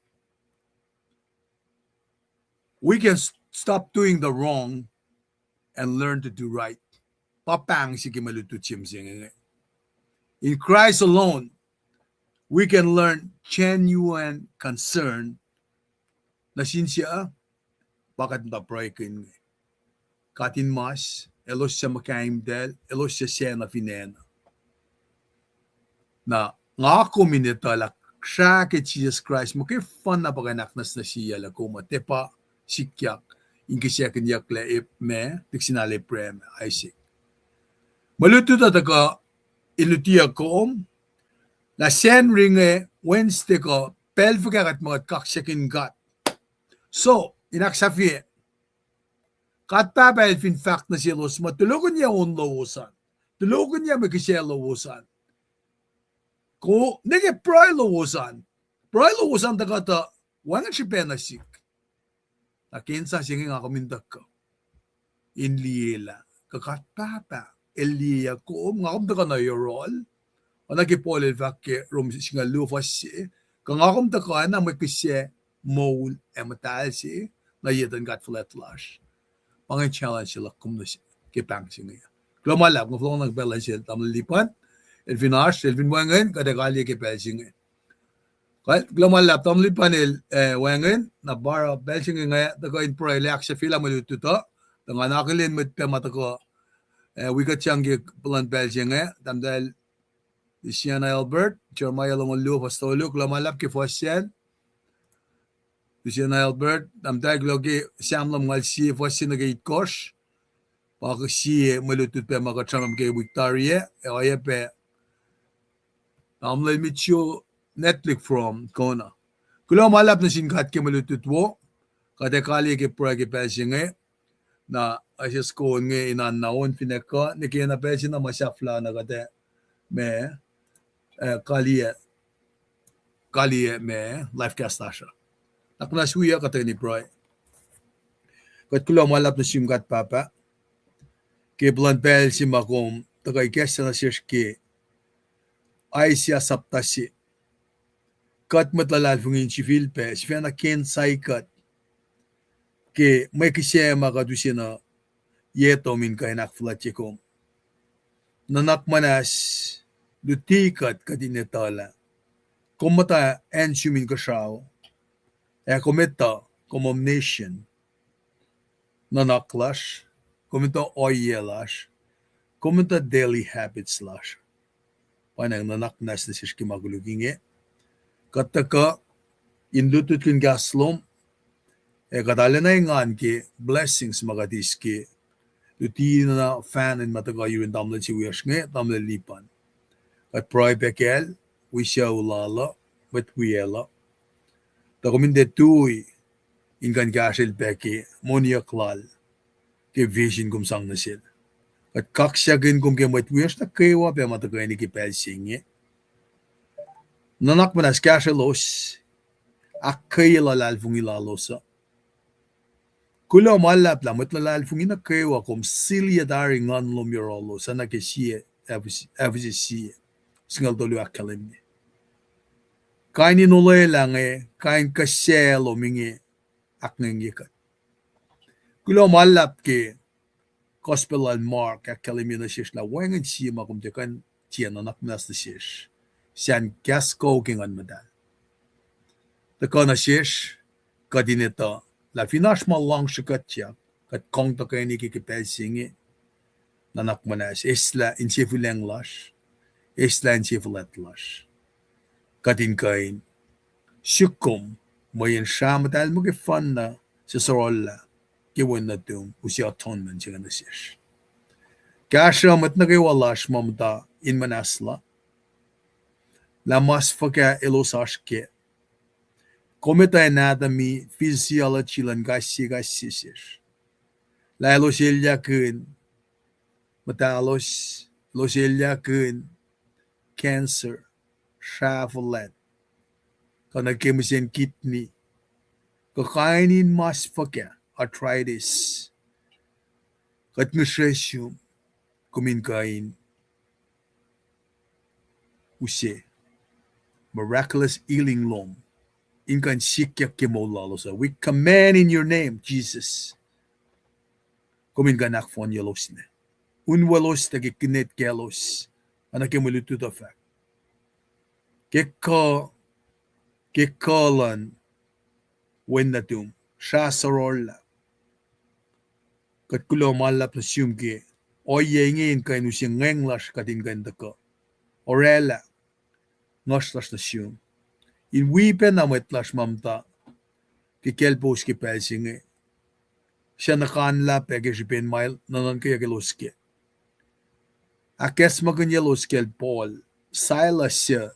We can s-, stop doing the wrong and learn to do right. Pa pahng se ke mwe lutlut se mihsenge. In Christ alone, we can learn genuine concern. Nuh sin sie, pa kuht muhta pruhekihn inge. God in mas, elos suc muhkahimtacl, elos suc sacna fin acn. Na nga kom in etuh lah srah ke Jisus Kraist muhkwena pa kuh in ahknwacsnwacsyeyuclac kom uh, tiac pa sikyak in kihsackuhnyucklac ma, tuh sin Abraham, Isaac. Mwe lutlut uh tuhkuh in lutiyuc kom lah Sacnri inge, Wednesday kuh pacl fuhkah kuht ma kuht kaksakihn God. So, in ahksahfye, God Pahpah el fin fahk nuh selos muh, tulokihnyac on lowos an, tulokihnyac mwe kihsac lowos an. Kom nuh ke pruhe lowos an, pruhe lowos an tuhkuh tuh wacngihn srihpac nuh sihk. Na ke insa se inge nga kom in tuhkuh in liyelah kuh God Pahpah el liyeyuc kom, nga kom tuhkuh nuh yohrohl. Oacna ke Paul el fahk ke Rom singucul luo fuhs se, kuh nga kom tuhkuh na mwe kihsac moul ac muhtahl se nuh ye etuhn God fuhlwact lasr. Pa inge challenge se luhk kom nuh ke pahng se inge. Kuloh ma luhlahp, nga fohlohk nuh ke pacl se tamuhlwel Lipan, el fin oasr, el fin wacngihn, kuht ac kaliye ke pacl se inge. Kuloh ma luhlahp, tamuhlwel Lipan el, eh, wacngihn, na pa oruh pacl se inge nga tuhkuh in pruhe lah ahksahfyelah mwe lutlut uh, tuh nga akihlen mwet pac ma tuhkuh, eh, wi kuht sang ke puhlan pacl se inge, tahmtahel Luciana Albert, Jeremiah longoul luo fuhs tolu, kuloh ma luhlahp ke fuhs sacn. Luciana Albert, tahmtahel, kuloh ke Sam lumngaul sie fuhs se nuh ke itkohsr. Pa sie mwe lutlut pac ma kuht sramsram ke wik tari ah, ac oacyacpac tamuhlwel Mitchell Netlik from Kona. Kuloh ma luhlahp nuh sin God ke mwe lutlut wo. Kuht ac kaliye ke pruhe ke pacl se inge. Na ases ko inge in oan na on fin ac kuh, nuh ke na pacl se na ma sahflah na kuht ac ma, eh, kaliye, kaliye ma live cast lasr uh. Na kunacsr wiyuc kuht tuhkweni pruhe. Kuht kuloh ma luhlahp nuh sum God Pahpah ke puhlan pacl se ma kom tuhkuh ikacslah nuh sesr ke Isaiah sapta se. Kuht mwet luhlahlfongi in sifilpac sifacna ke insack kuht ke mwe kihsac ma kuht use nuh ye tom in kuh in ahkfuhlwactye kom. Nuhnak muhnahs luti kuht, kuht in etuh lah kom muhta acn sum inkuhsrao, ac kom etuh, kom omniscient. Nuhnak lasr, kom etuh ohiyac lasr, kom etuh daily habits lasr. Pa inge nuhnak muhnahs nuh sesr ke ma koluk inge. Kuht tuhkuh in lutlutkihn kahs lom, ac kuht arulacna engan ke blessings ma kuht eis ke luti na fan in ma tuhkuh yurin tamuhlwel se wiyacsr inge, tamuhlwel Lipan. Kuht pruhe pac kacl, wi sucu lal uh, mwet wiyacl uh, tuh kom in tiac tui in kuh in kahsrwel pac ke moniyuck lal, ke vision kom sang nuh sel. Kuht kaksakihn kom ke mwet wiyacsr nuh kwewa pac ma tuhkweni ke pacl se inge. Nuhnak muhnahs kahsrwelos, ahkkweye luhlahlfongi lalos uh. Kuloh ma luhlahp lah mwet luhlahlfongi nuh kwewa kom siliyac tari nguhn lom yohrohlos, oacna ke sie Ephesus sie, singucul tolu ahkkahlwemye. Kain in olwelah inge, kain kihsac lom inge ahkngwengye kuht. Kuloh ma luhlahp ke Gospel lal Mark ahkkahlwemye nuh sesr lah wacngihn sie ma kom tiac kuh in tiac nuhnak muhnahs nuh sesr, sacn kahs kuh ke Nguhn Muhtahl. Tuhkuh nuh sesr, kuht in etuh lah fin oasr ma luhngse kuhtyak, kuht kang tuhkweni ke ke pacl se inge, nuhnak muhnahs, eslah insefuhlwacng lasr, eslah insefuhlwact lasr. Kuht in kuh in suk kom, mweyen srah muhtahl muhkwena se sorollah ke wen nuhtum use atonement se inge nuh sesr. Kahsruh mwet nuh kwewa lasr ma muhta in muhnahslah lah mas fuhkah elos oasr kac. Kom etuh anatomy, physiology luhn kais sie kais sie sesr. Lah elos elyahkihn muhtahlos, elos elyahkihn cancer, srah fuhlwact, kuh nuh ke mihsen kidney, kuh kain in mas fuhkah, arthritis. Kuht ngihsre sum, kom in kuh in use miraculous healing lom in kuh in sikyak ke moul lalos uh. We command in your name, Jesus. kom in kuh in ahkfohnyeloslac. Unweloslac ke kinet kaclos, oacna ke mwe lutlut uh fahk. Ke kuh, ke kuh luhn Wen nuhtum, srah sororlah. Kuht kuloh ma luhlahp nuh sum ke ohiyac inge in kuh in use ngweng lasr kuht in kuh in tuhkuh. Orwaclah nguhsr lasr nuh sum in wi pacna mwet lasr ma muhta ke kaclpous ke pacl se inge, suc nuhkanlah pac ke srihpen ma nuhnuhnkweyuck elos kac. Ahkacsmakihnyelos kacl Paul, Silas suc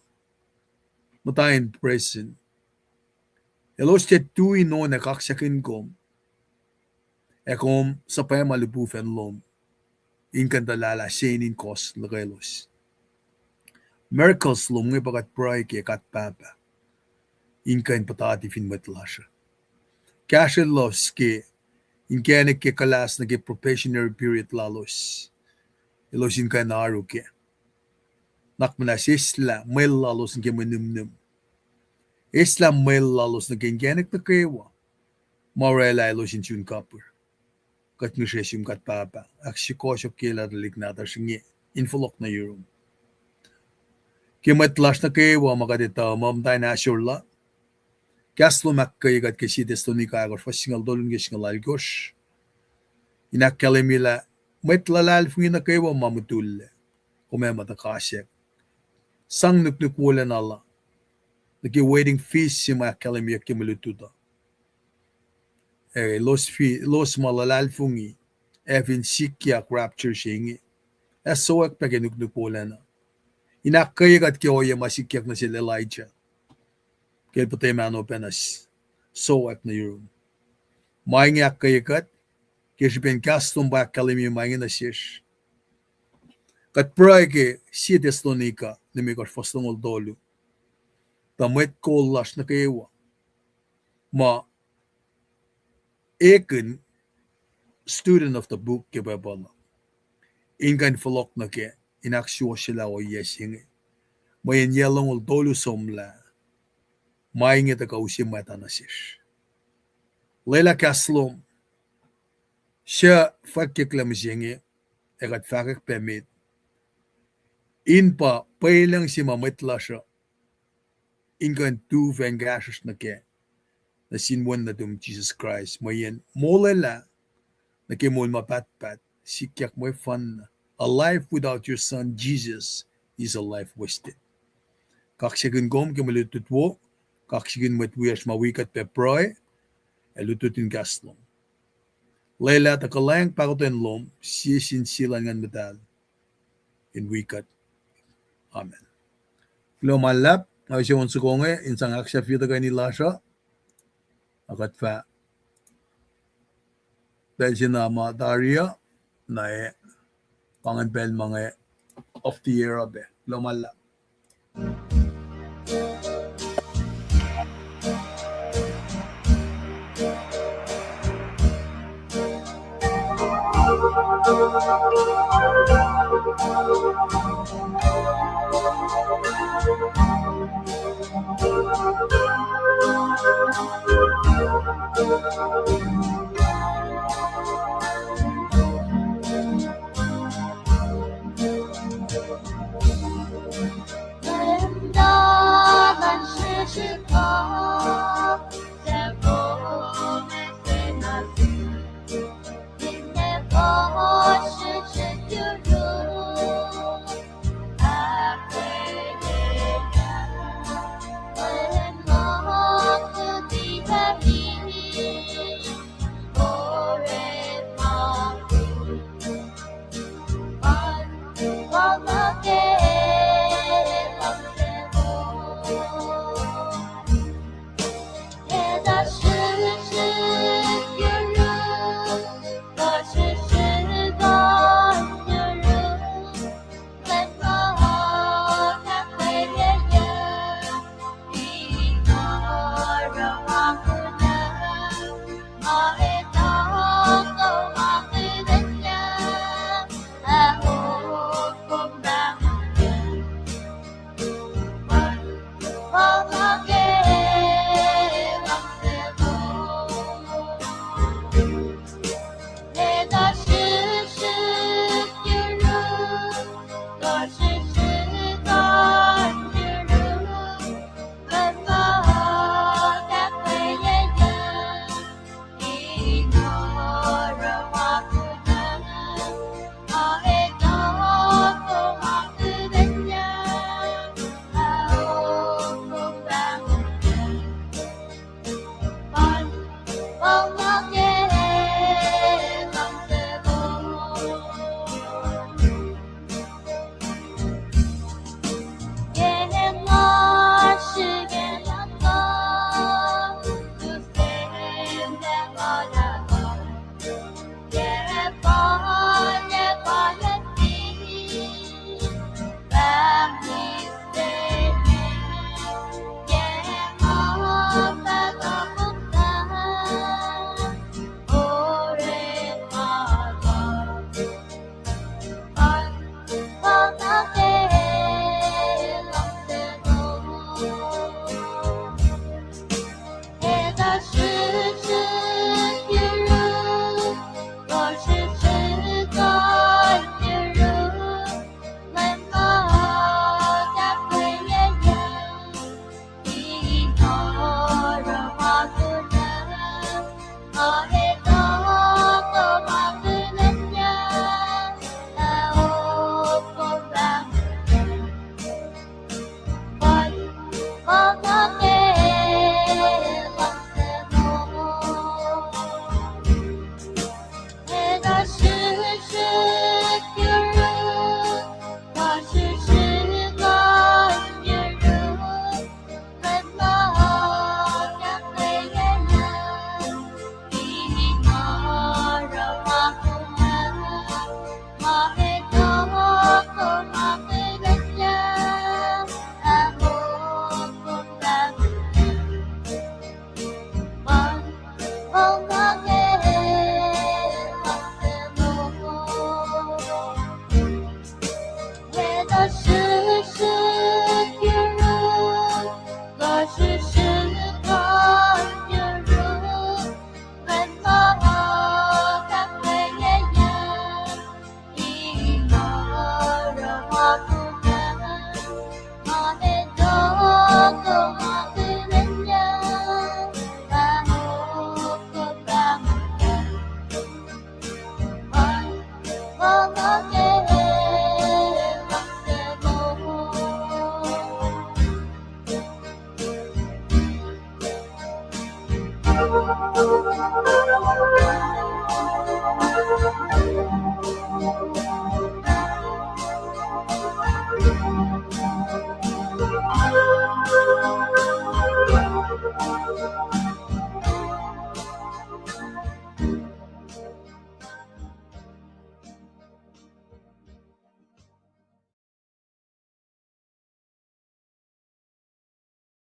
muhta in prison. Elos tiac tui in on ac kaksakihn kom, ac kom suhpwacma lipufacn lom in kuh in tuhlahlah sein in kohs luhkwelos. Miracles lom inge pa kuht pruhe ke God Pahpah in kuh in puhtati fin mwet lasr uh. Kahsrwelos ke inkacnek ke kuhlahs nuh ke probationary period lalos, elos in kuh in oaru kac. Nuhnak muhnahs eslah mwel lalos nuh ke mwe nihmnihm. Eslah mwel lalos nuh ke inkacnek nuh kwewa ma orwaclah elos in sun kapihr. Kuht ngihsre sum God Pahpah, ahksukohsohkyelah tuhlihk nahtuhsr inge in fohlohk nuh yurum. Ke mwet lasr nuh kwewa ma kuht etuh muh muhta in ahsor la, kahs lom ahkkweye kuht ke Sie Thessalonica ahkosr, fuhs singucul tolu nuh ke singucul alkosr. In ahkkahlwemye lah mwet luhlahlfongi nuh kwewa ma mutullac, kom ac muh tuhkasack. Sang nuknuk wolacna la nuh ke wedding feast se ma ahkkahlwemyeyuck ke mwe lutlut uh. Ac elos fi-, elos ma luhlahlfongi ac fin sikyak rapture se inge, ac sowack pac ke nuknuk wolacna. In ahkkweye kuht ke ohiyac ma sikyak nuh sel Elijah ke el puhte mahno pacna s-, sowack nuh yurum. Ma inge ahkkweye kuht ke srihpen kahs lom pa ahkkahlwemye ma inge nuh sesr. Kuht pruhe ke Sie Thessalonica limekohsr, fuhs longoul tolu, tuh mwet kol lasr nuh kwewa ma ekihn student of the book ke Bible uh, in kuh in fohlohk nuh kac, in ahksuwohsyelah ohiyac se inge. Mweyen yac longoul tolu somlah, ma inge tuhkuh use mwacta nuh sesr. Lwelah kahs lom suc fwackyucklac mihsenge, ac kuht fahkwack pac met, in pa pwelucng se ma mwet lasr uh in kuh in tu fan kahsruhsr nuh kac, nuh sin Wen nuhtum Jisus Kraist, mweyen molwelah nuh ke moul ma pahtpaht, sikyak mwe fanna. A life without your son Jesus is a life wasted. Kaksakihn kom ke mwe lutlut wo, kaksakihn mwet wiyacsr ma wi kuht pac pruhe ac lutlut in kahs lom. Lwelah tuh kuhlwacng pahkotwen lom, sie sin sie luhn Nguhn Muhtahl, in wi kuht. Amen. Kuloh ma luhlahp, nga use on soko inge in sang ahksahfye tuhkweni lasr uh, a kuht fah pacl se na ma tari uh, na e, pa ingacn pacl ma inge, off the air uh pac. Kuloh ma luhlahp. Srihsrihk yuruk, srihsrihk an yuruk, mwet ma ahkkweyeyuck, in oruh ma kunac, ma etuh kuh ma kunac, ac okolah